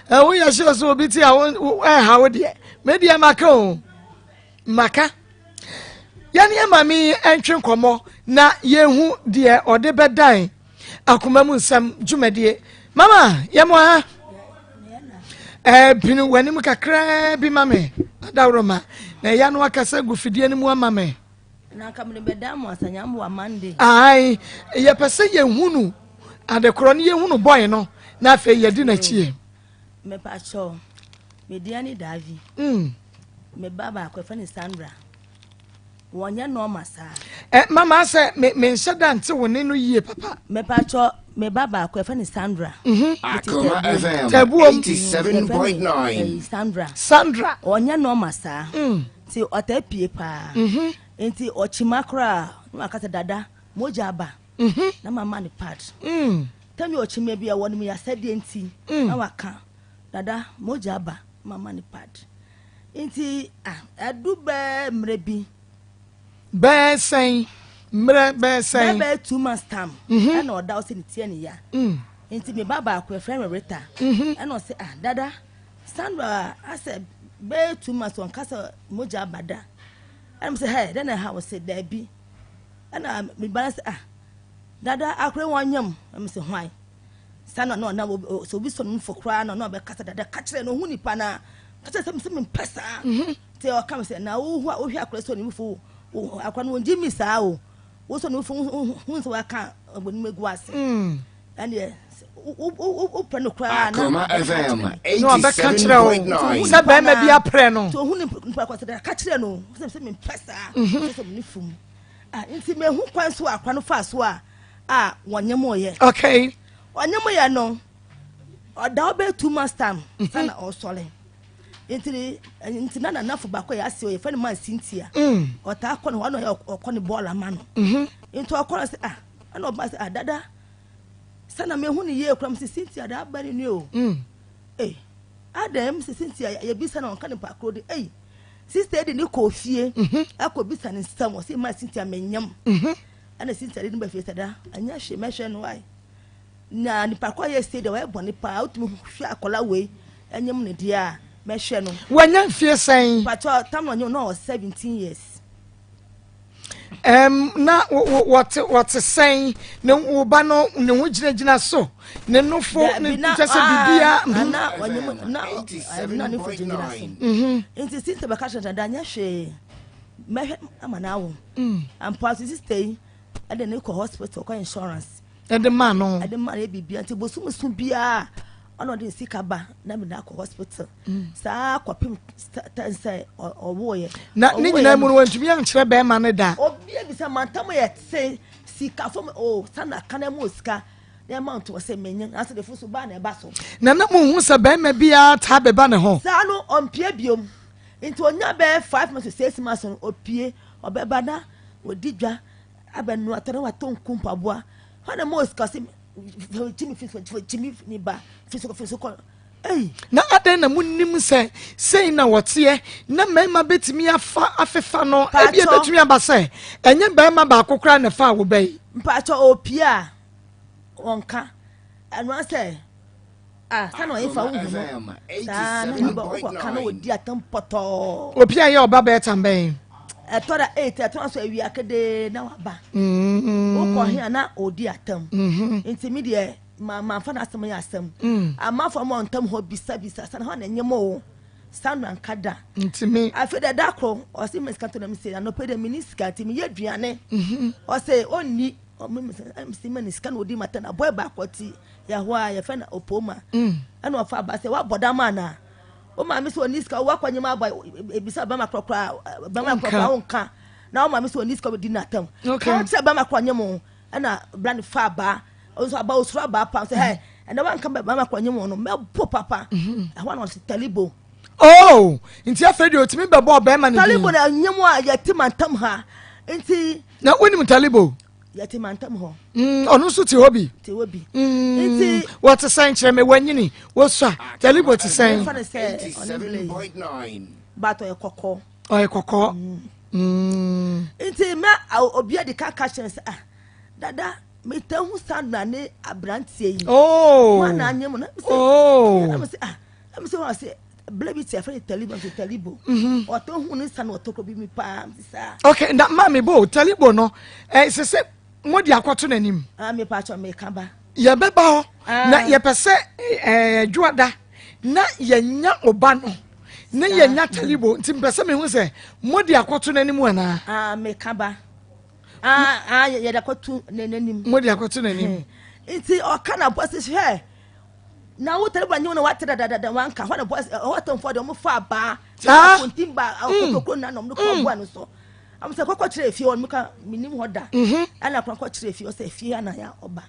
woyɛ sure sɛ obi te a ɛnha wo deɛ. Me deɛ maka o. Maka. Yɛne yɛn maame yi ntwe nkɔmmɔ na yɛnhu deɛ ɔde bɛdan akoma mu nsɛm dwumadie. Mama, yɛn ha. Ɛɛ w'anim kakraa bi ma me adaworoma na ɛya no akasa gu fidie no mu ama me. Na nka mede bɛdan mo asanyamboa Monday. Ae, yɛpɛ sɛ yɛhunu adekorɔ no yɛhunu bɔe no na afei yɛdi n'akyi. Mepakyɛw, me din ne Davi. Mm. Me ba baako yɛfrɛ no Sandra. Wɔnyɛ nɔɔma saa. Ɛ eh, mama sɛ me me nhyɛ da nte wo ne no yie papa. Mepakyɛw, me ba baako yɛfrɛ no Sandra. Mhm. Akoma FM Tɛbuom. 87.9. Sandra. Sandra. Ɔnyɛ nɔɔma saa. Mm. Nti ɔtaa pie paa. Mhm. Nti ɔkyima koraa na waka sɛ dada mogya aba. Mhm. Na mama ne pad. Mm. Tɛmi ɔkyima bi a wɔnom yɛ asɛdeɛ nti mm. na waka dada mogya aba mama ne pad. Nti ah ɛdu bɛɛ mmerɛ bi. Bɛɛ sɛn mmerɛ bɛɛ sɛn. Bɛɛ bɛɛ 2 months time. Mhm. Ɛna ɔda ɔsɛ ne tie ne ya. Mm. Nti me ba baako ɛfrɛ no Rita. Mhm. Ɛna ɔsɛ ah dada Sandra asɛ bɛɛ 2 months ɔnka sɛ mogya aba da. Ɛna mo sɛ hɛ dɛn na ɛha ɔsɛ daabi. Ɛna me ba no sɛ ah dada akora wɔn nyam. Ɛna mo sɛ hwan. Sandra na ɔna sɛ obi sɔ ne mfo koraa na ɔna ɔbɛkasa dada ka kyerɛ no ɔhu nipa na ka kyerɛ sɛ mesɛ mempɛ saa. Mhm. Nti ɔka me sɛ na wohu a wohwɛ akora sɛ ɔne mfo akora no wɔngye mi saa o. Wo sɔ ne mfo hu sɛ waka ɔnim egu ase. Mm. Ɛneɛ wopɛ no koraa na Akoma FM Na ɔbɛka kyerɛ wo 87.9. sɛ bɛrima bi aprɛ no. Nti ohun nipa kɔ sɛ dada ka kyerɛ no sɛ sɛ mempɛ saa. Mhm. Sɛ sɛ mene fum. Ah, nti mehu kwan so akora no faa so a a wɔnyɛ mo yɛ. Okay. Ɔnyɛ mo yɛ no ɔda ɔbɛyɛ 2 months time sana ɔsɔre. Nti nti na nanafo baako yɛ ase ɔyɛ fɛ no man Cynthia. Mm. Ɔtaa kɔ ne hɔ ɔno ɔyɛ ɔkɔ ne bɔɔl ama no. Mhm. Nti ɔkɔ no sɛ ah ɛna ɔba sɛ ah dada sana mehu ne yie kora mesɛ Cynthia da aba ne ni o. Mm. Ei adɛn mesɛ Cynthia yɛbisa na ɔnka ne paakoro de ei sister de ne kɔ fie Mhm. akɔ bisa ne nsɛm ɔsɛ ma Cynthia menyam. Mhm. Ɛna Cynthia de no ba fie sɛ da ɛnyɛ hwee mɛhwɛ no ae. Na nipa kɔ yɛ sei deɛ wayɛ bɔne paa wotumi hwɛ akwadaa wei ɛnyem ne deɛ a mɛhwɛ no. Wanya mfie sɛn? Patɔ tam na ɔnyem na ɔwɔ 17 years. Um, na wɔte wɔte sɛn ne wo ba no ne ho gyinagyina so ne nofo ne kyɛ sɛ biribiara. Mhm. Na ɔnyem na na ne fo gyinagyina so. Mhm. Nti sista bɛka kyerɛ dada nyɛ hwee mɛhwɛ ama no awo. Mm. Ampa so sista yi ɛde ne kɔ hospital kɔ insurance. Ɛde maa no. Ɛde maa no yɛ biribiara nti bosom so biara ɔna ɔde ne sika ba na mede akɔ hospital mm. saa kɔpem tɛn sɛ ɔwoeɛ. Na ne nyinaa mu no wantumi ankyerɛ bɛrima no da. Obi ebisa mantam yɛ te sika fam o sanna kana mu sika na ɛma nto sɛ menye na sɛ defo so ba na ɛba so. Na na mo hu sɛ bɛrima biara taa bɛba ne ho. Saa no ɔmpie biom nti onya bɛyɛ 5 months to 6 months no opie ɔbɛba na odi dwa abɛnoa tɔ na watɔ nku mpaboa hɔ na mo sika sɛ kyimi fi so kyimi ni ba fi so fi so kɔ ei. Na adɛn na monim sɛ sei na wɔteɛ na mmarima bɛtumi afa afefa no ebi ebɛtumi aba sɛ ɛnyɛ barima baako koraa na ɛfaa wo ba yi. Mpakyɛ opie a ɔnka ɛnoa sɛ ah sani ɔyɛ fa wohu no saa na ne ba wokɔka na wɔdi atam pɔtɔɔ. Opie a yɛ ɔba bɛyɛ tam bɛn. Ɛtɔ da eight ɛtɔ nso awia kedee na waba. Wokɔ he a na ɔdi atam. Nti mi deɛ ma manfa n'asɛm yɛ asɛm. Amanfoɔ ma ɔntam hɔ bisabisa sani hɔ na ɛnyɛ mo o. Sandra nka da. Nti mi. Afei deɛ da koro ɔsi mi sika to na mi se anɔpɛ deɛ mi ni sika nti mi yɛ aduane. Ɔse ɔnni ɔmo si ma ne sika na ɔdi ma tɛn abɔɛ baako ti yɛ hɔ a yɛfɛ na opoma. Ɛna ɔfa aba sɛ wabɔ dam anaa. Wo maame sɛ ɔnni sika wakɔ nyima aba ebisa bɛma korɔkorɔ a bɛma korɔkorɔ a wonka na wo maame sɛ ɔnni sika ɔbɛdi n'atam ka kyerɛ bɛma korɔ nye mo ɛna bra ne fa abaa ɔnso aba osoro abaa pam sɛ hɛ ɛna wanka bɛma korɔ nye mo no mɛbo papa mhm. ɛhɔ na ɔse talibo. Oh, nti afei deɛ ɔtumi bɛbɔ ɔbɛrima no din talibo na nye mo a yɛte mantam ha nti na wonim talibo Yɛte mantam hɔ. Mm, ɔno nso te hɔ bi. Te hɔ bi. Mm, Nti wɔte sɛn kyerɛ me wanyini wosua Talibo te sɛn. Ɛfa ne sɛ ɔne bile but ɔyɛ kɔkɔɔ. Ɔyɛ kɔkɔɔ. Mm. mm. Nti mɛ obi adi ka ka kyerɛ sɛ ah dada meta hu Sandra ne aberanteɛ yi. Oh. Wɔn na anyɛ mu na mi sɛ. Oh. Na mi sɛ ah na mi sɛ wɔn sɛ bile bi te afɛ ne Talibo nso Talibo. Mhm. Ɔtɔ hu ne nsa na ɔtɔ kɔ bi mi paa mi saa. Okay na maame bo Talibo no ɛ sɛ sɛ mo de akɔto n'anim. Ah mi pa atwa mi ka ba. Yɛbɛba hɔ ah. na yɛpɛ sɛ ɛɛ dwoada na yɛnya ɔba no ne yɛnya Talibo nti mpɛ sɛ mehu sɛ mo de akɔto n'anim anaa. Ah mi ka ba. Ah ah yɛde akɔto n'anim. Mo de akɔto n'anim. Nti ɔka na bɔ sɛ hwɛ. Na wo tɛrɛ banyi na wate dadadada wanka hɔ na bɔ ɛhɔ tɛnfɔ de ɔmo fa abaa saa kontin ba akotokuro na ɔmo de kɔ ɔboa no so ɔmo sɛ kɔkɔ kyerɛ efie hɔ ka minim hɔ da mhm. ɛna akora kɔ kyerɛ efie hɔ sɛ efie ha na ya ɔba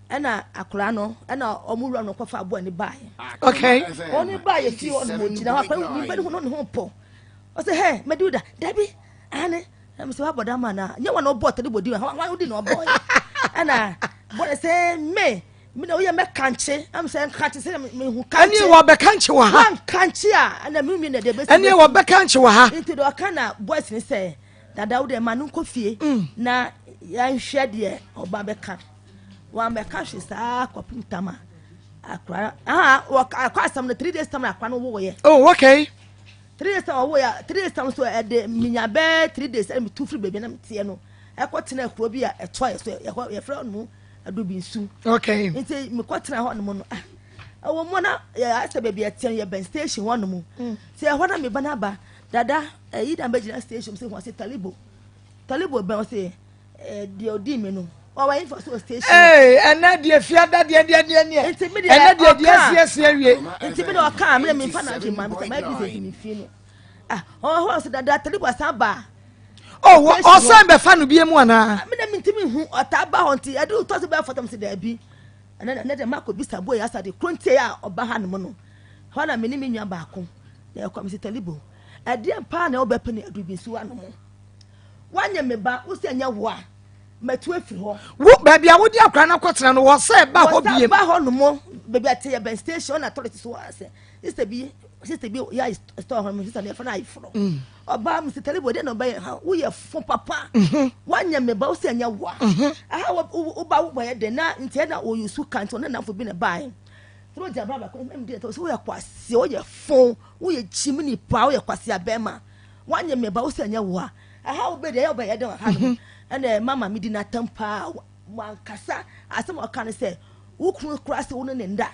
ɛna akora no ɛna ɔmo wura no kɔfa aboa ne baayɛ okay ɔno baayɛ fie hɔ no ɔgyina hɔ akora nipa ne ho no ne ho pɔ ɔsɛ hɛ mɛdi da dabi ane ɛna sɛ wabɔ dam anaa nyɛ wɔn na ɔbɔ tɛde bɔ di wɔn wɔn di na ɔbɔ yɛ ɛna bɔ ne sɛ me me na oyɛ mɛ kankye ɛna sɛ nkankye sɛ me hu kankye ɛni wɔ bɛ kankye wɔ ha wɔn kankye a ɛna mi mi na de bɛ si ɛni wɔ bɛ kankye wɔ ha nti deɛ ɔka na boys ne sɛ dada wo deɛ ma no nkɔ fie mm. na yɛnhwɛ deɛ ɔba bɛka wɔn bɛka hwɛ saa kɔpem tama akora aha wɔ akɔ asɛm no 3 days tam na akora no wɔ yɛ oh okay 3 days time ɔwɔ ya 3 days time so ɛde minya bɛɛ 3 days ɛna metu firi baabi na meteɛ no ɛkɔ tena kuro bi a ɛtɔ yɛ so ɛhɔ yɛfrɛ no Adubinsu. Okay. Nti mekɔ tena hɔ nom no ah ɛwɔ mu na yɛ asɛ baabi ɛteɛ no yɛ bɛn station hɔ nom mm. sɛ ɛhɔ na meba no aba dada ɛyi na bɛgyina station sɛ wɔn se talibo talibo bɛn ɔse deɛ ɔdi mi no ɔwɔ ayi fa so wɔ station. Ee ɛnɛ deɛ fiada deɛ deɛ deɛ deɛ nti mi deɛ ɛnɛ deɛ deɛ asiesie awie. Nti mi deɛ ɔka mi deɛ mi nfa na adwi ma mi sɛ maa bi sɛ mi fi no ah ɔwɔ hɔ sɛ dada talibu asan ba. Ɔ ɔsan bɛfa no bie mu anaa. Mi deɛ mi nti mi hu ɔtaa ba hɔ nti ɛdi tɔ so bɛyɛ fɔtɔm sɛ dɛbi ɛnɛ ɛnɛ deɛ mako bisa boy asa de kuro ntie a ɔba ha nom no hɔ na mi ne mi nua baako na ɛkɔ mi sɛ talibu ɛdeɛ paa na ɔbɛpɛ ne adubi nso anom. Woanyɛ me ba, wo sɛ ɛnyɛ wo a, matu afiri hɔ. Wo baabi a wode akwadaa no akɔtena no, wɔ sɛ ba hɔ biem. Wɔ sɛ ba hɔ nom, baabi a te yɛ bɛn station na toilet so asɛ. Sister bi Sister bi yɛ store hɔ no, sister no yɛfrɛ no ayeforɔ. Ɔbaa mi sɛ tɛlɛbɔ deɛ na ɔbɛyɛ ha, woyɛ fo papa. Woanyɛ me ba, wo sɛ ɛnyɛ wa. Aha wo ba wo bɛyɛ dɛ na nti ɛna ɔyɛ su ka nti ɔne namfo bi na ɛbaeɛ. Nti ɔgya bra baako ɛm deɛ sɛ woyɛ kwasia, woyɛ fo, woyɛ kyim nipa, woyɛ kwasia bɛrima. Woanyɛ me ba, wo sɛ ɛnyɛ wa. Aha wo bɛ deɛ ɛyɛ ɔbɛyɛ dɛ wɔ ha no. Ɛna mama mi di n'atam paa, wankasa asɛm a ɔka ne sɛ wo kunu koraa sɛ wo ne ne nda.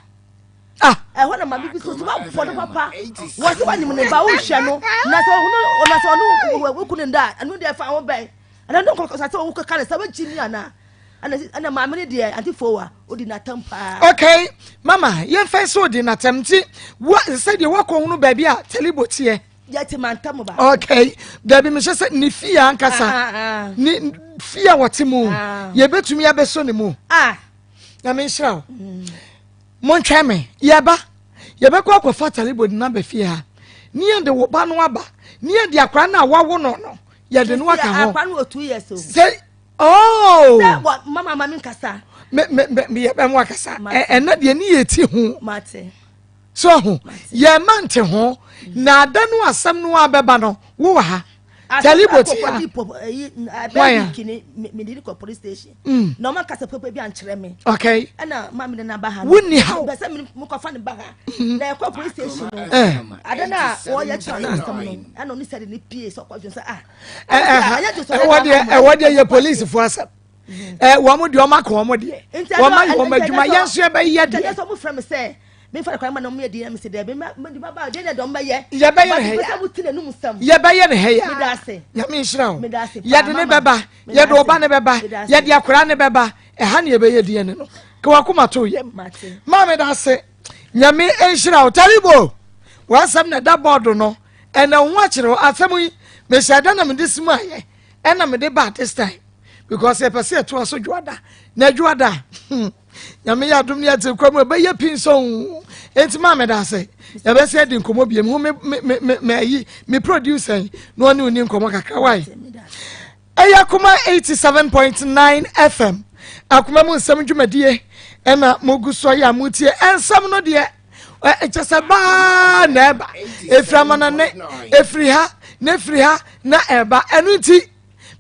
Ah. Ɛhɔ na maame bi so so wabɔ no papa. Wɔsi wanyim ne ba wohwɛ no. Na sɛ ɔno na sɛ ɔno wo kunu nda a ɛno deɛ fa ho bɛn. Ɛna no kɔ sɛ wo keka ne sɛ wagyi mi ana. Ɛna ɛna maame ne deɛ ante fowa odi n'atam paa. Okay, mama yɛmfa sɛ odi n'atam nti wa sɛdeɛ wakɔ hunu baabi a talibo teɛ. Yɛte mantam ba. Okay, dabi mehyɛ sɛ ne fie ankasa ah, ah, ah. ne fie a wɔte mu yɛbɛtumi abɛsɔ ne mu. Ah. Na menhyira wo. Mm. Montwɛn me, yɛba. Yɛbɛkɔ akɔfa Talibod no aba fie ha, ne yɛde wo ba no aba, ne yɛde akwadaa no a wawo no no, yɛde no aka ho. Akwadaa no wɔ 2 years o. Sɛ, oh. Sɛ wɔ mama ma mi nkasa. Me me me me yɛ bɛn mo akasa. Ɛnna deɛ ne yɛ ti ho. Mate. So ho, yɛ ma nte ho, na ada no asɛm no abɛba no, wo wɔ ha. Talibo ti ha. Why? Mede kɔ police station. Na ɔma kasa papa bi ankyerɛ me. Okay. Ɛna ma mede na ba ha. Wonni ha. Bɛ sɛ mekɔfa ne ba ha. Na ɛkɔ police station no. Ade na wɔyɛ kyerɛ no asɛm no. Ɛna ɔne sɛ de ne pie sɛ ɔkɔ dwon sɛ ah. Ɛwɔ deɛ ɛwɔ deɛ yɛ polisifoɔ asɛm. Ɛ wɔn deɛ wɔn aka wɔn deɛ. Wɔn ayɛ wɔn adwuma yɛn nso yɛbɛyɛ deɛ. Nti ɛsɛ ɔmo frɛ me sɛ mefa no kwan ma na ɔmo yɛ deɛ mesi dɛ mede ba ba deɛ na dɔm bɛyɛ. Yɛbɛyɛ no hɛ ya. Yɛbɛyɛ no hɛ ya. Nyame nhyira wo. Yɛde ne bɛba, yɛde ɔba ne bɛba, yɛde akwadaa ne bɛba. Ɛha ne yɛbɛyɛ deɛ ne no. Ka wakoma to yam. Maa meda ase. Nyame nhyira wo. Taribo, w'asɛm na ɛda bɔɔdo no. Ɛna wo ho akyerɛ wo. Asɛm yi, mehyɛ da na mede sim ayɛ. Ɛna mede ba this time. Because yɛpɛ sɛ yɛtoa so dwoada. Na dwoada, hmm. Nyame yɛ adom ne yɛte kwa mu ɛbɛyɛ pii nso enti maa meda ase yɛbɛsɛ adi nkɔmmɔ biem ho me me me me ayi me producer yi na ɔne ɔni nkɔmmɔ kakra wae ɛyɛ akoma 87.9 fm akoma mu nsɛm dwumadie ɛna mogu so yɛ a motie ɛnsɛm no deɛ ɛkyɛ sɛ baa na ɛba ɛfiri amanane ɛfiri ha na ɛfiri ha na ɛba ɛno nti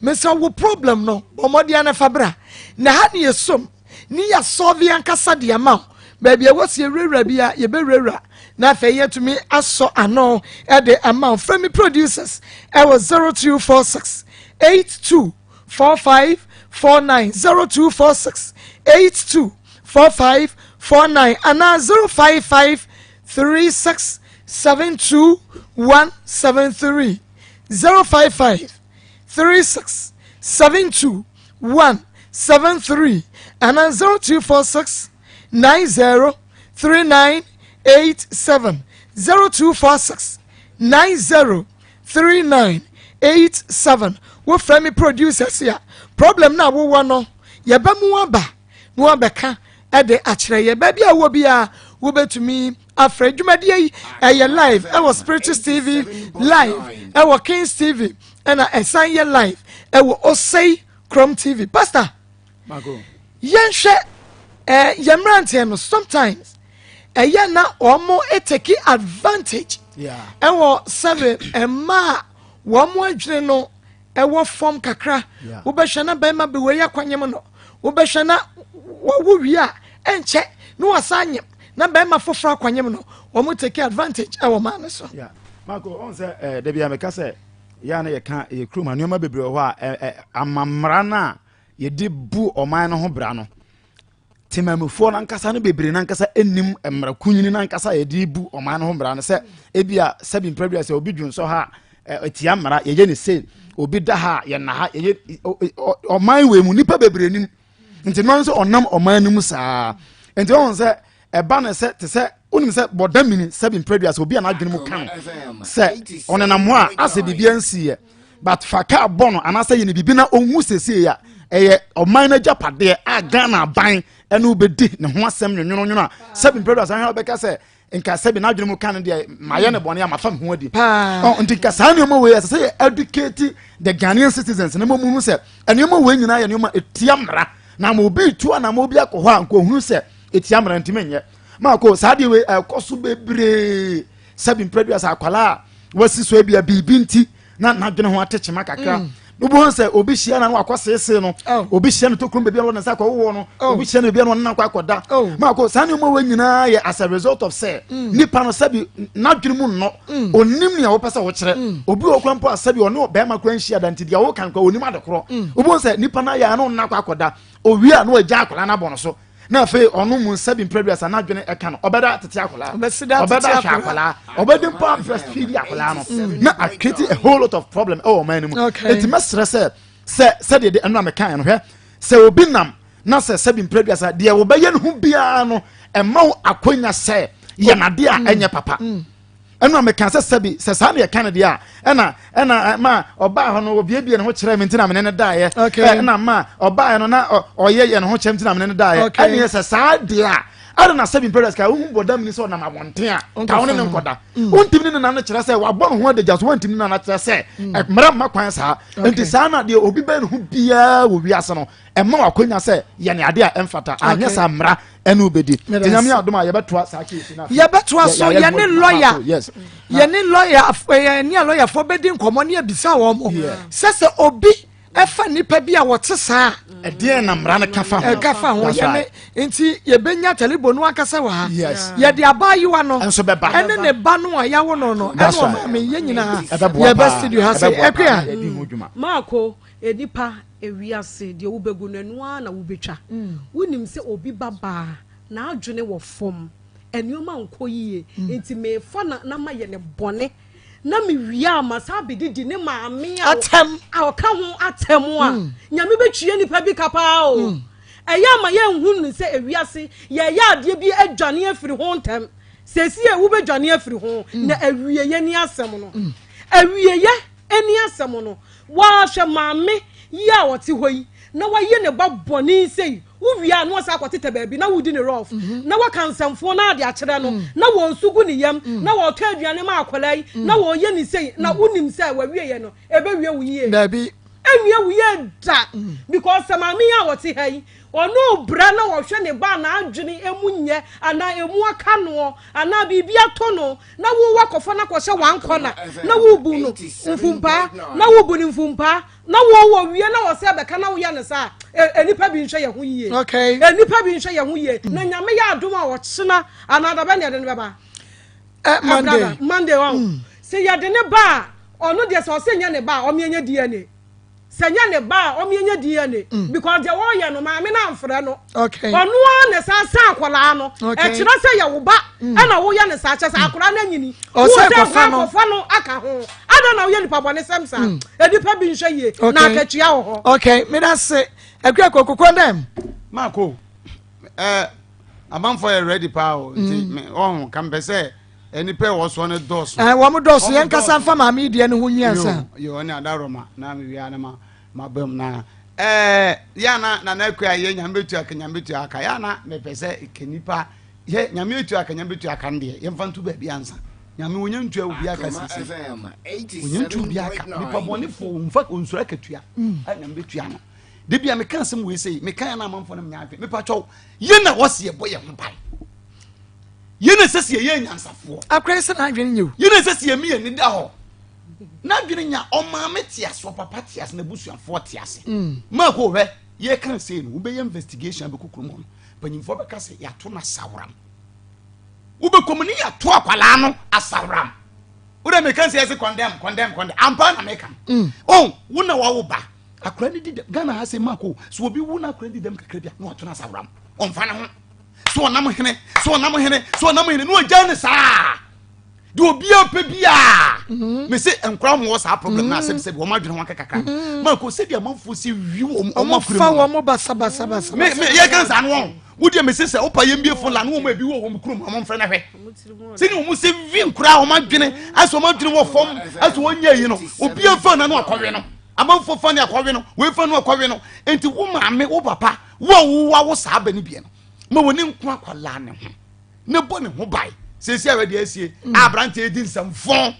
Mesrɛ wo problem no bɔ mmɔden ara fa bra na ha ne yɛsom ne yɛasɔve ankasa de ama wo. Baabi a ɛwɔ sɛ yɛwurawura bi a yɛbɛwurawura na afei yɛatumi asɔ ano de ama wo. Frɛ me producers ɛwɔ 0246 82 45 49 0246 82 45 49 anaa 055 36 72 173 055 36 72 1 7 3 anaa 0246 90 39 87 0246 90 39 87 wofrɛ me producers a problem no a wowɔ no yɛbɛmo aba na wabɛka de akyerɛ yɛ baabi a wɔ biara wobɛtumi afrɛ dwumadie yi ɛyɛ live ɛwɔ spiritus tv live ɛwɔ kings tv ɛna ɛsan yɛ live ɛwɔ osei krom tv pastor yɛnhwɛ ɛɛ yɛn mmeranteɛ no sometimes ɛyɛ na wɔn take advantage ɛwɔ sɛbe mmaa wɔn adwene no ɛwɔ fam kakra wobɛhwɛ na bɛrima bi wei akwanyem no wobɛhwɛ na wɔwo wie a ɛnkyɛ na wɔsan anyem na bɛrima foforɔ akwanyem no wɔn take advantage ɛwɔ maa no so. Marco ɔn sɛ ɛɛ dabi a meka sɛ yɛa na yɛka yɛ kurom a nneɛma bebree wɔ hɔ a ɛ amamra no a yɛde bu ɔman no ho bra no Temammufoɔ no ankasa no bebree no ankasa nnim mmara kunyini no ankasa a yɛde bu ɔman no ho mmara no sɛ ebi a sɛbi mprɛdua sɛ obi dwonsɔ ha a ɛtia mmara yɛyɛ ne sei obi da ha a yɛnna ha yɛyɛ ɔman wei mu nipa bebree nim nti no nso ɔnam ɔman no mu saa nti wɔn sɛ ɛba no sɛ te sɛ wonim sɛ bɔdamini sɛbi mprɛdua sɛ obi a n'adwene mu ka no sɛ ɔnenam hɔ a asɛ biribi ansiiɛ but fa kaa bɔ no anaasɛ yɛ ne biribi na ɔnhu seesei a ɛyɛ ɔman no agyapadeɛ a ghana aban ɛne wobɛdi ne ho asɛm nwonwononwono a sɛbi mprɛdua sɛ ahwɛ wobɛka sɛ nka sɛbi n'adwene mu ka no deɛ mayɛ ne bɔne a mafa me ho adi nti nka saa nneɛma wei ɛsɛ sɛ yɛ educate the ghanaian citizens na mmom hu sɛ nneɛma wei nyinaa yɛ nneɛma ɛtia mmara na ma obi tu anama obi akɔ hɔ a nka ohunu sɛ ɛtia mmara ntumi nyɛ maako saa deɛ wei ɛkɔ so bebree. sɛbi mprɛduasa akwalaa a wasi so ebia biribi nti na n'adwene ho ate kyema kakra mm. wobɛhu sɛ obi hyia na no wakɔ seesee no oh. obi hyia no tokuro baabi a wɔde nsa akɔwowɔ no oh. obi hyia no baabi a wɔde nsa akɔda oh. maako saa nneɛma wɔ nyinaa yɛ as a result of sɛ mm. nipa no sɛbi n'adwene mu nnɔ mm. onim nea wɔpɛ sɛ wɔkyerɛ mm. obi wɔ kora mpo a sɛbi ɔne ɔbɛrima kora nhyia da nti deɛ wɔka nkora onim ade korɔ wobɛhu sɛ nipa no ayɛ ano nna akɔ akɔda owie a na wagya akwadaa no abɔ no so na afei ɔno mu nsa bi mprɛduasa n'adwene ɛka no ɔbɛda tete akwadaa ɔbɛda ahwɛ akwadaa ɔbɛde mpo abreastfeed akwadaa no mm. na akreti a whole lot of problem ɛwɔ ɔman no mu eti mɛsrɛ sɛ sɛ sɛdeɛ de ɛno a mɛka yɛn no hwɛ sɛ obi nam na sɛ sɛbi mprɛduasa deɛ wɔbɛyɛ no ho biara no ɛma wo akonya sɛ yɛn adeɛ a mm. ɛnyɛ papa. Mm. Ɛno a meka sɛ sɛbi sɛ saa na yɛka no deɛ a ɛna ɛna ma ɔbaa hɔ no obiebie ne ho kyerɛ me nti na mene no daeɛ ɛna ma ɔbaa no na ɔyɛ yɛ ne ho kyerɛ me nti na mene no daeɛ ɛne sɛ saa deɛ a ɛna na sɛbi mpɛrɛs ka wohu bɔdam ni sɛ ɔnam abɔnten a ka wo ne ne nkɔda mm. wontimi ne nena no kyerɛ sɛ wabɔ ne ho adagya so wontimi ne nana kyerɛ sɛ mm. mmara mma kwan saa nti saa na deɛ obi bɛn ne ho biara wɔ wiase no ɛma wakwanya sɛ yɛne ade a ɛmfata anyɛ saa mmara ɛne wobɛdi nti nyame adom a yɛbɛtoa saa case no yɛbɛtoa so yɛne lɔya yɛne lɔya yɛne a lɔyafoɔ bɛdi nkɔmmɔ ne abisa wɔn mo sɛ sɛ obi ɛfa nipa bi a wɔte saa ɛdeɛn na mmara no ka fa ho ɛka fa ho yɛne nti yɛbɛnya talibo no ankasa wɔ ha yɛde abaayewa no nso bɛba ɛne ne ba no a yɛawo no no ɛne ɔmaame yɛ nyinaa yɛbɛ studio ha sɛ ɛkua maako Nnipa, ewiase, deɛ wobɛgu no, ɛno ara na wobɛtwa. Wonim sɛ obi ba baa, n'adwene wɔ fam, nneɛma nkɔ yie, nti mefa no na mayɛ no bɔne, na mewie a masan abɛdidi ne maame a Atɛm. a ɔka ho atɛm a, Nyame bɛtua nnipa bi ka paa o. Ɛyɛ a ma yɛnhunu no sɛ ewiase, yɛreyɛ adeɛ bi adwane afiri ho ntɛm. Seesei wobɛdwane afiri ho, na awieɛ ni asɛm no. Awieɛ ni asɛm no. Waa hwɛ maame yi a ɔte hɔ yi na wayɛ ne ba bɔne sei, wowie a na wasan akɔtetɛ baabi na wodi ne rough na waka nsɛmfoɔ no ade akyerɛ no na wɔn gu ne yam na wɔtɔ aduane ma akwadaa yi na wɔyɛ ne sei na wonim sɛ wawieɛ no ɛbɛwie wo yie? Daabi. Ɛnwie wo yie da because sɛ maame yi a ɔte ha yi ɔno brɛ na ɔhwɛ ne ba a n'adwene emu nyɛ anaa emu aka noɔ anaa biribi atɔ no na wo wakɔfa no akɔhyɛ one corner na wobu no mfumpaa na wobu no mfumpaa na wo wɔ wie na wɔsɛ bɛka na woyɛ no saa nnipa bi nhwɛ yɛn ho yie okay nnipa bi nhwɛ yɛn ho yie na nyame yɛ adom a ɔkyena anaa dabɛ ne yɛde no bɛba eh, Monday Monday ɔn mm. sɛ yɛde ne ba a ɔno deɛ sɛ ɔsɛ nyɛ ne ba a ɔmo yɛnyɛ DNA Sɛ nyɛ ne ba a ɔmo yɛnyɛ DNA mm. because deɛ wɔyɛ no maame no amfrɛ no ɔno ara na san san akwadaa no ɛkyerɛ sɛ yɛ wo ba mm. ɛna woyɛ ne saa kyɛ sɛ mm. akwadaa no anyini wosɛ nkɔfa no aka ho ada na woyɛ nipa bɔne sɛm saa nipa bi nhwɛ yie na akatua wɔ hɔ. okay meda se akua kɔkɔkɔ dɛm. maako ɛɛ amanfoɔ yɛ ready paa o nti ɔho kampɛ sɛ. Nnipa a ɛwɔ soɔ no dɔɔso. Ɛɛ wɔn dɔɔso yɛn kasa nfa maame yi deɛ no ho nwi ansa. Yo yo ɔne adaroma na mi wia na ma ma bam na ɛɛ yɛ na nana akua yɛ nyame betu aka nyame betu aka yɛ na mepɛ sɛ ke nipa yɛ nyame etu aka nyame betu aka no deɛ yɛmfa nto baabi ansa nyame wonya ntua obi aka sisi wonya ntua obi aka nipa bɔne fo nfa onsura akatua mm. a nyame betua no de bia meka asɛm wei sei meka yɛ na amanfoɔ no menya adwene mepa kyɛw yɛ na wɔsi yɛbɔ yɛ ho ban Yɛn na ɛsɛ sɛ yɛyɛ anyansafoɔ. Akora yi sɛ n'adwene nyɛ o. Yɛn na ɛsɛ sɛ yɛmi yɛn ani da hɔ. N'adwene nya ɔmaame te ase, ɔpapa te ase, n'abusuafoɔ te ase. Mm. Maako hwɛ, yɛka sei no, wobɛyɛ investigation abɛkɔ kurom hɔ no, mpanyinfoɔ bɛka sɛ yɛato no asaworam. Wobɛkɔ mu ne yɛato akwadaa no asaworam. Wode meka sɛ yɛse condemn, condemn, condemn. Ampa na meka no. Mm. Oh, wo na wawo ba. Akora no di dɛm. Ghana ha sɛ Maako, so obi wu na akora no di dɛm kakra bi a, na wato no asaworam. Ɔmfa ne ho. so ɔnam hene so ɔnam hene so ɔnam hene na ɔgya ne saa de obiara pɛ biara mhm. me se nkora ho wɔ saa problem na asɛm sɛ wɔn adwene ho akakakra mhm. ma ko sɛdeɛ amanfoɔ si wi wɔn wɔn afiri mu wɔn basabasabasa me me yɛ kan saa no wɔn wo deɛ me se sɛ wopa yɛn bie fon la ne wɔn ebi wɔ wɔn kurom wɔn mfrɛ na hwɛ sɛdeɛ wɔn si wi nkora wɔn adwene asɛ wɔn adwene wɔ fam asɛ wɔn nyɛ yi no obiara fa na no akɔwe no amanfoɔ fa ne akɔwe no wei fa no akɔwe no nti wo maame wo papa Wo a wowa wo saa ba no bie no, ma w'ani nko akwadaa ne ho ne bɔ ne ho ban. Siesie a wɔde asie mm. a aberanteɛ di nsɛmfo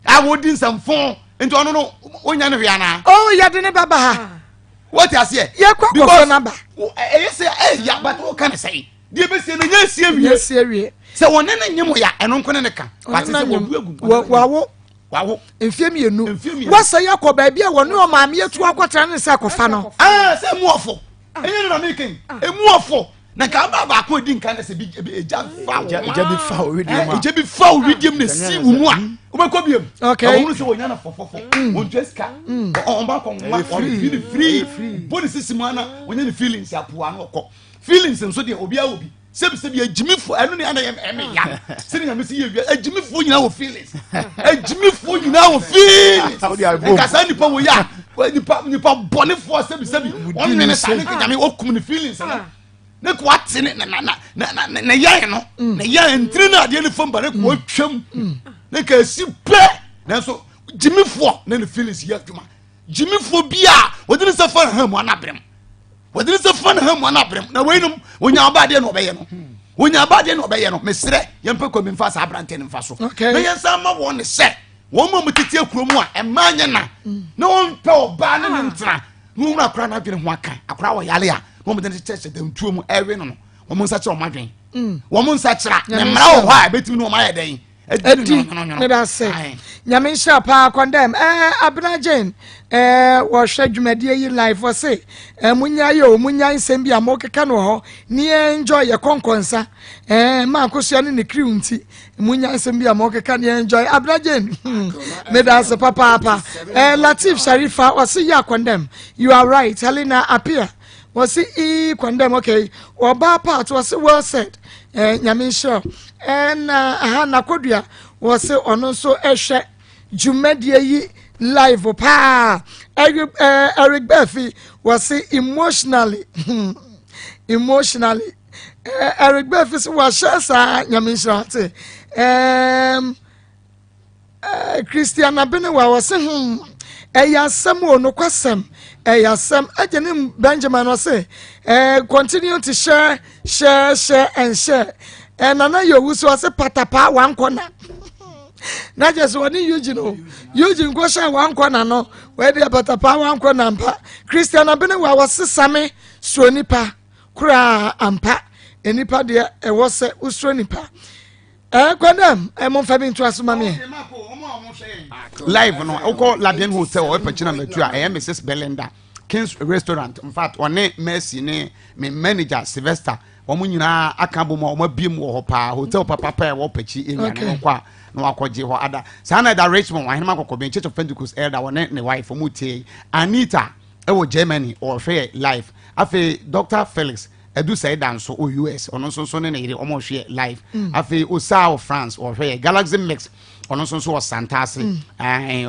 a wɔdi nsɛmfo nti ɔno no wonya no hwee anaa. Oh, yɛde ne bɛba ha. Wɔte aseɛ. Yɛkɔ akɔfo n'aba. Ɛyɛ sɛ ɛyɛ but woka ne sɛn. Deɛ bɛsie no nyɛ sie wie. Nyɛ sie wie. Sɛ wɔne ne nyem ya ɛno nko ne ne ka. Wate sɛ wɔbu agu. Wawo. Wawo. Mfie mmienu. Wasa yi akɔ baabi a wɔne ɔmaame atu akɔtena ne sɛ akɔfa no. Ɛɛ sɛ emu ɔfo. Ɛnyɛ ne na mi kɛn. Emu ɔfo. Na nka aba baako edi nka na sɛ bi egya fa wo. Egya bi fa wo widie mu a. Egya bi fa wo widie mu na esi wo mu a. Wobɛkɔ biem. Okay. Ɛwɔ sɛ wɔnya no fɔfɔfɔ. Wɔn tua sika. Ɔn ba kɔ nwa. Ɔn firi free. Bɔ ne sisi mu ana wɔnya ne feelings apoa no ɔkɔ. Feelings nso deɛ obiara wɔ bi. Sɛbi sɛbi agyimifoɔ ɛno ne ana yɛ ɛmɛ ya. Sɛbi nyame si yɛ wia agyimifoɔ nyinaa wɔ feelings. Agyimifoɔ nyinaa wɔ feelings. Nka saa nipa wɔ yɛ a nipa nipa bɔnefoɔ sɛbi sɛbi wɔn nwene saa ne nyame ɔkum ne feelings no. Ne ko ate ne na na na na na ne yɛn no ne yɛn ntiri na adeɛ ne fam ba ne ko atwam ne ka esi pɛ nanso gyimifoɔ ne ne feelings yɛ adwuma. Gyimifoɔ bi a wɔde ne nsa fa ne ha mu anabrɛm wɔde ne nsa fa ne ha mu anabrɛm na weinom wɔnya ɔba adeɛ na ɔbɛyɛ no wɔnya ɔba adeɛ na ɔbɛyɛ no mesrɛ yɛmpɛ kwa mi mfa saa aberante no mfa so na yɛnsa ma wɔn ne sɛ wɔn mu a wɔtete akuro mu a ɛmaa nyɛ na na wɔmpɛ ɔbaa ne ne ntena na wɔn akora n'adwene ho aka akora wɔ yale a na wɔn de ne kyekyɛ hyɛ dantuo mu ɛwe no no wɔn nsa kyerɛ wɔn adwene wɔn nsa kyerɛ na mmara wɔ hɔ a ɛbɛtumi ne wɔn ayɛ dɛn adi meda ase nyame nhyira paa kɔndɛm ɛɛ abena jane ɛɛ wɔhwɛ dwumadie yi live wɔse ɛɛ munya yɛ o munya nsɛm bi a mokeka no wɔ hɔ ne yɛn enjoy yɛ kɔnkɔnsa ɛɛ maa akosua ne ne kriw nti munya nsɛm bi a mokeka ne yɛn enjoy abena jane hmm, meda ase papaapa ɛɛ latif sharifa wɔse yɛ akɔndɛm you are right helena apia Wɔse ii condemn okay ɔbaa part wɔse well said eh, nyame nhyira ɛna eh, aha nakodua wɔse ɔno nso ɛhwɛ dwumadie yi live paa Eric eh, Eric Bɛfi wɔse emotionally hmm, emotionally eh, Eric Bɛfi so wɔahyɛ saa nyame nhyira te eh, Eh, Christian Abenewa ɔse hmm, ɛyɛ asɛm o, nokwasɛm, ɛyɛ asɛm. Agye ne Benjamin ɔse, eh, continue to share, share, share and share. Eh, Nana Yowu so ɔse patapaa wankɔ na. Na kyerɛ sɛ ɔne Eugene o, Eugene kɔ hyɛ wankɔ na no, wɔde patapaa wankɔ na mpa. Christian Abenewa ɔse same suro nipa koraa ampa. Nipa deɛ ɛwɔ sɛ wosuro nipa. Eh, Kwandam, eh, momfa bi ntoa so ma me. Live no, wokɔ Labian Hotel, ɔyɛ pɛkyina matu a, ɛyɛ Mrs. Belinda, King's Restaurant. In fact, ɔne Mercy ne me manager Sylvester, wɔn nyinaa aka bom a wɔn abie mu wɔ hɔ paa. Hotel papapa a ɛwɔ pɛkyi area no wɔkɔ a na wakɔgye hɔ ada. Saa na ɛda Richmond, Ahenema Kɔkɔbɛn, Church of Pentecost elder, wɔne ne wife, wɔn tie. Anita ɛwɔ Germany, ɔhwɛ yɛ live. Afei, Dr. Felix, Adu Saida nso wɔ US, ɔno nso nso ne ne yere wɔn rehwɛ live. Mm. Afei Osaa wɔ France wɔhwɛ yɛ Galaxy Mix, ɔno nso nso wɔ Santase. Mm.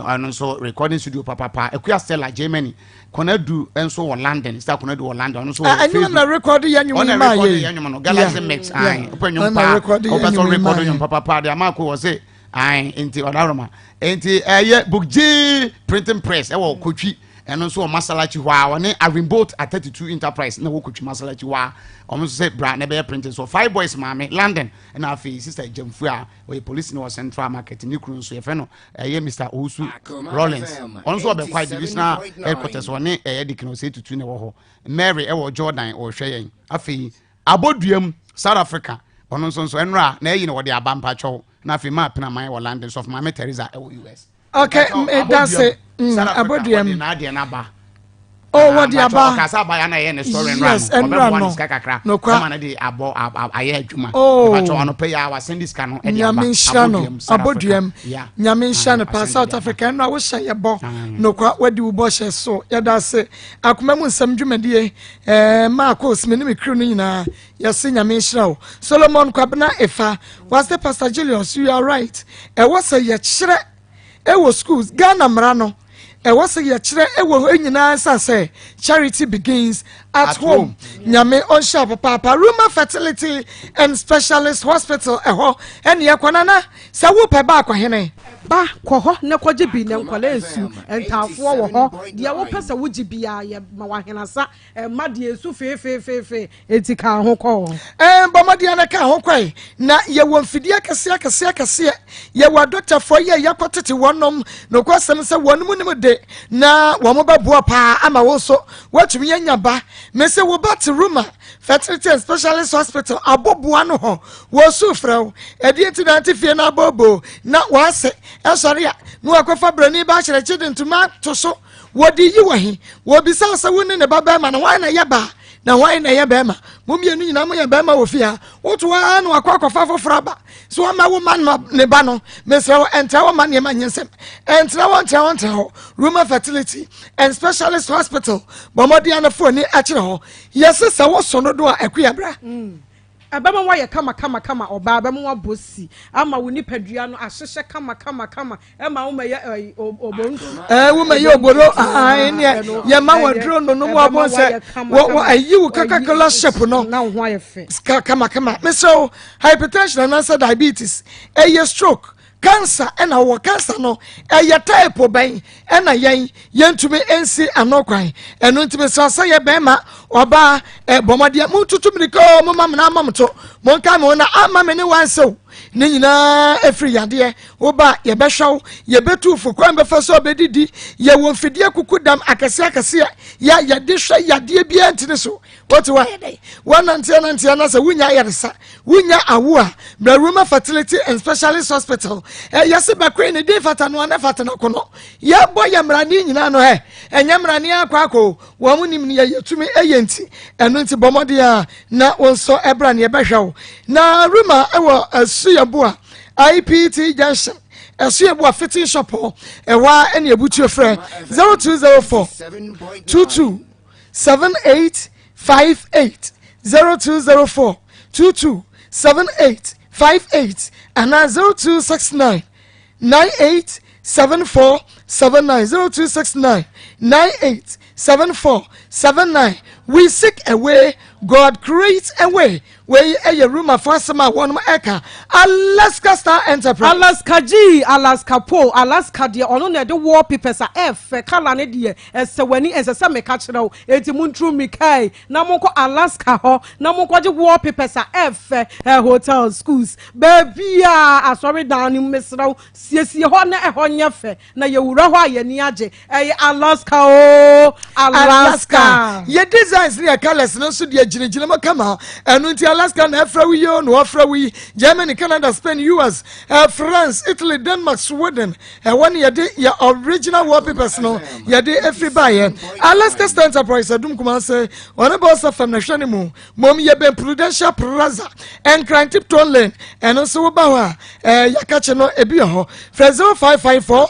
Ɔno nso recording studio papapa. Akua Stella Germany, Konadu nso wɔ London, Star Konadu wɔ London, ɔno nso wɔ ah, Facebook. Ɛnyɛ na record yɛ nnwom yi maa yɛ. Ɔna record yɛ nnwom no Galaxy Mix. Ɔpɛ nnwom paa, ɔpɛ sɛ record nnwom papapa de ama ko wɔ se. Ae, nti ɔdaroma. Nti ɛyɛ Bukje printing press ɛwɔ Kotwi. Ɛno nso wɔ Masalachi hɔ a ɔne Arimbolt at 32 Enterprise na wɔ Kotwi Masalachi hɔ a wɔn nso sɛ bra na ɛbɛyɛ printing so Five Boys maame London ɛna afei sister Gyamfu a ɔyɛ police ne wɔ Central Market ne kunu nso yɛfrɛ no ɛyɛ Mr Owusu Rollins ɔno nso ɔbɛkwa divisional headquarters ɔne ɛyɛ Dikin Osei Tutu na ɛwɔ hɔ Mary ɛwɔ Jordan ɔrehwɛ yɛn afei Aboduam South Africa ɔno nso nso ɛnora na ɛyi na wɔde aba mpakyɛw na afei maa Penaman wɔ London sɔfo maame Teresa ɛwɔ US. Okay, medase. Aboduam. Oh, wɔde aba. Ɔkasa aba ya na ɛyɛ ne story nra no. Ɔbɛboa ne sika kakra. Nokwa. Ɛma no de abɔ ayɛ adwuma. Oh. Mpakyɛ ɔno pɛ ya wasɛn de sika no ɛde aba. Nyame nhyira no. Aboduam. Nyame nhyira no pa South Africa ɛno a wohyɛ yɛ bɔ. Nokwa wadi wo bɔ hyɛ so. Yɛda ase. Akoma mu nsɛm dwumadie. Eh, Marcos, me ne me crew no nyinaa. Yɛse Nyame nhyira wo. Solomon Kwabena Efa, wase Pastor Julius, you are right. Ɛwɔ sɛ yɛkyerɛ ɛwɔ schools, Ghana mmara no, ɛwɔ sɛ yɛkyerɛ ɛwɔ hɔ nyinaa nsa sɛ charity begins at, at home. Nyame ɔnhyira papaapa. Ruma Fertility and Specialist Hospital ɛhɔ ɛne ɛkɔ nana sɛ wopɛ ba akɔhene. Ba, kɔ hɔ na kɔgye bi na nkwadaa nsu, ntaafoɔ wɔ hɔ, deɛ wopɛ sɛ wogye biara yɛ ma wo ahenasa Ɛmma deɛ esu feefeefeefe enti ka ho kɔ. Ɛɛ bɔ mmɔden ara ka ho kɔe. Na yɛwɔ mfidie akɛseɛ akɛseɛ akɛseɛ. Yɛwɔ adɔktafoɔ yi a yɛakɔtete wɔnom. Nokwasɛm sɛ wɔnom nim de, na wɔbɛboa paa ama wo nso woatumi anya ba. Mese wo ba te room a, Fertility and Specialist Hospital aboboa no hɔ wɔsu frɛ wo. Ɛdeɛ nti na ate fie no abooboo na wɔase ɛsɔre a na wɔakɔfa brani ba akyerɛkye de ntoma ato so wɔde yi wɔ he? Wɔbisa wo sɛ wo ne ne ba bɛrima no hwan na ɛyɛ baa na hwan na ɛyɛ bɛrima? Mo mmienu nyinaa moyɛ bɛrima wɔ fie ha. Woto ara na wakɔ akɔfa foforɔ aba so wɔma wo ma ne ba no. Mesrɛ wo ɛntra hɔ ma nneɛma nyɛ nsɛm. Ɛntra hɔ ntra hɔ ntra hɔ. Roma Fertility and Specialist Hospital bɔ mmɔden anafo ani akyerɛ hɔ. Yɛse sɛ woso no do a akuya bra. Ɛbɛma woayɛ kama kama kama ɔbaa, ɛbɛma woabɔ si ama wo nipadua no ahyehyɛ kama kama kama, ɛma wo mɛyɛ ɛyi obonsu. Ɛɛ wo mɛyɛ oboro ahan neɛ yɛma wɔ duro no no mu abɔ sɛ wɔ wɔ ayi wo Coca-Cola shape no. Na wo ho ayɛ fɛ. Kama kama mesrɛ wo hypertension anaasɛ diabetes ɛyɛ stroke Cancer ɛna wɔ cancer no ɛyɛ type bɛn ɛna yɛn yɛntumi nsi ano kwan ɛno nti mesrɛ sɛ yɛ bɛrima ɔbaa ɛbɔ mmɔdeɛ montutu mirika o moma mena ama mo to monka me ho na ama me ne wansew ne nyinaa ɛfiri yadeɛ woba yɛbɛhwɛ wo yɛbɛtu fo kwan bɛfa so ɔbɛdidi yɛwɔ mfidie kuku dam akɛseɛ akɛseɛ yɛ yɛde hwɛ yadeɛ biara ntini so Wote hɔ ayɛ dɛn? Woanante anante anaasɛ wonya ayaresa, wonya awo a, bra Roma Fertility and Specialist Hospital. Ɛ yɛse bɛkoe ne din fata no ana fata no akono. Yɛbɔ yɛ mmarane nyinaa no ɛ, ɛnyɛ mmarane akɔ akɔ o, wɔn nim nea yɛtumi yɛ nti. Ɛno nti bɔ mmɔden a na wo nso bra na yɛbɛhwɛ wo. Na Roma wɔ Asuyaboa IPT Junction, Asuyaboa Fitting Shop hɔ, ɛhɔ ara ɛne abutuo frɛ 0204 22 7858 0204 22 7858 anaa 0269 98 7479 0269 98 7479 We seek a way, God creates a way. Wei yɛ Rumafo asɛm a wɔnom ɛka. Alaska Star Enterprise. Alaska G, Alaska Po, Alaska deɛ ɔno na ɛde wallpapers a ɛɛfɛ, colour no deɛ ɛsɛ w'ani, ɛnsɛ sɛ meka kyerɛ wo, enti monturu mmirika yi na monkɔ Alaska hɔ na monkɔgye wallpapers a ɛɛfɛ, ɛ hotels, schools, baabiara, asɔredan no mu, mesrɛ wo, siesie hɔ na ɛhɔ nyɛ fɛ. Na yɛwura hɔ a yɛn ani agye. Ɛyɛ Alaska oo, Alaska. Alaska. Yɛ designs ne yɛ colours no nso deɛ gyinagyina mu kama. Ɛno nti Alaska na ɛfrɛ wo yi o na wɔfrɛ wo yi. Germany, Canada, Spain, US, eh, France, Italy, Denmark, Sweden. Ɛhɔ ne yɛde yɛ original wallpapers no yɛde efiri baeɛ. Alaska Star Enterprise Adum Kumase, wɔne Bɔsa fam na hwɛ ne mu. Mmom yɛbɛn Prudential Plaza, Nkran Tipton Lane, ɛno nso woba hɔ a, ɛɛ yɛakakye no ebi wɔ hɔ. Frɛ 0554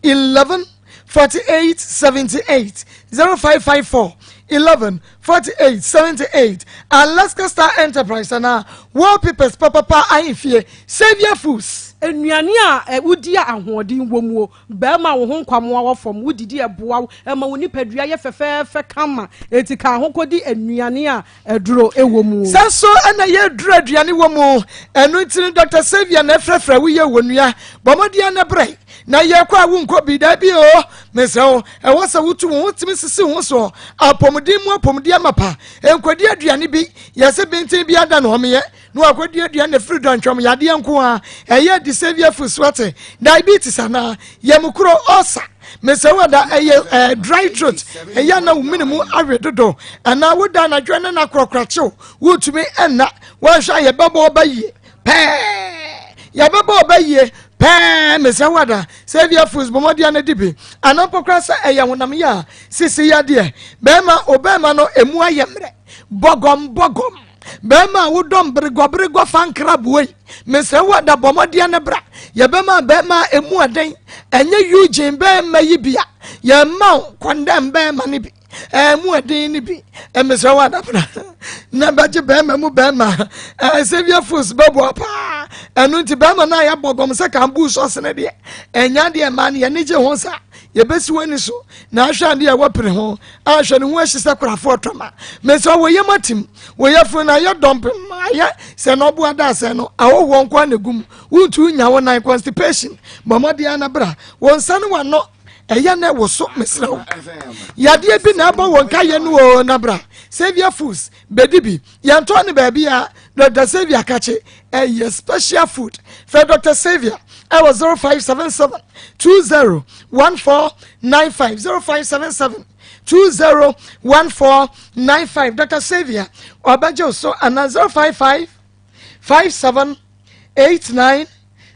11 48 78 0554 11 48 78 Alaska Star Enterprise anaa Wallpapers papapa ahemfie Saviour Foods. Nnuane a wodi a ahoɔden wɔ mu o, Barima a wo ho nkwammoa wɔ fam, wodidi a ɛboa wo, ɛma wo nipadua yɛ fɛfɛɛfɛ kama. Enti ka ho kɔdi nnuane a aduro wɔ mu. Saa nso na ɛyɛ aduro a aduane wɔ mu. Ɛno nti no Dɔkta Xavier na ɛfrɛfrɛ wo yɛ wɔ nua. Bɔ mmɔden ara na brɛ. Na yɛkɔ a wonkɔ bi. Dabi o, mesrɛ wo, ɛwɔ sɛ wotu wo ho tumi sisi wo ho soɔ. Apɔmuden mu apɔmuden amapa. Nkɔdi aduane bi. Yɛse benten biara da na ɔmeɛ. na wakɔdi aduane na firi dɔntwam yadeɛ nko a ɛyɛ de saviour food so ate diabetes anaa yamukuro ulcer mesɛ wada ɛyɛ ɛɛ dry throat ɛyɛ na wo mene mu awe dodo anaa woda anadwo ne na korɔkorɔ kyew wotumi ɛnna wɔnhwɛ a yɛbɛbɔ ɔba yie pɛɛ yɛbɛbɔ ɔba yie pɛɛ mesɛ wada saviour foods bɔmmɔdeɛ no de bi anaa mpo koraa sɛ ɛyɛ honam yɛ a sisi yadeɛ bɛrima obɛrima no emu ayɛ mmerɛ bɔgɔm bɔgɔm Bɛrima a wodɔ mberegɔberegɔ fa nkraboa yi, mesrɛ wo ada bɔ mmɔdeɛ no bra. Yɛbɛma bɛrima a ɛmu ɛden, ɛnyɛ Eugene bɛrima yi bi a, yɛmma wo kɔndɛm bɛrima no bi, ɛmu ɛden no bi, mesrɛ wo ada bra. Na bɛgye bɛrima mu bɛrima, Xavier Foods bɛboa paa. Ɛno nti bɛrima no a yɛabɔ gɔm sɛ kambu sɔsene deɛ, ɛnya deɛ mmaa no yɛne gye ho saa. Yɛbɛsi w'ani so na ahwɛ adeɛ a wɔpere ho ahwɛ ne ho ahyi sɛ korafoɔ tɔma mesɛ wɔ yam atim wɔ yɛfunu no ayɛ dɔmpem ayɛ sɛ na ɔboa da asɛ no ahɔhoɔ nko na egum wontu nya wo nan constipation bɔ mmɔden ana bra wɔn nsa ne wano ɛyɛ na ɛwɔ so mesrɛ wo yadeɛ bi na ɛbɔ wɔn ka yɛ no o na bra Saviour Foods bɛdi bi yɛntɔn ne baabi a Dr. Saviour kakye ɛyɛ special food fɛ Dr. Saviour ɛwɔ 0577 20 1495 0577 20 1495 Dr. Xavier ɔbɛgye wo so anaa 055 57 89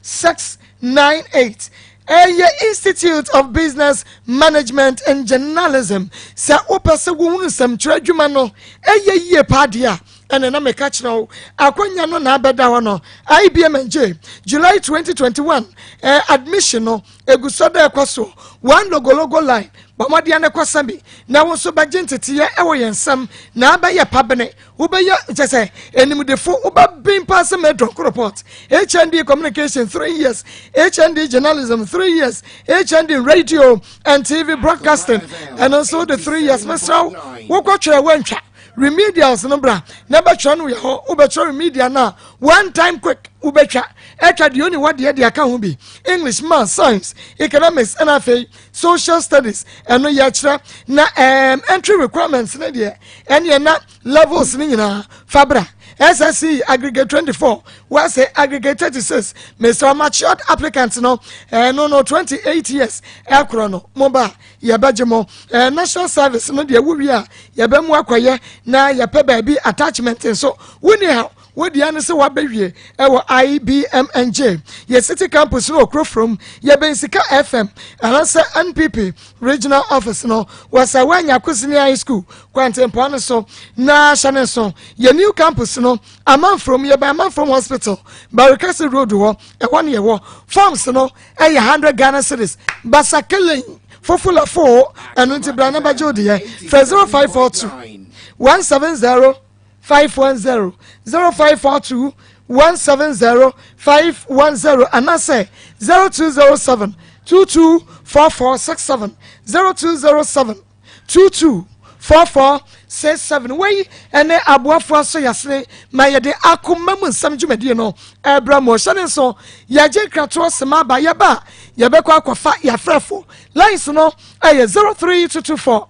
698 Ɛyɛ Institute of Business Management and Journalism. Sɛ wopɛ sɛ wohunu nsɛmtwerɛ adwuma no ɛyɛ yie paa deɛ a, ɛne na meka kyerɛ wo akwanya no na abɛda hɔ no. IBMNJ July 2021 eh, admission no egu so dɛ ɛkɔ so. One logologo line bɔ mmɔden ne kɔsa bi na wo nso bɛgye nteteyɛ ɛwɔ yɛn nsam na abɛyɛ pabene Wobɛyɛ kyɛ sɛ animdefo, wobɛben paa sɛ matron report, HND communication 3 years, HND journalism 3 years, HND radio and TV broadcasting, ɛno nso wode 3 years. Mesrɛ wo, wokɔtwerɛ woantwa remedials no bra na bɛtwerɛ no yɛ hɔ. Wobɛtwerɛ remedial no a one time quick wobɛtwa ɛtwa deɛ ɔni hɔ deɛ de aka ho bi, English, math, science, economics ɛna afei social studies. Ɛno yɛkyerɛ na entry requirements no deɛ ɛneɛ na levels no nyinaa fa bra. SSC aggregate 24, wɔsɛ aggregate 36. Mr matured applicant no ɛno no 28 years ɛkorɔ no mo ba yɛbɛgye mo. National service no deɛ wowie a yɛbɛmu akɔyɛ na yɛpɛ baabi attachment nso wonni ha. Wo dea ne sɛ woabɛwie wɔ IBMNJ, yɛ city campus no wɔ Kurofrom, yɛbɛn Sika FM anaasɛ NPP regional office no wɔ Sawa Nyako Senior High School kwantempɔn no so. Na hyɛ ne nso, yɛ new campus no Amanfrom, yɛbɛn Amanfrom Hospital, Barikasi Road hɔ, ɛhɔ ne yɛwɔ. Forms no ɛyɛ 100 Ghana cedis, basakelen fofulafo, ɛno nti bra na bɛgye wo deɛ. Frɛ 0542 170 510 0542 170 510 anaasɛ 0207 224467 0207 224467. Wei ɛne aboafoɔ aso yɛasene ma yɛde akoma mu nsɛm dwumadie no ɛbrɛ mu. Ɔhyɛ ne nso yɛgye nkratoɔ sema aba yɛba a yɛbɛkɔ akɔfa yɛafrɛfo lines no ɛyɛ 03224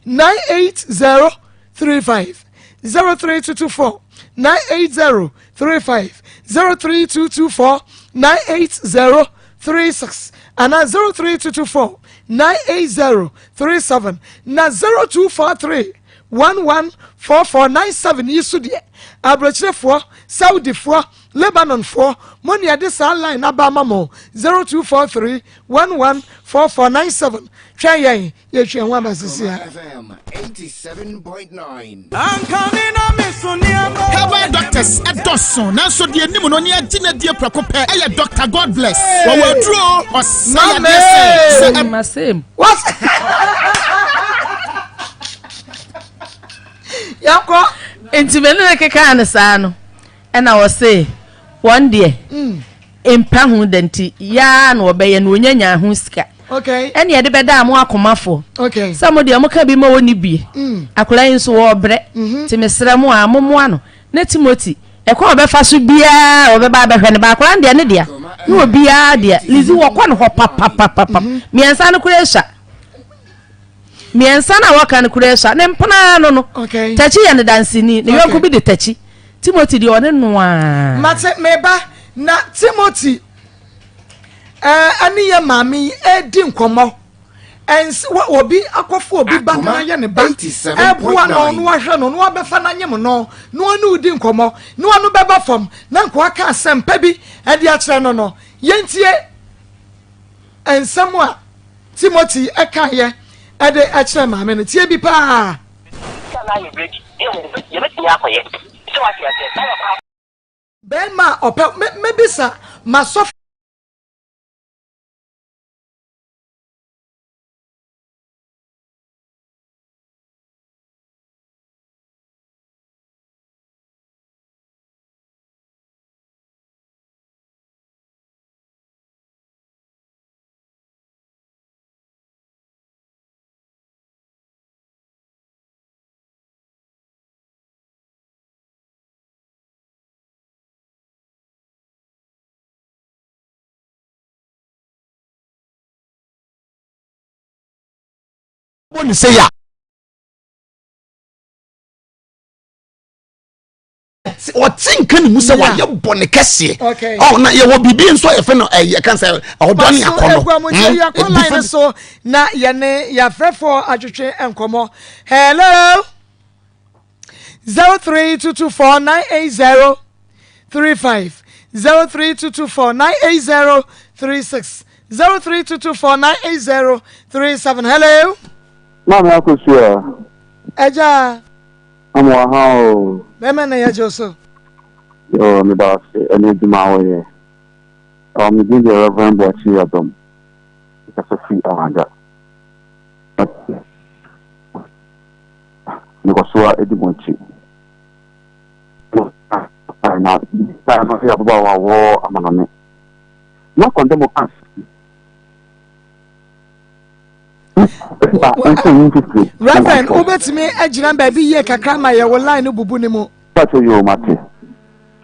98035 03224 98035 03224 98036 anaa 03224 98037 na 0243 114497 yi so deɛ aburokyerefoɔ, Saudifoɔ, Lebanonfoɔ, mo ne yɛde saa line no aba ama mo 0243 114497. Twɛn yɛn, yɛtwe ho aba sisi a. Herbal doctors ɛdɔso nanso deɛ anim no ne agye no adie prɛko pɛ ɛyɛ Dr. God bless. Wɔwɔ aduro ɔsa yadeɛ sɛ sɛ. Yɛnkɔ. Nti me ne no kekaa no saa no, ɛna ɔse wɔn deɛ mpa ho da nti yaa na ɔbɛyɛ na ɔnya nyaa ho sika. Ɛne yɛde bɛdaa mo akomafoɔ sɛ mo deɛ moka bi ma ɔnni bie. Akwadaa yi nso ɔrebrɛ nti mesrɛ mo a mommoa no na Timothy ɛkwan a ɔbɛfa so biara ɔbɛba abɛhwɛ no ba akwadaa no deɛ ne dea ne obiara dea. Lizzy wɔkɔ no hɔ papapapapa mmiɛnsa no koraa sua. Mmiɛnsa no a wɔka no koraa sua. Ne mpena ano no, Takyi yɛ ne danseni. Ne yɔnko bi de Takyi. Timothy deɛ ɔne no ara. Mate, me ba. Na Timothy ɛne yɛ maame yi ɛredi nkɔmmɔ. Ɛnse wɔ obi akɔfo obi ba na ayɛ ne ba ɛboa no na wahwɛ no na wabɛfa no anyem no na ɔne wodi nkɔmmɔ na ɔno bɛba fam na nkoa ka asɛmpa bi ɛde akyerɛ no no. Yɛntie nsɛm a Timothy kaeɛ de kyerɛɛ maame no. Tie bi paa. Sika no ayɛ ready, yɛbɛtumi akɔyɛ. Sɛ wate aseɛ, na yɛkɔ akɔ. Bɛrima a ɔpɛ, mɛbisa m'asɔfo. Bɔ ne sei a. Ɔte nka ne mu sɛ wayɛ bɔne kɛseɛ. Ɔ na yɛwɔ biribi nso a yɛfɛ no ɛyɛ kan sɛ ɔdɔ ne akɔnɔ. Egua mu nti yɛkɔ line so na yɛne yɛafrɛfoɔ atwetwe nkɔmmɔ. Hello. 03224 980 35 03224 980 36 03224 980 37. Hello. Maame Akosua. Ẹja. Ama wɔ ha o. Bɛrima na yɛgye wo so. Yoo, meda wo ase ɛne adwuma a woyɛ. Ɔ, me din de Reverend Boakye Yiadom. Mekasa firi Awaga. Mekɔ so ara di mo akyi. Na saa no yɛ ababaawa a ɔwɔ amanɔne. Na kɔndɛm ka Reverend, wobɛtumi agyina baabi yie kakra ma yɛwo line no bubu ne mu. Pakyɛ yoo mate.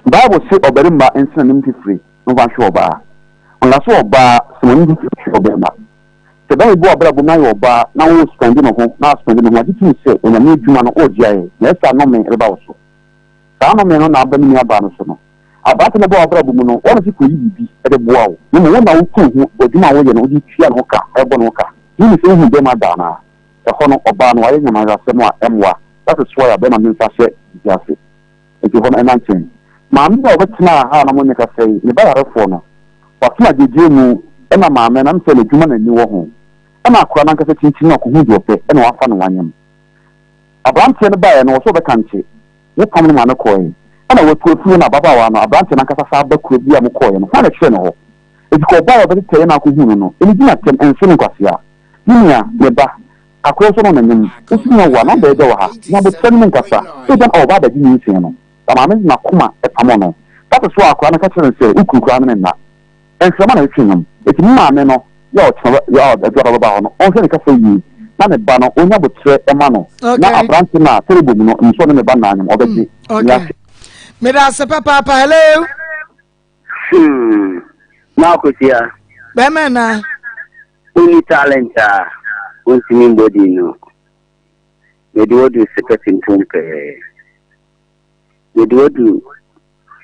Bible se ɔbarima nsena ne mfifire na ɔmfa nhwɛ ɔbaa. Ɔnka sɛ ɔbaa sena ne mfifire hwɛ ɔbarima. Sɛ bɛrima bi wɔ abrabɔ mu na ayɛ ɔbaa na wo spɛnde ne ho na aspɛnde ne ho agye tom sɛ Onyame adwuma no ɔregye ayɛ na ɛsɛ a nnome ɛbɛba wo so. Saa nnome no na aba ne nuabaa no so no. Aberante no ba w'abrabɔ mu no, ɔno nso kɔyi biribi de boa wo, na mmom wo na woku wo ho, w'adwuma a woyɛ no wode tua ne ho ka, ɛbɔ ne ho ka. Wonim sɛ wohu bɛrima da anaa? Ɛhɔ no, ɔbaa no wayɛ nyamayerasɛm a ɛmmoa, that is why a bɛrima no nsa hyɛ biribi ase. Enti hɔ no ɛna nkyɛn. Maame bi a ɔbɛtenaa ha a na mo ne kasa yi, ne ba yarefoɔ no, watena gyegyeɛ mu, ɛna maame no, ɛm sɛ n'adwuma na ani wɔ ho, ɛna akwadaa no ankasa kyinkyini na ɔkɔhu deɛ ɔpɛ, ɛna wafa no wanyem. Aberanteɛ no baeɛ no, ɔsɛ ɔbɛkankye. Wo pam no ma no kɔɔe. Ɛna watu afiri hɔ na ababaawa no, aberanteɛ no ankasa san ba kuro bi a mo kɔɔeɛ no, hwan na ɛkyerɛɛ no hɔ? Enti kɔ ɔbaa a ɔbɛtetɛeɛ na akɔhuu no no, ɛnni gyina atɛm, ɛnse no nkwasea. Me nua, me ba, akoa nso no n'anim, wo so nua wo a, na ɔbɛyɛ dɛ wɔ ha, nya aboterɛ ne me nkasa, ebia na ɔreba abɛgye nyinsɛn no. Na maame no de n'akoma pamoo no. That is why akwadaa no ka kyerɛɛ no sɛ, wo kunu koraa ne me nna. Nhwɛ ma na ɛtwe nnwom. Enti me maame no yɛ ɔkyena yɛ ɔdwoada ɔbɛba hɔ no ɔnhwɛ ne kasa yie na ne ba no ɔnya boterɛ ma no na aberante no a terrible mu no nso ɔne ne ba nna anwom ɔbɛgye ne ase. Meda ase papaapa hello. Hmm. Maakosia. Bɛrima na. Wonni talent a wontumi mbɔ din no. Mede wadu sepɛti mpom pɛɛ. Mede wadu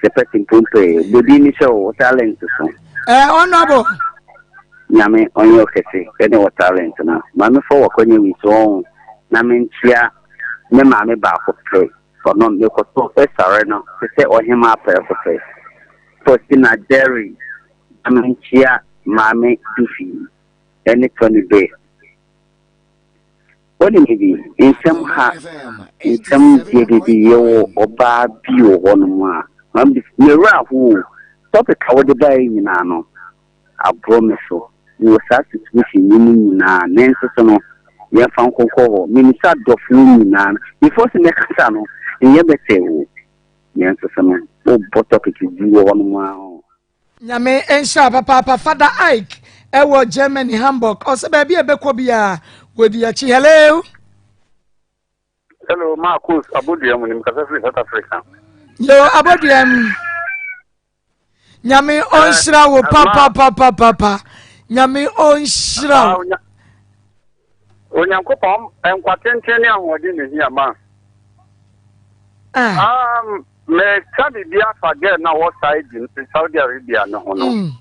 Sɛpɛti mpompe bɔ din ni sɛ wo talent so. Eh, honorable. Nyame ɔnyɛ ɔkɛse ɛne wɔ talent no. Maame fɔ wakwanya wi so ɔn na menkyia me maame baako pɛ ɔno mekɔtɔ ɛsare no te sɛ ɔhemaa prɛko pɛ. Faustina Jerry na menkyia maame Dufi ɛne Tony Bey. Wonim bi, nsɛm ha, nsɛm deɛ baabi yɛwɔ ɔbaa bi wɔ hɔnom a, me werɛ aho o, topic a wode baeɛ nyinaa no, aborɔ me so. Mewɔ saa situation yi mu nyinaa, nanso so no, yɛmfa nkɔnkɔ hɔ. Menim sɛ adɔfoɔ nyinaa no, before sɛ mɛkasa no, nyɛ bɛtɛ o, nanso so no, wobɔ topic bi wɔ hɔnom a, Nyame nhyira wo papaapa Father Ike ɛwɔ Germany Hamburg ɔsɛ baabi a ɛbɛkɔ biara wɔdi akyi hello. Hello, Marcus Abodua mu nim kasa firi South Africa. Yo Abodua mu. Nyame ɔnhyira wo papapapapa. Nyame ɔnhyira wo. Onyankopɔn nkwa tenten ne ahoɔden na ehia ma. Ah. Um, meka biribi afa girl na wɔ Saudi, Saudi Arabia no ho no. Mm.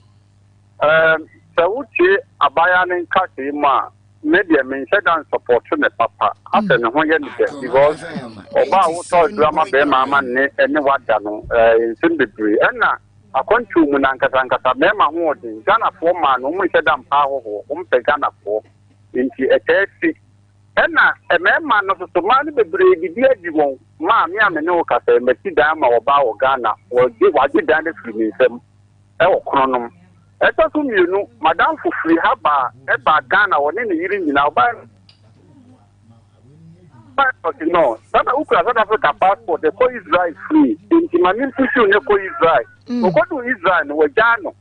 Um, sɛ wotie abaayewa no nkasɛe mu a, me deɛ menhyɛ da nsɔpɔto ne papa. Asɛ mm. ne ho yɛ ne dɛ because ɔbaa wotɔ aduru ama bɛrima ama ne ne wada no eh, nsɛm bebree. Ɛna akwantuo mu no ankasa ankasa mmarima ho ɔden. Ghanafoɔ maa no, wɔn nhyɛ da mpa ahɔhoɔ, wɔn pɛ Ghanafoɔ. Nti ɛtaa si. Ɛna mmarima no soso mmaa no bebree didi adi wɔn. Maa me a me ne wo kasa yi, masi dan ama ɔbaa wɔ Ghana. Wɔgye, wagye dan no afiri me nsam ɛwɔ Kronom. Ɛtɔ so mmienu, m'adamfo firi ha baa, ɛbaa Ghana, ɔne ne yere nyinaa. Ɔbaa no ɔse no, South, wokura South Africa passport, ɛkɔ Israel free, nti ma me mpusiw ne kɔ Israel. Ɔkɔduu Israel no, wɔagyaa no.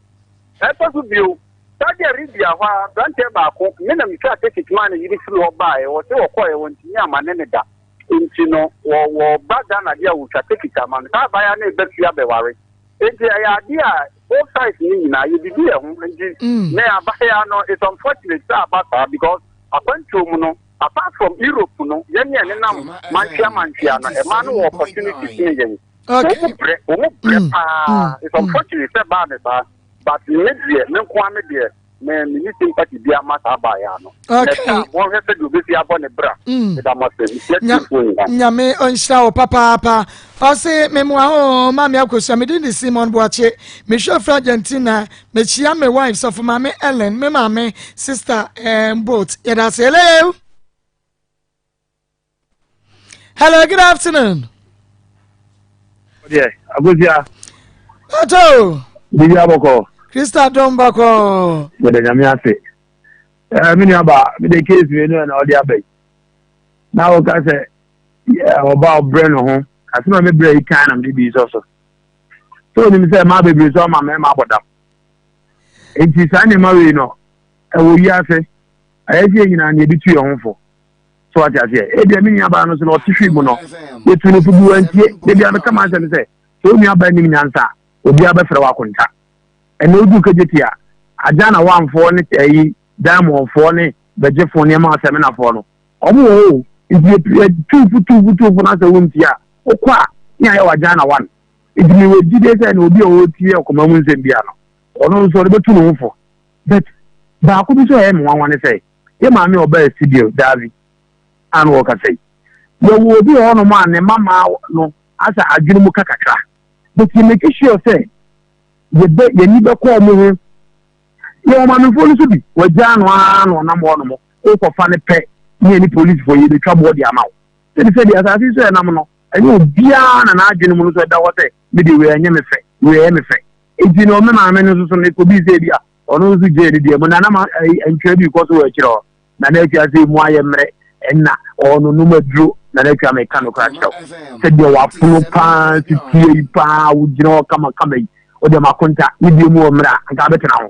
Ɛtɔ so bio, Saudi Arabia hɔ ara, aberanteɛ baako, me na metwaa tekit maa ne yere firi hɔ baeɛ, ɔse ɔkɔeɛ, wantumi ammane no da. Nti no, wɔ, wɔba Ghana deɛ a, wɔtwa tekit ama no. Saa abaayewa no reba fie abɛware. Nti ɛyɛ adeɛ a both sides no nyinaa, yɛdidi yɛn ho. Nti me abaayewa no, it's unfortunate sɛ aba saa because akwantuo mu no, apart from Europe no, yɛn a yɛnenam mantwea mantwea no, mmaa no wɔ opportunity sene yɛn. Wɔn brɛ, wɔn brɛ paa. It's unfortunate sɛ baa ne saa, but me deɛ, me nko ara me deɛ, me me ni sympathy bi ama saa baa ya no. Okay. Na wɔn hwɛ sɛ deɛ obesi abɔ ne bra. Meda mo ase, mehyia tiefoɔ nyinaa. Nyame ɔnhyira wo papaapa. Ɔse memoa ho maame Akosua, me din de Simon Boakye. Mehwɛ firi Argentina. Mekyia me wife sɔfo maame Ellen, me maame sister eh, Boat. Yɛda ase. Hello. Hello, good afternoon. Yeah, Agosia. Ato. Bibi abɔkɔ. Krista dɔm bɔkɔ. Mede nyame ase. Eh, me nua ba, mede case mmienu na ɔde aba yi. Na woka sɛ ɔba ɔbrɛ ne ho. Asɛm a me brɛ yi kan na mede bi sɔ so. Sɛ onim sɛ mmaa bebree so ama mmarima abɔ dam. Enti saa nneɛma wei no, ɛwɔ wiase. Ayɛ sɛ yɛn nyinaa no yɛde tu yɛn ho fo. So wate aseɛ? Ebia me nuabaa no so na ɔte hwee mu no, yɛtu no fo bi wantie. Da biara meka m'asɛm sɛ, sɛ wo nuabaa nim nyansa a, obiara bɛfrɛ wo akonta. Ɛnna woduu Kegyeti a, agya na wamfoɔ ne ɛyi diamondfoɔ ne bɛgyefoɔ nneɛma asɛmenafoɔ no, wɔn wɔ hɔ o. Nti yɛtu fo tu fo tu fo na sɛ wontie a, wokɔ a, ne ayɛ wagya na wan. Nti mewɔ gyidie sɛ na obi a ɔretie ɔkoma mu nsɛm bia no, ɔno nso ɔde bɛtu ne ho fo. But baako bi nso a ɛyɛ me nwanwa ne sɛ, yɛ maame a ɔbaa studio Davi a na ɔrekasa yi, yɛwɔ obi wɔ hɔnom a ne mama no asa adwene mu ka kakra. But yɛ make sure sɛ yɛbɛ yɛni bɛkɔ wɔn ho. Yɛwɔ maamefoɔ no nso bi, wɔagyaa no ara na ɔnam hɔnom, wokɔfa no pɛ ne yɛne polisifoɔ yɛbɛtwa boɔ de ama wo. Sɛde sɛdeɛ asase yi so ɛnam no, ɛnyɛ obiara na n'adwene mu no nso ɛda hɔ sɛ me deɛ wei ɛnyɛ me fɛ, wei ɛyɛ me fɛ. Enti no me maame no nso so no ɛkɔbii sɛ bi a ɔno nso gyee ne deɛ mu na na ntwerɛ bi kɔ so wɔ akyirɛ hɔ na na atwa sɛ mu ayɛ mmerɛ ɛna ɔnonom aduro na na atwa meka no kora kyerɛw sɛdeɛ wafono paa sitie yi paa wogyina hɔ kamakama yi wode makonta ne deɛ mu wɔ mmerɛ a anka abɛtena ho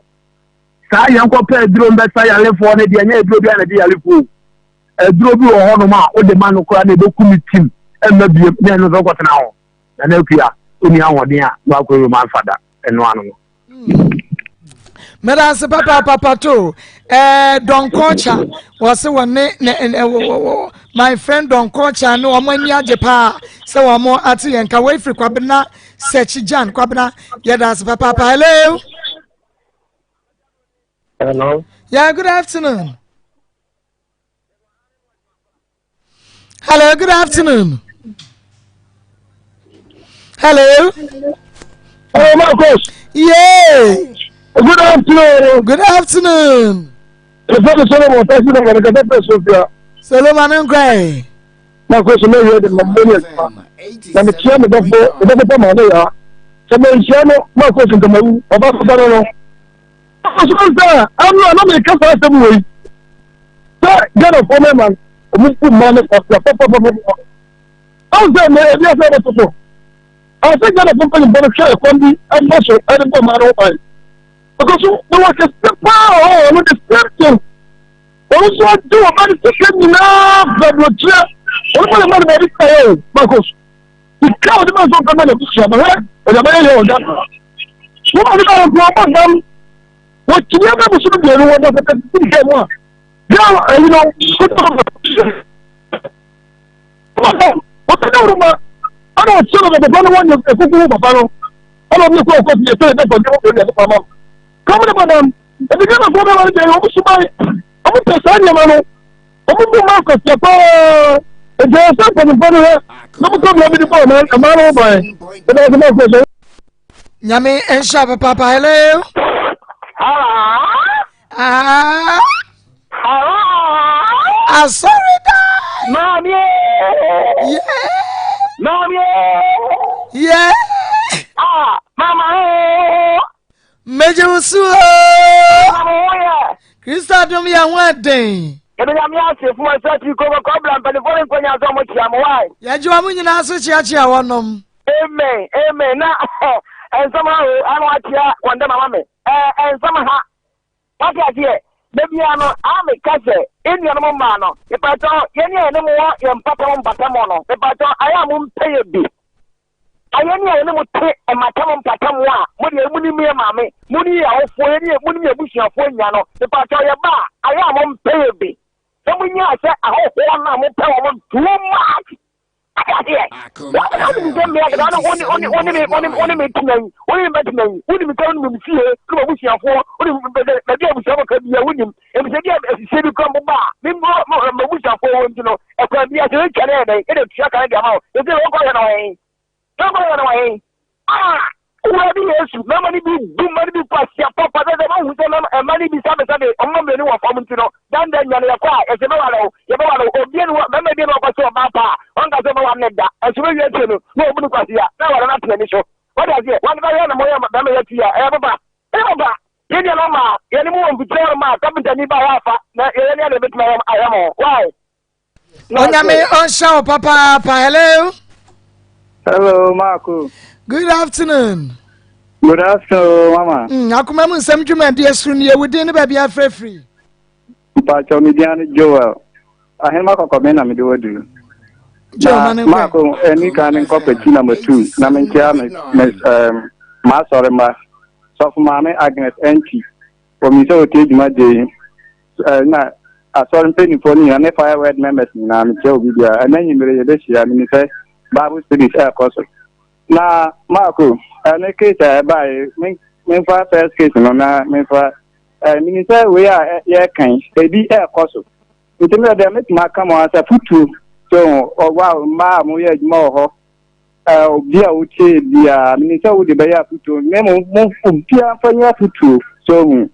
saa yɛnkɔpɛ aduro mbɛsa yalefoɔ no deɛ ɛnyɛ aduro bi a na ɛde yalefoɔ aduro bi wɔ hɔnom a wode ma no koraa na ɛbɛku ne tim ɛmma biem na ɛno nso kɔtena ho na na akua ɔni ahoɔden a na wakɔ roman fada ɛno ano no. mɛda ase papaapapa to ɛɛ dɔnkɔɔkya wɔse wɔn ne ne ɛ my friend dɔnkɔɔkya ne wɔn ani agye paa sɛ wɔn ate yɛn ka wɔafiri kwabena sɛkyi gyan kwabena yɛda ase papaapa hello. Hello. Yeah, good afternoon. Hello, good afternoon. Hello. Hello, Marcos. Yeah. Good afternoon. Good afternoon. Efe Solomon, President of the Catholic Sophia. Solomon Nkwe. Marcos, me yɛ de ma mo ne adwuma. Na me kyia me dɔfo, me dɔfo pa ma ne ya. Sɛ me nhyia no, Marcos nkamawu, ɔba papa no no. Ɔsoro sɛ ɛno a na meka saa asɛm wei sɛ Ghanafoɔ mmarima no ɔmo bu mmaa no kwasea papapapapa. Ɔn sɛ mɛ ebi asɛ ɛbɛto so. Ɔsɛ Ghanafoɔ mpanyinfoɔ no hwɛ ɛkwan bi ɛfa so ɛde bɔ mmaa no ho ban. Ɛkɔ so na wɔ kɛse paa ɔhɔ ɔno the same thing. Ɔno nso ɔgye wɔ mmaa no sika nyinaa fɛ aburokyerɛ. Ɔno mma ne mma no baabi sika yɛ o Marcos. Sika a ɔde ma nso ɔmpɛ ma n'abusua ma hwɛ ɔde abɛyɛ yɛ wɔ Ghana. Wɔn a wɔde wɔn wɔbɔ dam wɔtumi abɛ bosom mmienu wɔ dɔkita tete nkyɛn mu a yɛ ayi no wɔbɛ dawuro ma ɛna ɔkyerɛ no papa no wɔnyɛ ekuku papa no ɛna ɔmo kɔ ɔkɔ fie sɛ ɛbɛ kɔgye wɔn baabi papa ma kɔm ne bɔ dam ebi Ghana fo bɛ wɔn deɛ wɔn suban wɔn pɛ saa nneɛma no wɔn bu mmaa kɔsia paa nti ɛsɛ mpanyinfoɔ no hɛ na wɔn kɔ bia bi de bɔ ɔman ɛman no ho ban ɛna ɔsɛ mmaa kɔ so. Nyame nhyira papaapa hello. Ah. Asɔre da. Maame. Yeah. Maame. Yeah. Ah, mama. Megye wo so o. Kristo adom yɛ ho ɛden. Yɛde nyame ase fún ɛsɛ ti kɔ kɔ bla mpanimfoɔ ne nkɔnya sɛ ɔmo kyia mo wae. Yɛgye wɔn nyinaa so kyeakyea wɔnom. Amen amen na nsɛm ha o ano akyea wɔn dɛm ama me ɛɛ nsɛm ha wate aseɛ bebia no a meka sɛ nnuanom mmaa no mepatɔ yɛne a yɛne mo wɔ yɛn mpatam mpatam no mepatɔ ayɛ a mo mpɛ yɛ bi ayɛ ne a yɛne mo te mmatam mpatam a mo deɛ mo nim yɛ maame mo ne yɛ awofoɔ yɛne mo nim yɛ abusuafoɔ nya no mepatɔ yɛ ba a ayɛ a mo mpɛ yɛ bi na mo nyaa sɛ ahɔhoɔ no a mo pɛ wɔn too much. aseɛ? Wɔn na wɔn sɛ mmea kata wɔn ne wɔn ne wɔn ne wɔn ne wɔn ne me tena yi, wɔn ne me bɛtena yi. Wonim sɛ wonim me fie, wonim abusuafoɔ, wonim baabi a abusuafoɔ ka bia wonim. Ebisɛ bi a esisie bi kura mpo ba a, me m'abusuafoɔ wɔ nti no, ɛkwan bi a sɛ yɛtwa ne yɛ dɛn, yɛde tua ka ne de ama wo. Ɛsɛ wɔkɔ hwɛ na wɔn. Mmarima yɛ no wɔ he? Ah! Owura bi Yesu, mmarima no bi bu mma no bi kwasia papa sɛ sɛ wɔhu sɛ mma no bi sabesabɛ ɔmma mmienu wɔ fam nti no, dandan nya no yɛkɔ a, yɛsɛ yɛbɛware wo, yɛbɛware wo. Obie ne hɔ, mmarima bi ne ɔkɔ sɛ ɔbaa pa a, ɔnka sɛ ɔbɛware no da. Ɛnso bɛwie akyire no, na ɔbu no kwasia, na aware no ate n'ani so. Wate aseɛ? Wɔn bɛyɛ no moyɛ mmarima yɛ ti a, ɛyɛ papa. Ɛyɛ papa. Yɛn nuanom mmaa, yɛne mo wɔ mfikyire hɔ nom a, kapentani ba yɛ afa, na yɛyɛ nea na yɛbɛtumi ayɛ mo. Why? Onyame ɔnhyɛ wo papaapa. Hello. Hello, Marco. Good afternoon. Good afternoon, Mama. Akoma mu nsɛm dwumadie so nie, wo din ne baabi afrɛfiri. Mpakyɛ me din ne Joel. Ahema kɔkɔbɛn na mede waduru. Joel, Na Marco, ɛni kan ne nkɔ pɛkyi na matu na menkyia me me ɛɛm m'asɔre mma. Sɔfo maame Agnes Ɛntwi, wɔmi sɛ ɔtie dwumadie yi. Na asɔre mpanimfoɔ no nyinaa ne fire word members nyinaa mekyia obi biara ɛnɛ anwummere yɛbɛhyia menim sɛ bible studies ɛrekɔ so na maako ɛne case a ɛbaeɛ memfa first case no na memfa menim sɛ wei a yɛrekan ebi ɛrekɔ so nti mmerɛ deɛ mɛtumi aka mo asɛ fotuo so ɔwa mmaa a moyɛ adwuma wɔ hɔ obi a wotie biara menim sɛ wode bɛyɛ afotuo na mmom obiara mfa nyɛ afotuo so hu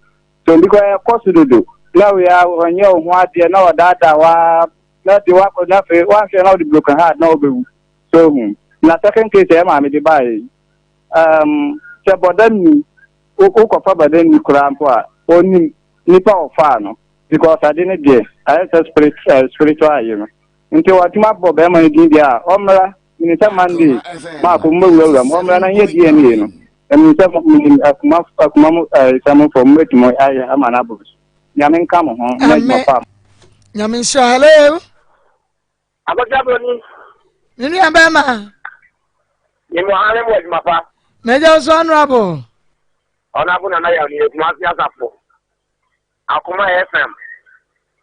So because ɛkɔ so dodo na wei a ɔnyɛ wo ho adeɛ na ɔdaadaa wa na de wakɔ na afei wanhwɛ na ɔde broken heart na ɔbɛwu so hu na second case ɛyɛ maame de baeɛ yi um, sɛ bɔdamni wokɔfa bɔdamni koraa mpo a ɔnim nipa ɔfaa no because ade no deɛ ayɛ sɛ spirit uh, spiritual ayi no nti watumi abɔ bɛrima no din deɛ a ɔmmra menim sɛ Monday maako mbɛwurawura mu ɔmmra na nyɛ DNA no menim sɛ menim akuma akuma mu sɛmofo mobɛtumi ayɛ ama no abɔ so nyame nka mo ho na adwuma pa nyame nhyira hello Akɔsi aburoni. Me nua bɛrima. Me mu ha ne mu adwuma pa. Mɛgya so honorable. Honorable nana yɛ ɔne Kumasi asafo. Akoma FM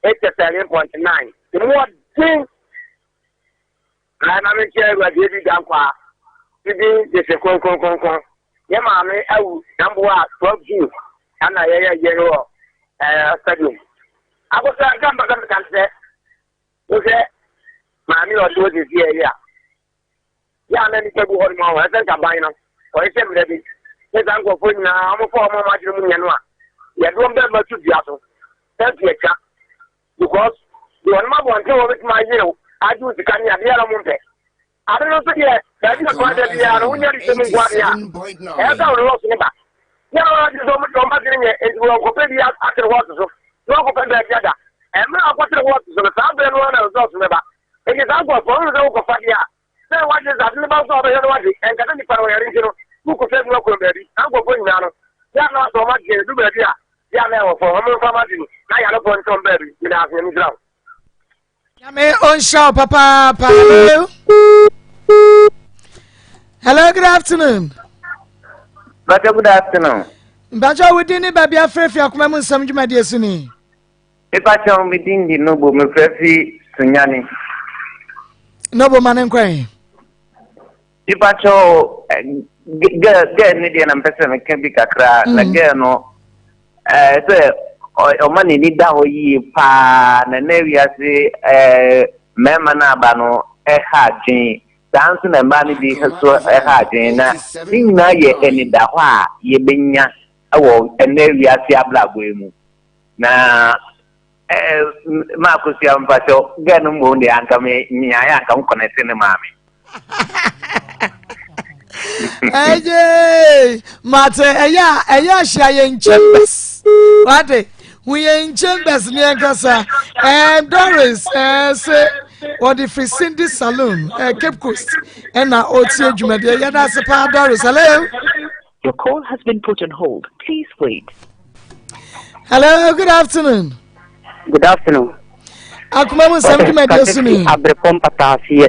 87.9. Emu ɔden. Ae ma menkyerɛ Awurade Adi Dankwaa ne din de se kronkron kronkron. Yɛ maame awu na mboa a 12 June ɛna yɛyɛ yɛ no wɔ ɛɛ stadium. Akosua nka mpɛ sɛ meka ne sɛ wohwɛ maame a ɔte hɔ sisi yɛ a yɛ a na nipa bi hɔ nom a ɛsɛ nka ban no ɔyɛ sɛ mmerɛ bi ne saa nkurɔfoɔ nyinaa wɔfa wɔn a wɔn adwene mu nyɛ no a yɛde wɔn bɛma to dua so sɛ nti atwa because deɛ ɔnom abɔnten wɔ bɛtumi ayere wo agye wo sika ne adeɛ ara mo mpɛ ade no nso deɛ baabi a kwan da biara no wonya de sɛm nko adeɛ a ɛyɛ sɛ wo lɔs ne ba yɛ na wɔn adwene sɛ wɔn wɔn adwene nyɛ nti wɔn kɔpɛ bi atere hɔ so na wɔn kɔpɛ baabi ada ɛmmerɛ a wɔkɔtere hɔ so no saa berɛ no ara na resɔs no ba nti saa nkurɔfoɔ wɔn sɛ wokɔfa deɛ a Sɛ wagye dze adze ne ba so a ɔbɛhwɛ no ɔagye, ɛnnkɛ dɛ nyimpa no ɔyar ntsi no, wokɔfa bi wɔ kwan beebi. Saa nkorɔfoɔ nyina no, yɛ a na sɛ wɔn adwen du beebi a, yɛ a na ɛwɔ fam, hom mfa mo adwen na ayarefoɔ nkyɛ wɔn beebi. Meda ase, Nyame nhyira wo. Nyame ɔnhyira wo papaapa. Hello. Hello, good afternoon. Mpakyɛ good afternoon. Mpakyɛ wo din ne baabi afrɛfiri akoma mu nsɛm dwumadie so ni. Mepakyɛw me din de Nobo mefrɛ fi Sunyani. Nobo ma ne nkwan. Mepakyɛw girl girl ne deɛ na mpɛ sɛ meka bi kakra na mm. girl no ɛɛ sɛ ɔma n'ani da hɔ yie paa na na wiase ɛɛ mmarima no aba no ɛha adwene saa nso na mmaa no bi nso ɛha adwene na ne nyinaa yɛ anidahɔ a yɛbɛnya wɔ ɛnɛ wiase abrabɔ yi mu. Na eh, ma akosua mpakyɛ gɛ no mmom deɛ anka me nyaeɛ anka mo kɔnɛte ne maame. Ɛyɛ mate ɛyɛ a ɛyɛ ahyia yɛn chambers wate hu yɛn chambers ne yɛn kasa ɛɛ Doris ɛɛ se wɔde firi Cindy Saloon ɛɛ Cape Coast ɛna ɔtie dwumadie yɛda ase paa Doris hello. Your call has been put on hold. Please wait. Hello, good afternoon. Good afternoon. Akoma mu nsɛm dwumadie so ni. Abrepɔ mpataaseɛ.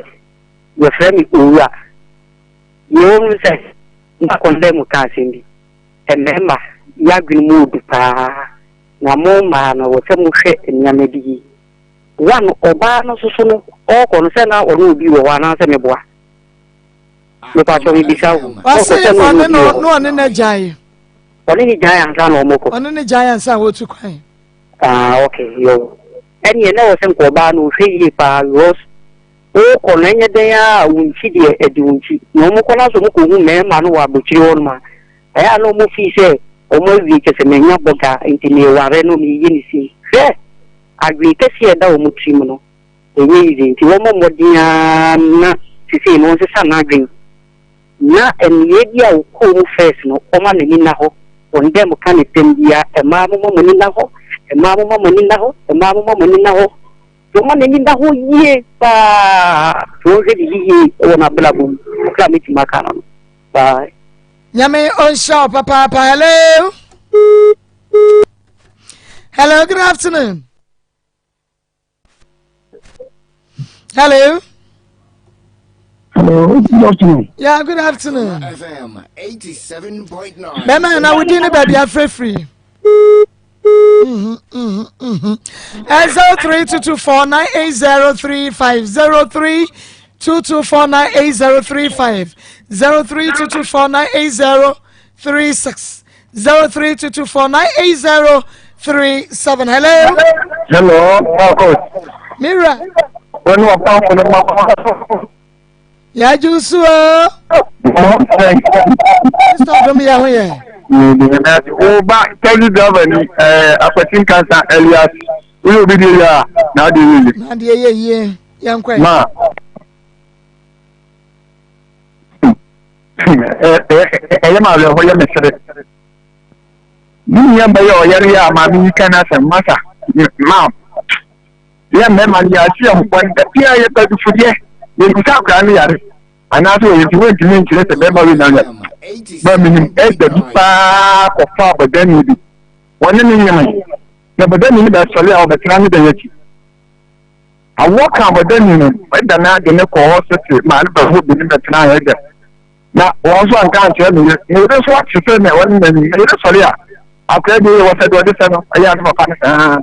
Yɛfrɛ me Owura. Deɛ ɛwɔ mu sɛ na kɔndɛ mu ka asɛm bi. Mmarima yɛ adwene mu odu paa. Na mo mmaa no wɔ sɛ mohwɛ nneɛma bi yi. One, ɔbaa no soso no ɔrekɔ no sɛ na ɔne obi wɔ hɔ anaasɛ meboa. Mepatwɔ mebisa wo. Ɔse ɔne no na ɔne no agyae. Ɔne ne gyae ansa na ɔmo kɔ. Ɔne ne gyae ansa na wɔtu kwan. Ah okay yo. Ɛneɛ na ɛwɔ sɛ nka ɔbaa no ɔhwɛ yie paa because wokɔ no ɛnyɛ dɛn ara a wo nkyi deɛ ɛdi wo nkyi. Na ɔmo kɔ no asɛ ɔmo kɔhu mmarima no wɔ abokyire hɔ nom a ɛyɛ a na ɔmo fii sɛ ɔmo awie kyɛ sɛ manya bɔga nti meware no meyɛ ne sei. Hwɛ adwene kɛseɛ a ɛda ɔmo tirim no. Ɛnyɛ easy nti wɔmmɔ mmɔden ara na sesei no ɔnsesa n'adwen na nneyɛɛ bi a ɔkɔɔ mu first no ɔma n'ani nna hɔ, wɔn dɛ mo ka ne tɛm biara mmaa momma mo ani nna hɔ, mmaa momma mo ani nna hɔ, mmaa momma mo ani nna hɔ, nti ɔma n'ani nna hɔ yie paa nti ɔnhwɛ biribi yie wɔ n'abrabɔ mu, kakra a mɛtumi aka no no, bye. Nyame ɔnhyira wo papaapa. Hello. Hello, good afternoon. Hello. Hello, good afternoon. Yeah, good afternoon. FM 87.9. Bẹ́ẹ̀ni na wodi ní baabi afirifiri. 0322498035 0322498035 0322498036 0322498037. Hello. Hello, Marcus. Mira. Wọ́n ní wọ́n fáwọn ọmọ ọmọ. Yàjú sùn o. Mr. Odom yẹ ho yẹ. Wo ba taxi driver ni Akwati Nkansa Elias woyɛ obi deɛ yie a na adeɛ yɛ yie. Na adeɛ yɛ yie yɛn kɔ. Ma ɛyɛ ma awerɛhɔ yɛ me sere. Me nua bɛyɛ ɔyare a maame yi ka n'asɛm masa ma yɛ mmarima no yɛase yɛn ho bɔne da biara yɛpɛ adufudeɛ yɛnim sɛ akwadaa no yare anaasɛ ɔyɛ nti wontumi nkyerɛ sɛ bɛrima wei na yare ma menim ɛda bi paa kɔfa abɔdani bi wɔne ne nyeme na bɔdani no bɛsɔre a ɔbɛtena ne dan akyi Awoɔ kaa bɔdamni no, ɛda no ara de no kɔɔ hospital maa no bɛhɔ bi no bɛtenaa yɛ dɛm. Na wɔn nso anka ankyerɛ me yere. Me yere nso ate sɛ na wɔne n'ani. Me yere sɔre a, akwadaa bi wɔ sɛ deɛ ɔde sɛ no, ɛyɛ a ne papa no saa.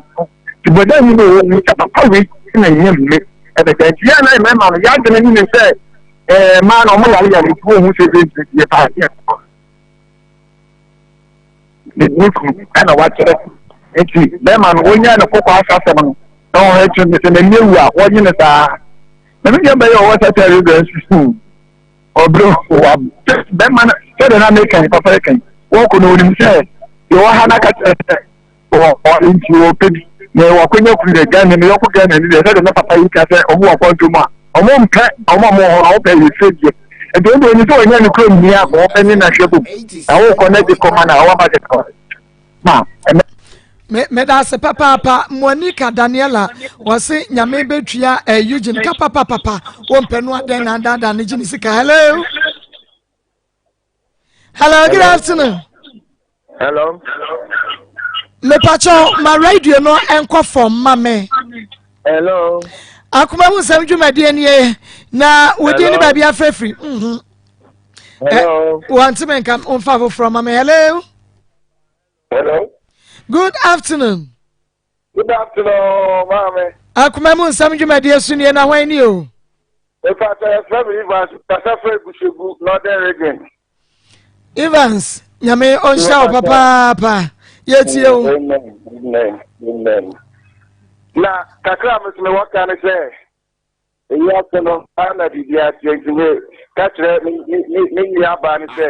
Nti bɔdamni no wɔ hu sɛ papa wei na nyɛ mme ɛbɛda. Nti yɛn na mmarima no, yɛadwene ne ne sɛ ɛɛ mmaa na wɔn yare yare nti wɔn hu sɛ ebi nti yɛ paa yɛ. Ne ne kunu ɛna wakyerɛ nti bɛrima no wɔnya ne kɔkɔ asa asɛm no na wɔn akyi no sɛ n'ani awu a wɔnye no saa na me nua bɛyɛ ɔwɔ sɛ Arabia nso ɔbrɛ wa bɛrima no sɛdeɛ na meka yi papa yi kan wɔkɔ no onim sɛ deɛ ɔha no aka kyerɛ sɛ ɔwɔ nti ɔpɛ bi na wakɔnya kuru dɛ Ghana no yɔkɔ Ghana ni deɛ sɛdeɛ na papa yi ka sɛ ɔmo wɔ akwantu mu a ɔmo mpɛ ɔmo a ɔmo wɔ hɔ no ɔmo pɛ yɛ fɛ deɛ nti ɔmo deɛ ɔnim sɛ ɔnya ne kurom ni a ɔmo ne na hwɛ bom na wokɔ na de kɔma na ɔwɔ ba de kɔ ma ɛnɛ. Me meda ase papaapa Monica Daniela wɔse nyame bɛtua eh, Eugene ka papapapa wompɛ no adɛn na adaadaa ne gye ne sika hello hello good afternoon hello mepakyɛw ma radio no nkɔ fam ma me hello akoma mu nsɛm dwumadie nie na wodin ne baabi afrɛfiri mhm. hello eh, wɔnte me nka mfa foforɔ ma me hello hello good afternoon Good afternoon, maame. Akoma mu nsɛm dwumadie so nie na hwan ni o? Mepa sɛ yɛfrɛ me Evans, kasa frɛ Gushegu, Northern Region. Evans, nyame ɔnhyira wo papaapa. Yɛtie o. Amen, amen, amen. Na kakra a mesome wɔka ne sɛ, eyi ase no, saa na biribi ateɛ nti me ka kyerɛ me me me nua baa no sɛ,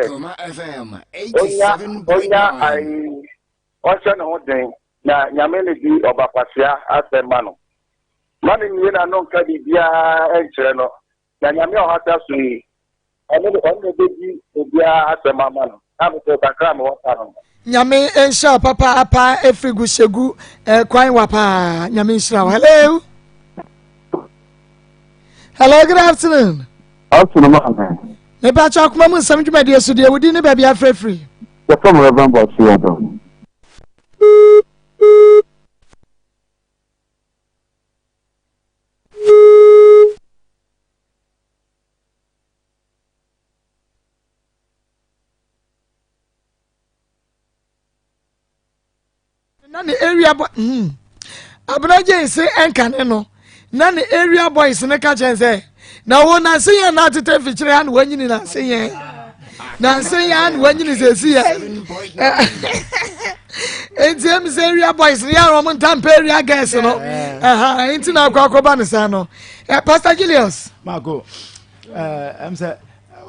onya onya ayi Ɔnhyɛ ne ho den, na Nyame ne di ɔba kwasea asɛm ma no. Mma no mmue n'ano nka biribiara nkyerɛ no, na Nyame a ɔhata so yi, ɔno na ɔbɛdi obiara asɛm ama no. Na me so kakra a mewɔ ka no no. Nyame nhyira wo papaapa ɛfiri guhyɛgu eh, kwan wa paa nyame nhyira wo hello hello good afternoon afternoon maame mepakyɛ akoma mu nsɛm dwumadie so deɛ wodi ne baabi afrɛfiri Yɛfrɛ me Reverend Boakye Addo. na ne area boy hmm. Abena Jane se ɛnkane no na ne area boys ne ka kyɛn sɛ. Na wo nanse yɛn na atete mfikyire ha na wanyini nanse yɛn. Nanse yɛn na wanyini sɛsi yɛ. Enti emi sɛ area boys no yɛn wɔn nta mpɛ area girls no. Ɛha enti na akɔ akɔba ne saa no. Eh, Pastor Julius. Marco, ɛm sɛ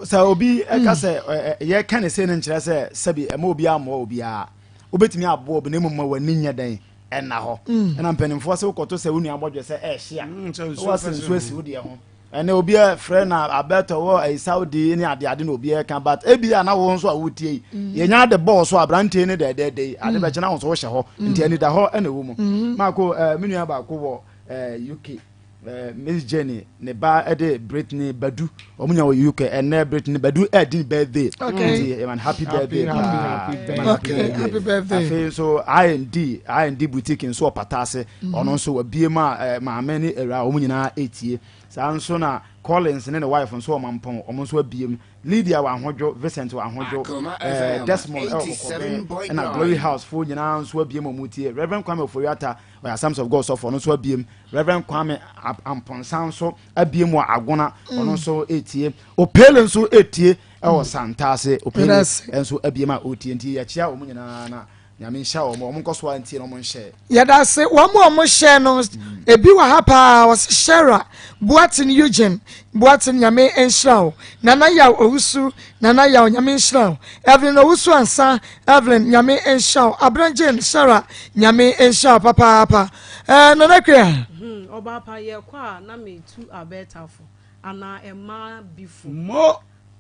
sɛ obi ɛka sɛ yɛka ne sei no nkyerɛ sɛ sɛbi ɛma obi ammoa obiara. Wobɛtumi aboa obi na mmom ma w'ani nyɛ dɛn ɛnna hɔ. Mm. Ɛna mpanimfoɔ sɛ wokɔto sɛ wo nua bɔdwe sɛ ɛhye a, mm, woasɛ nsuo asi wo deɛ ho. Ɛnɛ obi frɛ na abɛtɔ wɔ ɛyi Saudi ne ade ade na obi ɛka but ebi a na wo nso a wotie yi mm. yɛnya ade bɔɔ so aberanteɛ ne dɛdɛɛdɛ yi ade bɛkyɛ na wo nso wohyɛ hɔ nti anida hɔ ɛna ɛwɔ mu. Maako ɛɛ me nua baako wɔ ɛɛ UK Eh, Miss Jenny ne ba de Brittany Badu wɔn nyinaa wɔ UK ɛnɛ Brittany Badu ɛdi ne birthday nti ɛman happy birthday paa okay happy birthday afei nso IND IND boutique nso wɔ pata ase mhm. ɔno nso wabie mu a eh, maame ne awura wɔn nyinaa etie saa nso na Collins ne ne wife nso wɔ Mampɔn wɔn nso abie mu Lydia wɔ Ahodwo Vincent wɔ Ahodwo eh, Desmond ɛwɔ Kɔkɔbɛn ɛna Glory House fo nyinaa nso abie mu wɔn tie Reverend Kwame Ofori-Atta ɔyɛ Assemblies of God sɔfo ɔno nso abie mu Rev. Kwame Amponsah nso abie mu wɔ Agona, ɔno mm. nso etie. Opele nso etie ɛwɔ mm. Santase. Opele nso abie mu a otie nti yɛkyia wɔn nyinaa na nyame nhyɛ wɔn wɔn nkɔ so a ntie na wɔn nhyɛ. Yɛda ase wɔn a wɔn hyɛ no mm. ebi wɔ ha paa wɔsi Shera Boaten Eugene Boaten nyame nhyira wo Nana Yaw Owusu Nana Yaw Nyame nhyira wo Evelyn Owusu Ansa Evelyn Nyame nhyira wo Abena Jane Sarah Nyame nhyira wo papaapa eh, Nana Kua. Hmm, ɔbaa pa yɛkɔ a na metu Alberta fo anaa mmaa bi fo. Mo.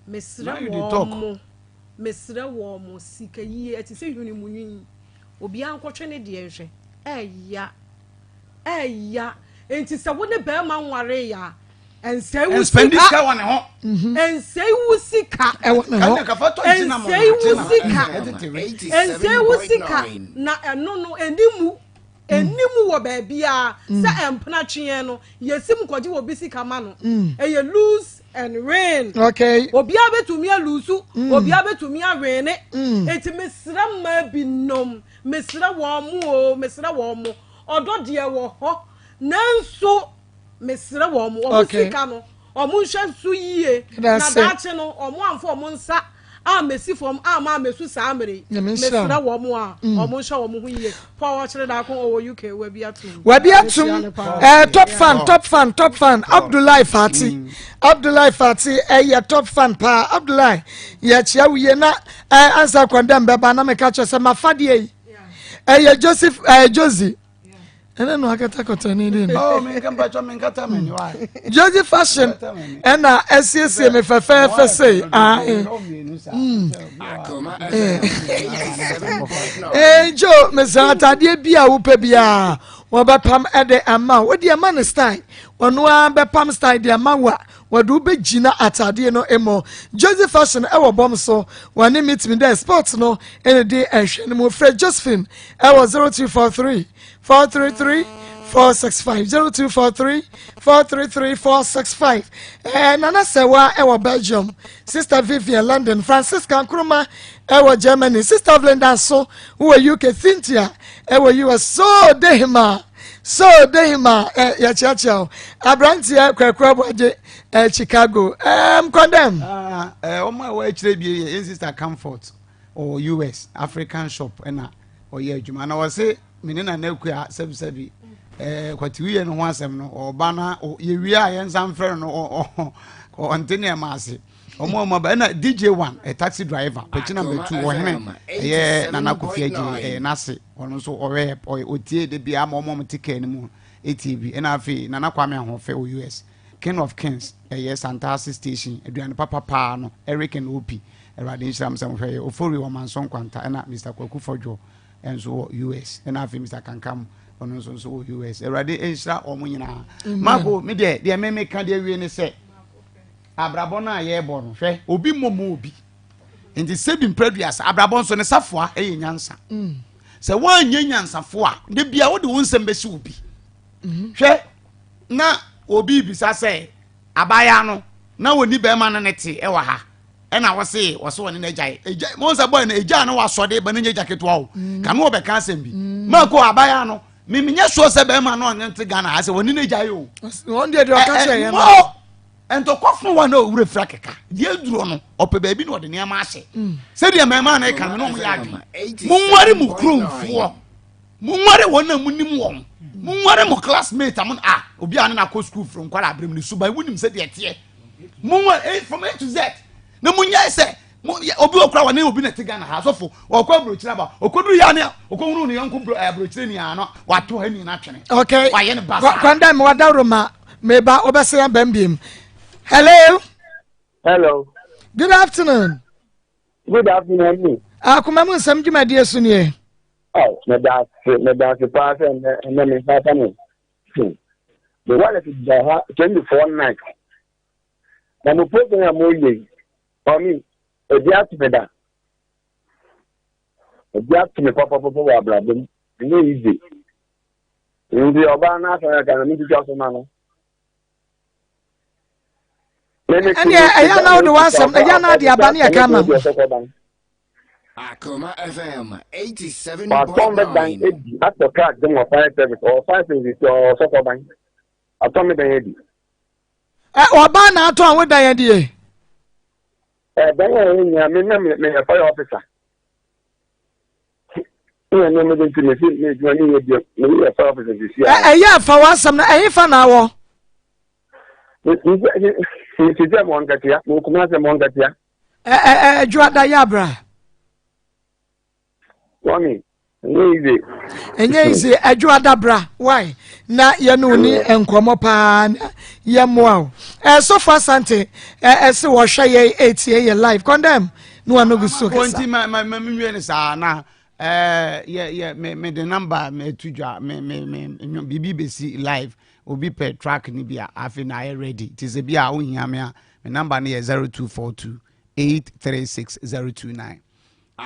Mesrɛ Now you dey wɔn talk. mo, mesrɛ wɔn mo, sika yie ɛte sɛ hwene mu nwi. Obiara nkɔtwe ne deɛ nhwɛ. Ɛya, ɛya. Enti sɛ wo ne barima nwaree a, Ɛnsɛe wo sika. sika wɔ ne ho. Mhm. Ɛnsɛe wo sika. Ɛwɔ ne ho. Ɛnsɛe wo sika. Ɛnsɛe wo sika na ɛno no ɛni mu. Ɛni mu wɔ baabiara mm. sɛ ɛmpena tweɛ no yɛsim kɔgye wɔ bi sika ma no. Mm. Ɛyɛ lose and win. Okay. Obiara bɛtumi alusu, mm. obiara bɛtumi awene. Eti mesrɛ mmaa binom, mesrɛ wɔn mo o, mesrɛ wɔn mo. Ɔdɔ deɛ wɔ hɔ. Nanso Mesrɛ wɔn, wɔn Okay. sika no, wɔn nhwɛ so yie. Yɛda Na ase. daakye no, wɔn amfa wɔn nsa ammɛsi fam amma ammɛsu saa mmerɛ yi. Nyame nhyira Mesrɛ wo. wɔn a, Mm. wɔn nhyɛ wɔn ho yie. Paul Ɔkyere Daako ɔwɔ UK, wabi atom. Wabi Mekyia atum no paa. eh, top Yeah. fan top fan top fan Abdullahi Fati Abdullahi Fati ɛyɛ top fan paa Abdullahi yɛkyia wo yie na eh, ansa kɔndɛm bɛba na meka kyerɛ sɛ mafadeɛ yi ɛyɛ Joseph eh, Josie ɛne no akata kɔtɔni din no. Oh, menka mpatwa menkata m'ani wa. Josie fashion ɛna ɛsiesie me fɛfɛɛfɛ sei ae. Ee jo mesrɛ ataadeɛ bi a wopɛ biara wɔbɛpam ɛde ama wo wode ama no style ɔno ara bɛpam style de ama wo a wɔde wobɛgyina ataadeɛ no mu Josie fashion ɛwɔ bɔm so wɔne meet me dɛ sports no ɛna di ɛhwɛ no mu frɛ Josephine ɛwɔ 0243 433 465 0243 433 465 ɛɛ Nana Sɛwa ɛwɔ Belgium Sister Vivian London Francisca Nkrumah ɛwɔ Germany Sister Vlinda nso wɔ UK Cynthia ɛwɔ US so Dehima so Dehima ɛ yɛkyeakyea o aberanteɛ Kwaku Aboagye ɛ Chicago ɛɛm kɔndɛm. Ɛɛ wɔn a wɔakyerɛ bie yɛ yɛn sister Comfort. Ɔwɔ US African shop ɛna ɔyɛ adwuma na ɔse me ne Nana Akua sɛbisɛbi ɛɛ kwatiwiyɛ no ho asɛm no ɔba na yɛwie a yɛnsa mfrɛ no no ɔnte nneɛma ase ɔmo ɔmo aba ɛna DJ one ɛ taxi driver pɛkyi na mbɛtu ɔhene ɛyɛ Nana Kofi Agye ɛyɛ n'ase ɔno nso ɔwɛ ɔyɛ otie de bia ama ɔmo ɔmo te kaa no mu etie bi ɛna afei Nana Kwame Ahoɔfɛ wɔ US King of Kings ɛyɛ Santase station aduane papa paa no Eric and Opie Awurade nhyira mo sɛ mohwɛ yɛ Ofori wɔ Manso Nkwanta ɛna Mister Kwaku Fɔdwo nso wɔ US ɛna afei Mister Kankam ɔno nso nso wɔ US Awurade nhyira wɔn nyinaa Mako me deɛ deɛ me meka deɛ wie ne sɛ abrabɔ no a yɛrebɔ no hwɛ obi mmɔ mu obi nti sɛbi mprɛduasa abrabɔ nso ne safoa ɛyɛ nyansa mm. sɛ woanyɛ nyansafo a da bia wode wo nsɛm bɛsi obi mm-hmm. hwɛ na obi bisa sɛ abaayaa no na wɔni bɛrima no ne te ɛwɔ ha ɛna wɔse wɔse wɔne no agyae agya mo nsa bɔɛ no agya no wasɔde ba no nyɛ agya ketewa o mm. ka no wɔbɛka asɛm bi mm. maako abaayaa no memenyɛ soɔ sɛ bɛrima no ɔne te Ghana ha sɛ wɔne no agyae o wɔn deɛ deɛ ɔka kyerɛ yɛn no. Ntɔkwa funu wa na owura fira keka deɛ aduro no ɔpɛ baabi na ɔde nneɛma ahyɛ mm. sɛdeɛ mmarima na ɛka no na wɔn yɛ adwene monware mo kuromfoɔ monware wɔn a monim wɔn monware mo classmate a mo a obi a ne na akɔ sukuu firi nkwara abirem ne suban wonim sɛdeɛ ɛteɛ monware eh, from A to Z na monyae sɛ obi wɔ kora wɔne obi na ɛte Ghana ha asɔfo ɔkɔ aburokyire aba ɔkɔduru yɛ ne ɔkɔhunu ne yɔnko aburokyire ni ano wato ha ni n'atwene okay wayɛ ne basa kwanda mi wadawuro ma meba wobɛsɛ yɛn bɛn biem hello hello good afternoon good afternoon akoma mu nsɛm dwumadie so nie oh meda ase meda ase paa sɛ ɛnɛ ɛnɛ me nsa aka me me wallet da ha 24 night na mo program a moyɛ yi ɔme ebi ato me da ebi ato me papapapa wɔ abrabɔ mu ɛnyɛ easy nti ɔbaa no asɛm ɛka no metwitwa so ma no ɛneɛ ɛyɛ na wode w'asɛm ɛyɛ na ade aba ne ɛka ma Akoma FM 87.9. Watɔn bɛ dan edi atɔ kaa dɛm wɔ fire service ɔwɔ fire service ɔwɔ sɔkɔ ban atɔn bɛ dan edi. Ɛ ɔbaa na atɔn wo dan adie. Ɛ dan a ɛyɛ nyinaa me na meyɛ fire officer. Ɛna nneɛma bi nti mesi me adwuma ne yɛ bio me yɛ fire officer sisi a. Ɛyɛ afa w'asɛm no ɛhe fa na awɔ. Sisi a mo nkatia mo kuma sɛ mo nkatia. Ɛ ɛ ɛdwoada yɛ abra. Mami, ɛnyɛ easy. Ɛnyɛ easy ɛdwoada bra why na yɛne wo ni nkɔmmɔ paa na yɛmmoa wo. Ɛsɔfo Asante ɛse wɔhwɛ yɛ ɛtie yɛ live condemn na wano gu so kasa. Nti ma ma ma menwie no saa na ɛɛ yɛ yɛ me me de number me to dwa me me me biribi bɛsi live obi pɛ track ni bi a afei na ayɛ ready te sɛ bi a wohia me a me number no yɛ 0242 836 029.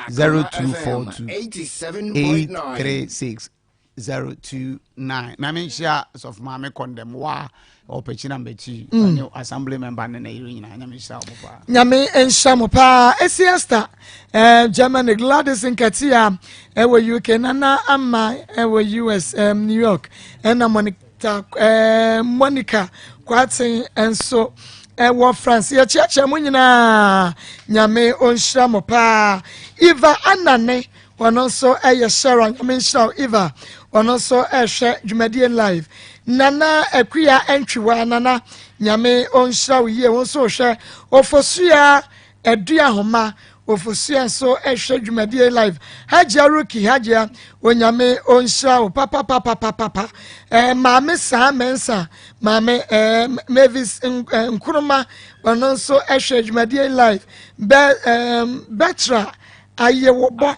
0242 836 029 na menhyia sɔfo maame kɔndɛm wa ɔpɛkyi na mbɛkyi mm. ne assembly member ne na yere nyinaa nyame nhyira wo paa nyame nhyira mo paa ɛsi esther eh, germany gladys nkatia ɛwɔ eh, uk nana ama ɛwɔ eh, us eh, new york ɛna monica Ta eh, Monica Kwarteng nso ɛwɔ eh, France. Yɛkyeakyea mo nyinaa. Nyame ɔnhyira mo paa. Eva Anane, ɔno nso ɛyɛ Sharon. Nyame nhyira wo Eva. Ɔno nso ɛhwɛ dwumadie live. Nana Akuya Ntwiwa, Nana, Nyame ɔnhyira wo yie. Wo nso hwɛ Ofosua Aduahoma Ofosua nso hwɛ dwumadie live. Hajia Ruki Hajia Onyame ɔnhyira wo papapapapapa. Eh, maame saa Mensa maame eh, Mavis eh, Nkrumah ɔno nso hwɛ dwumadie live. Bɛ eh, Bɛtra ayewobɔ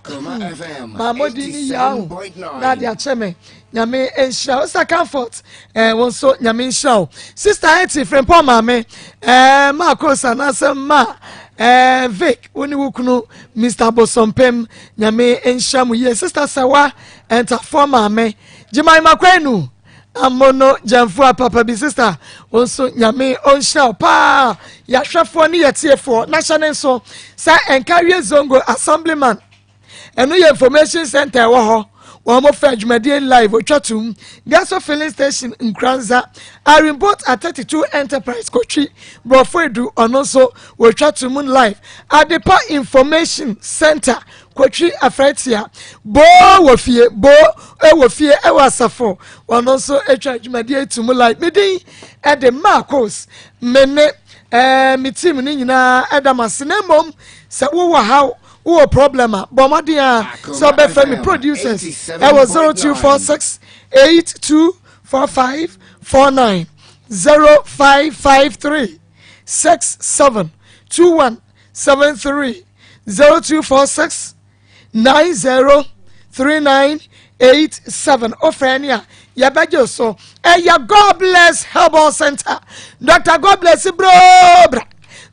maamɔdi ne yaw na ade akyɛ me nyame nhyira wo sister comfort eh, wo nso nyame nhyira wo sister eti frempɔ maame eh, ma kosa anaasɛ ma eh, vic wo ne wo kunu mr bosompem nyame nhyira mo yie sister sawa ntafoɔ maame gyemaima kwanu amono gyamfo papa bi sister wo nso nyame ɔnhyira wo paa yɛahwɛfoɔ ne yɛtiefoɔ na hyɛ ne nso sɛ nkawie zongo assemblyman ɛno yɛ information center ɛwɔ hɔ wɔn mo fɛ dwumadie live otwa tum gaso filling station nkuranza arimbot at 32 enterprise kotwi borɔfo edu ɔno nso wɔtwa tum live adepa information center kotwi afrɛtia boo wɔ fie boo ɛwɔ fie ɛwɔ asafo ɔno nso atwa dwumadie tum live me din ɛde marcos me ne ɛɛ me team ne nyinaa ɛda mo ase na mmom sɛ wowɔ haw wowɔ problem a bɔ mmɔden a sɛ wobɛfrɛ me producers ɛwɔ 0246 8245 49 0553 67 21 73 0246 90 39 87 wofrɛ ne a yɛbɛgye so ɛyɛ god bless herbal center dr god bless bro bra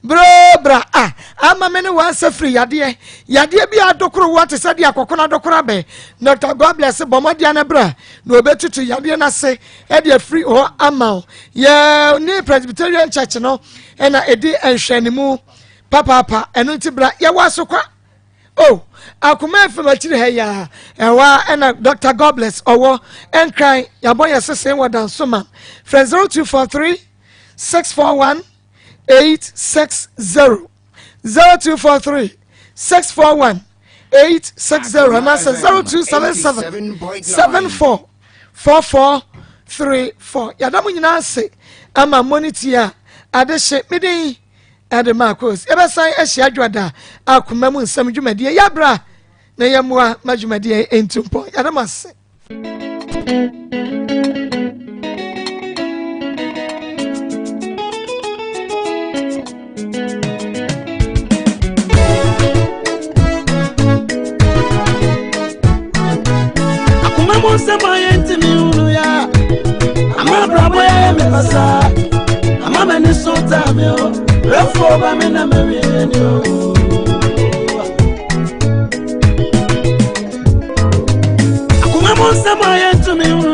bro bra a ama me ne wansa firi yadeɛ yadeɛ bi adokoro wɔ te sɛ deɛ akɔkono adokoro abɛn dr god bless bɔ mmɔdeɛ no bra na ɔbɛtutu yadeɛ no ase ɛde afiri hɔ ama wo yɛ ne presbyterian church no ɛna ɛdi nhwɛnimu papaapa ɛno nti bra yɛwɔ asokwa Oh, akoma fm akyiri ha yi a ɛhɔ a ɛna Dr. Godbless ɔwɔ nkran yɛabɔ yɛ sese wɔ Dansoma frɛ 0243 641 860 0243 641 860 anaasɛ 0277 74 4434. Yɛada mo nyinaa ase ama mmɔ ne tie a adehye medin ɛde Marcos. Yɛbɛsan ahyia adwada akoma mu nsɛm dwumadie yɛabra na yɛmmoa ma dwumadie ntu mpɔn. Yɛada mo ase. Akoma mu nsɛm a yɛntumi nhunu ya ama abrabɔ yɛ me basa ama m'ani so taa me o brɛfoɔ ba me na mawie ni o. Akoma mu nsɛm a yɛntumi nhunu.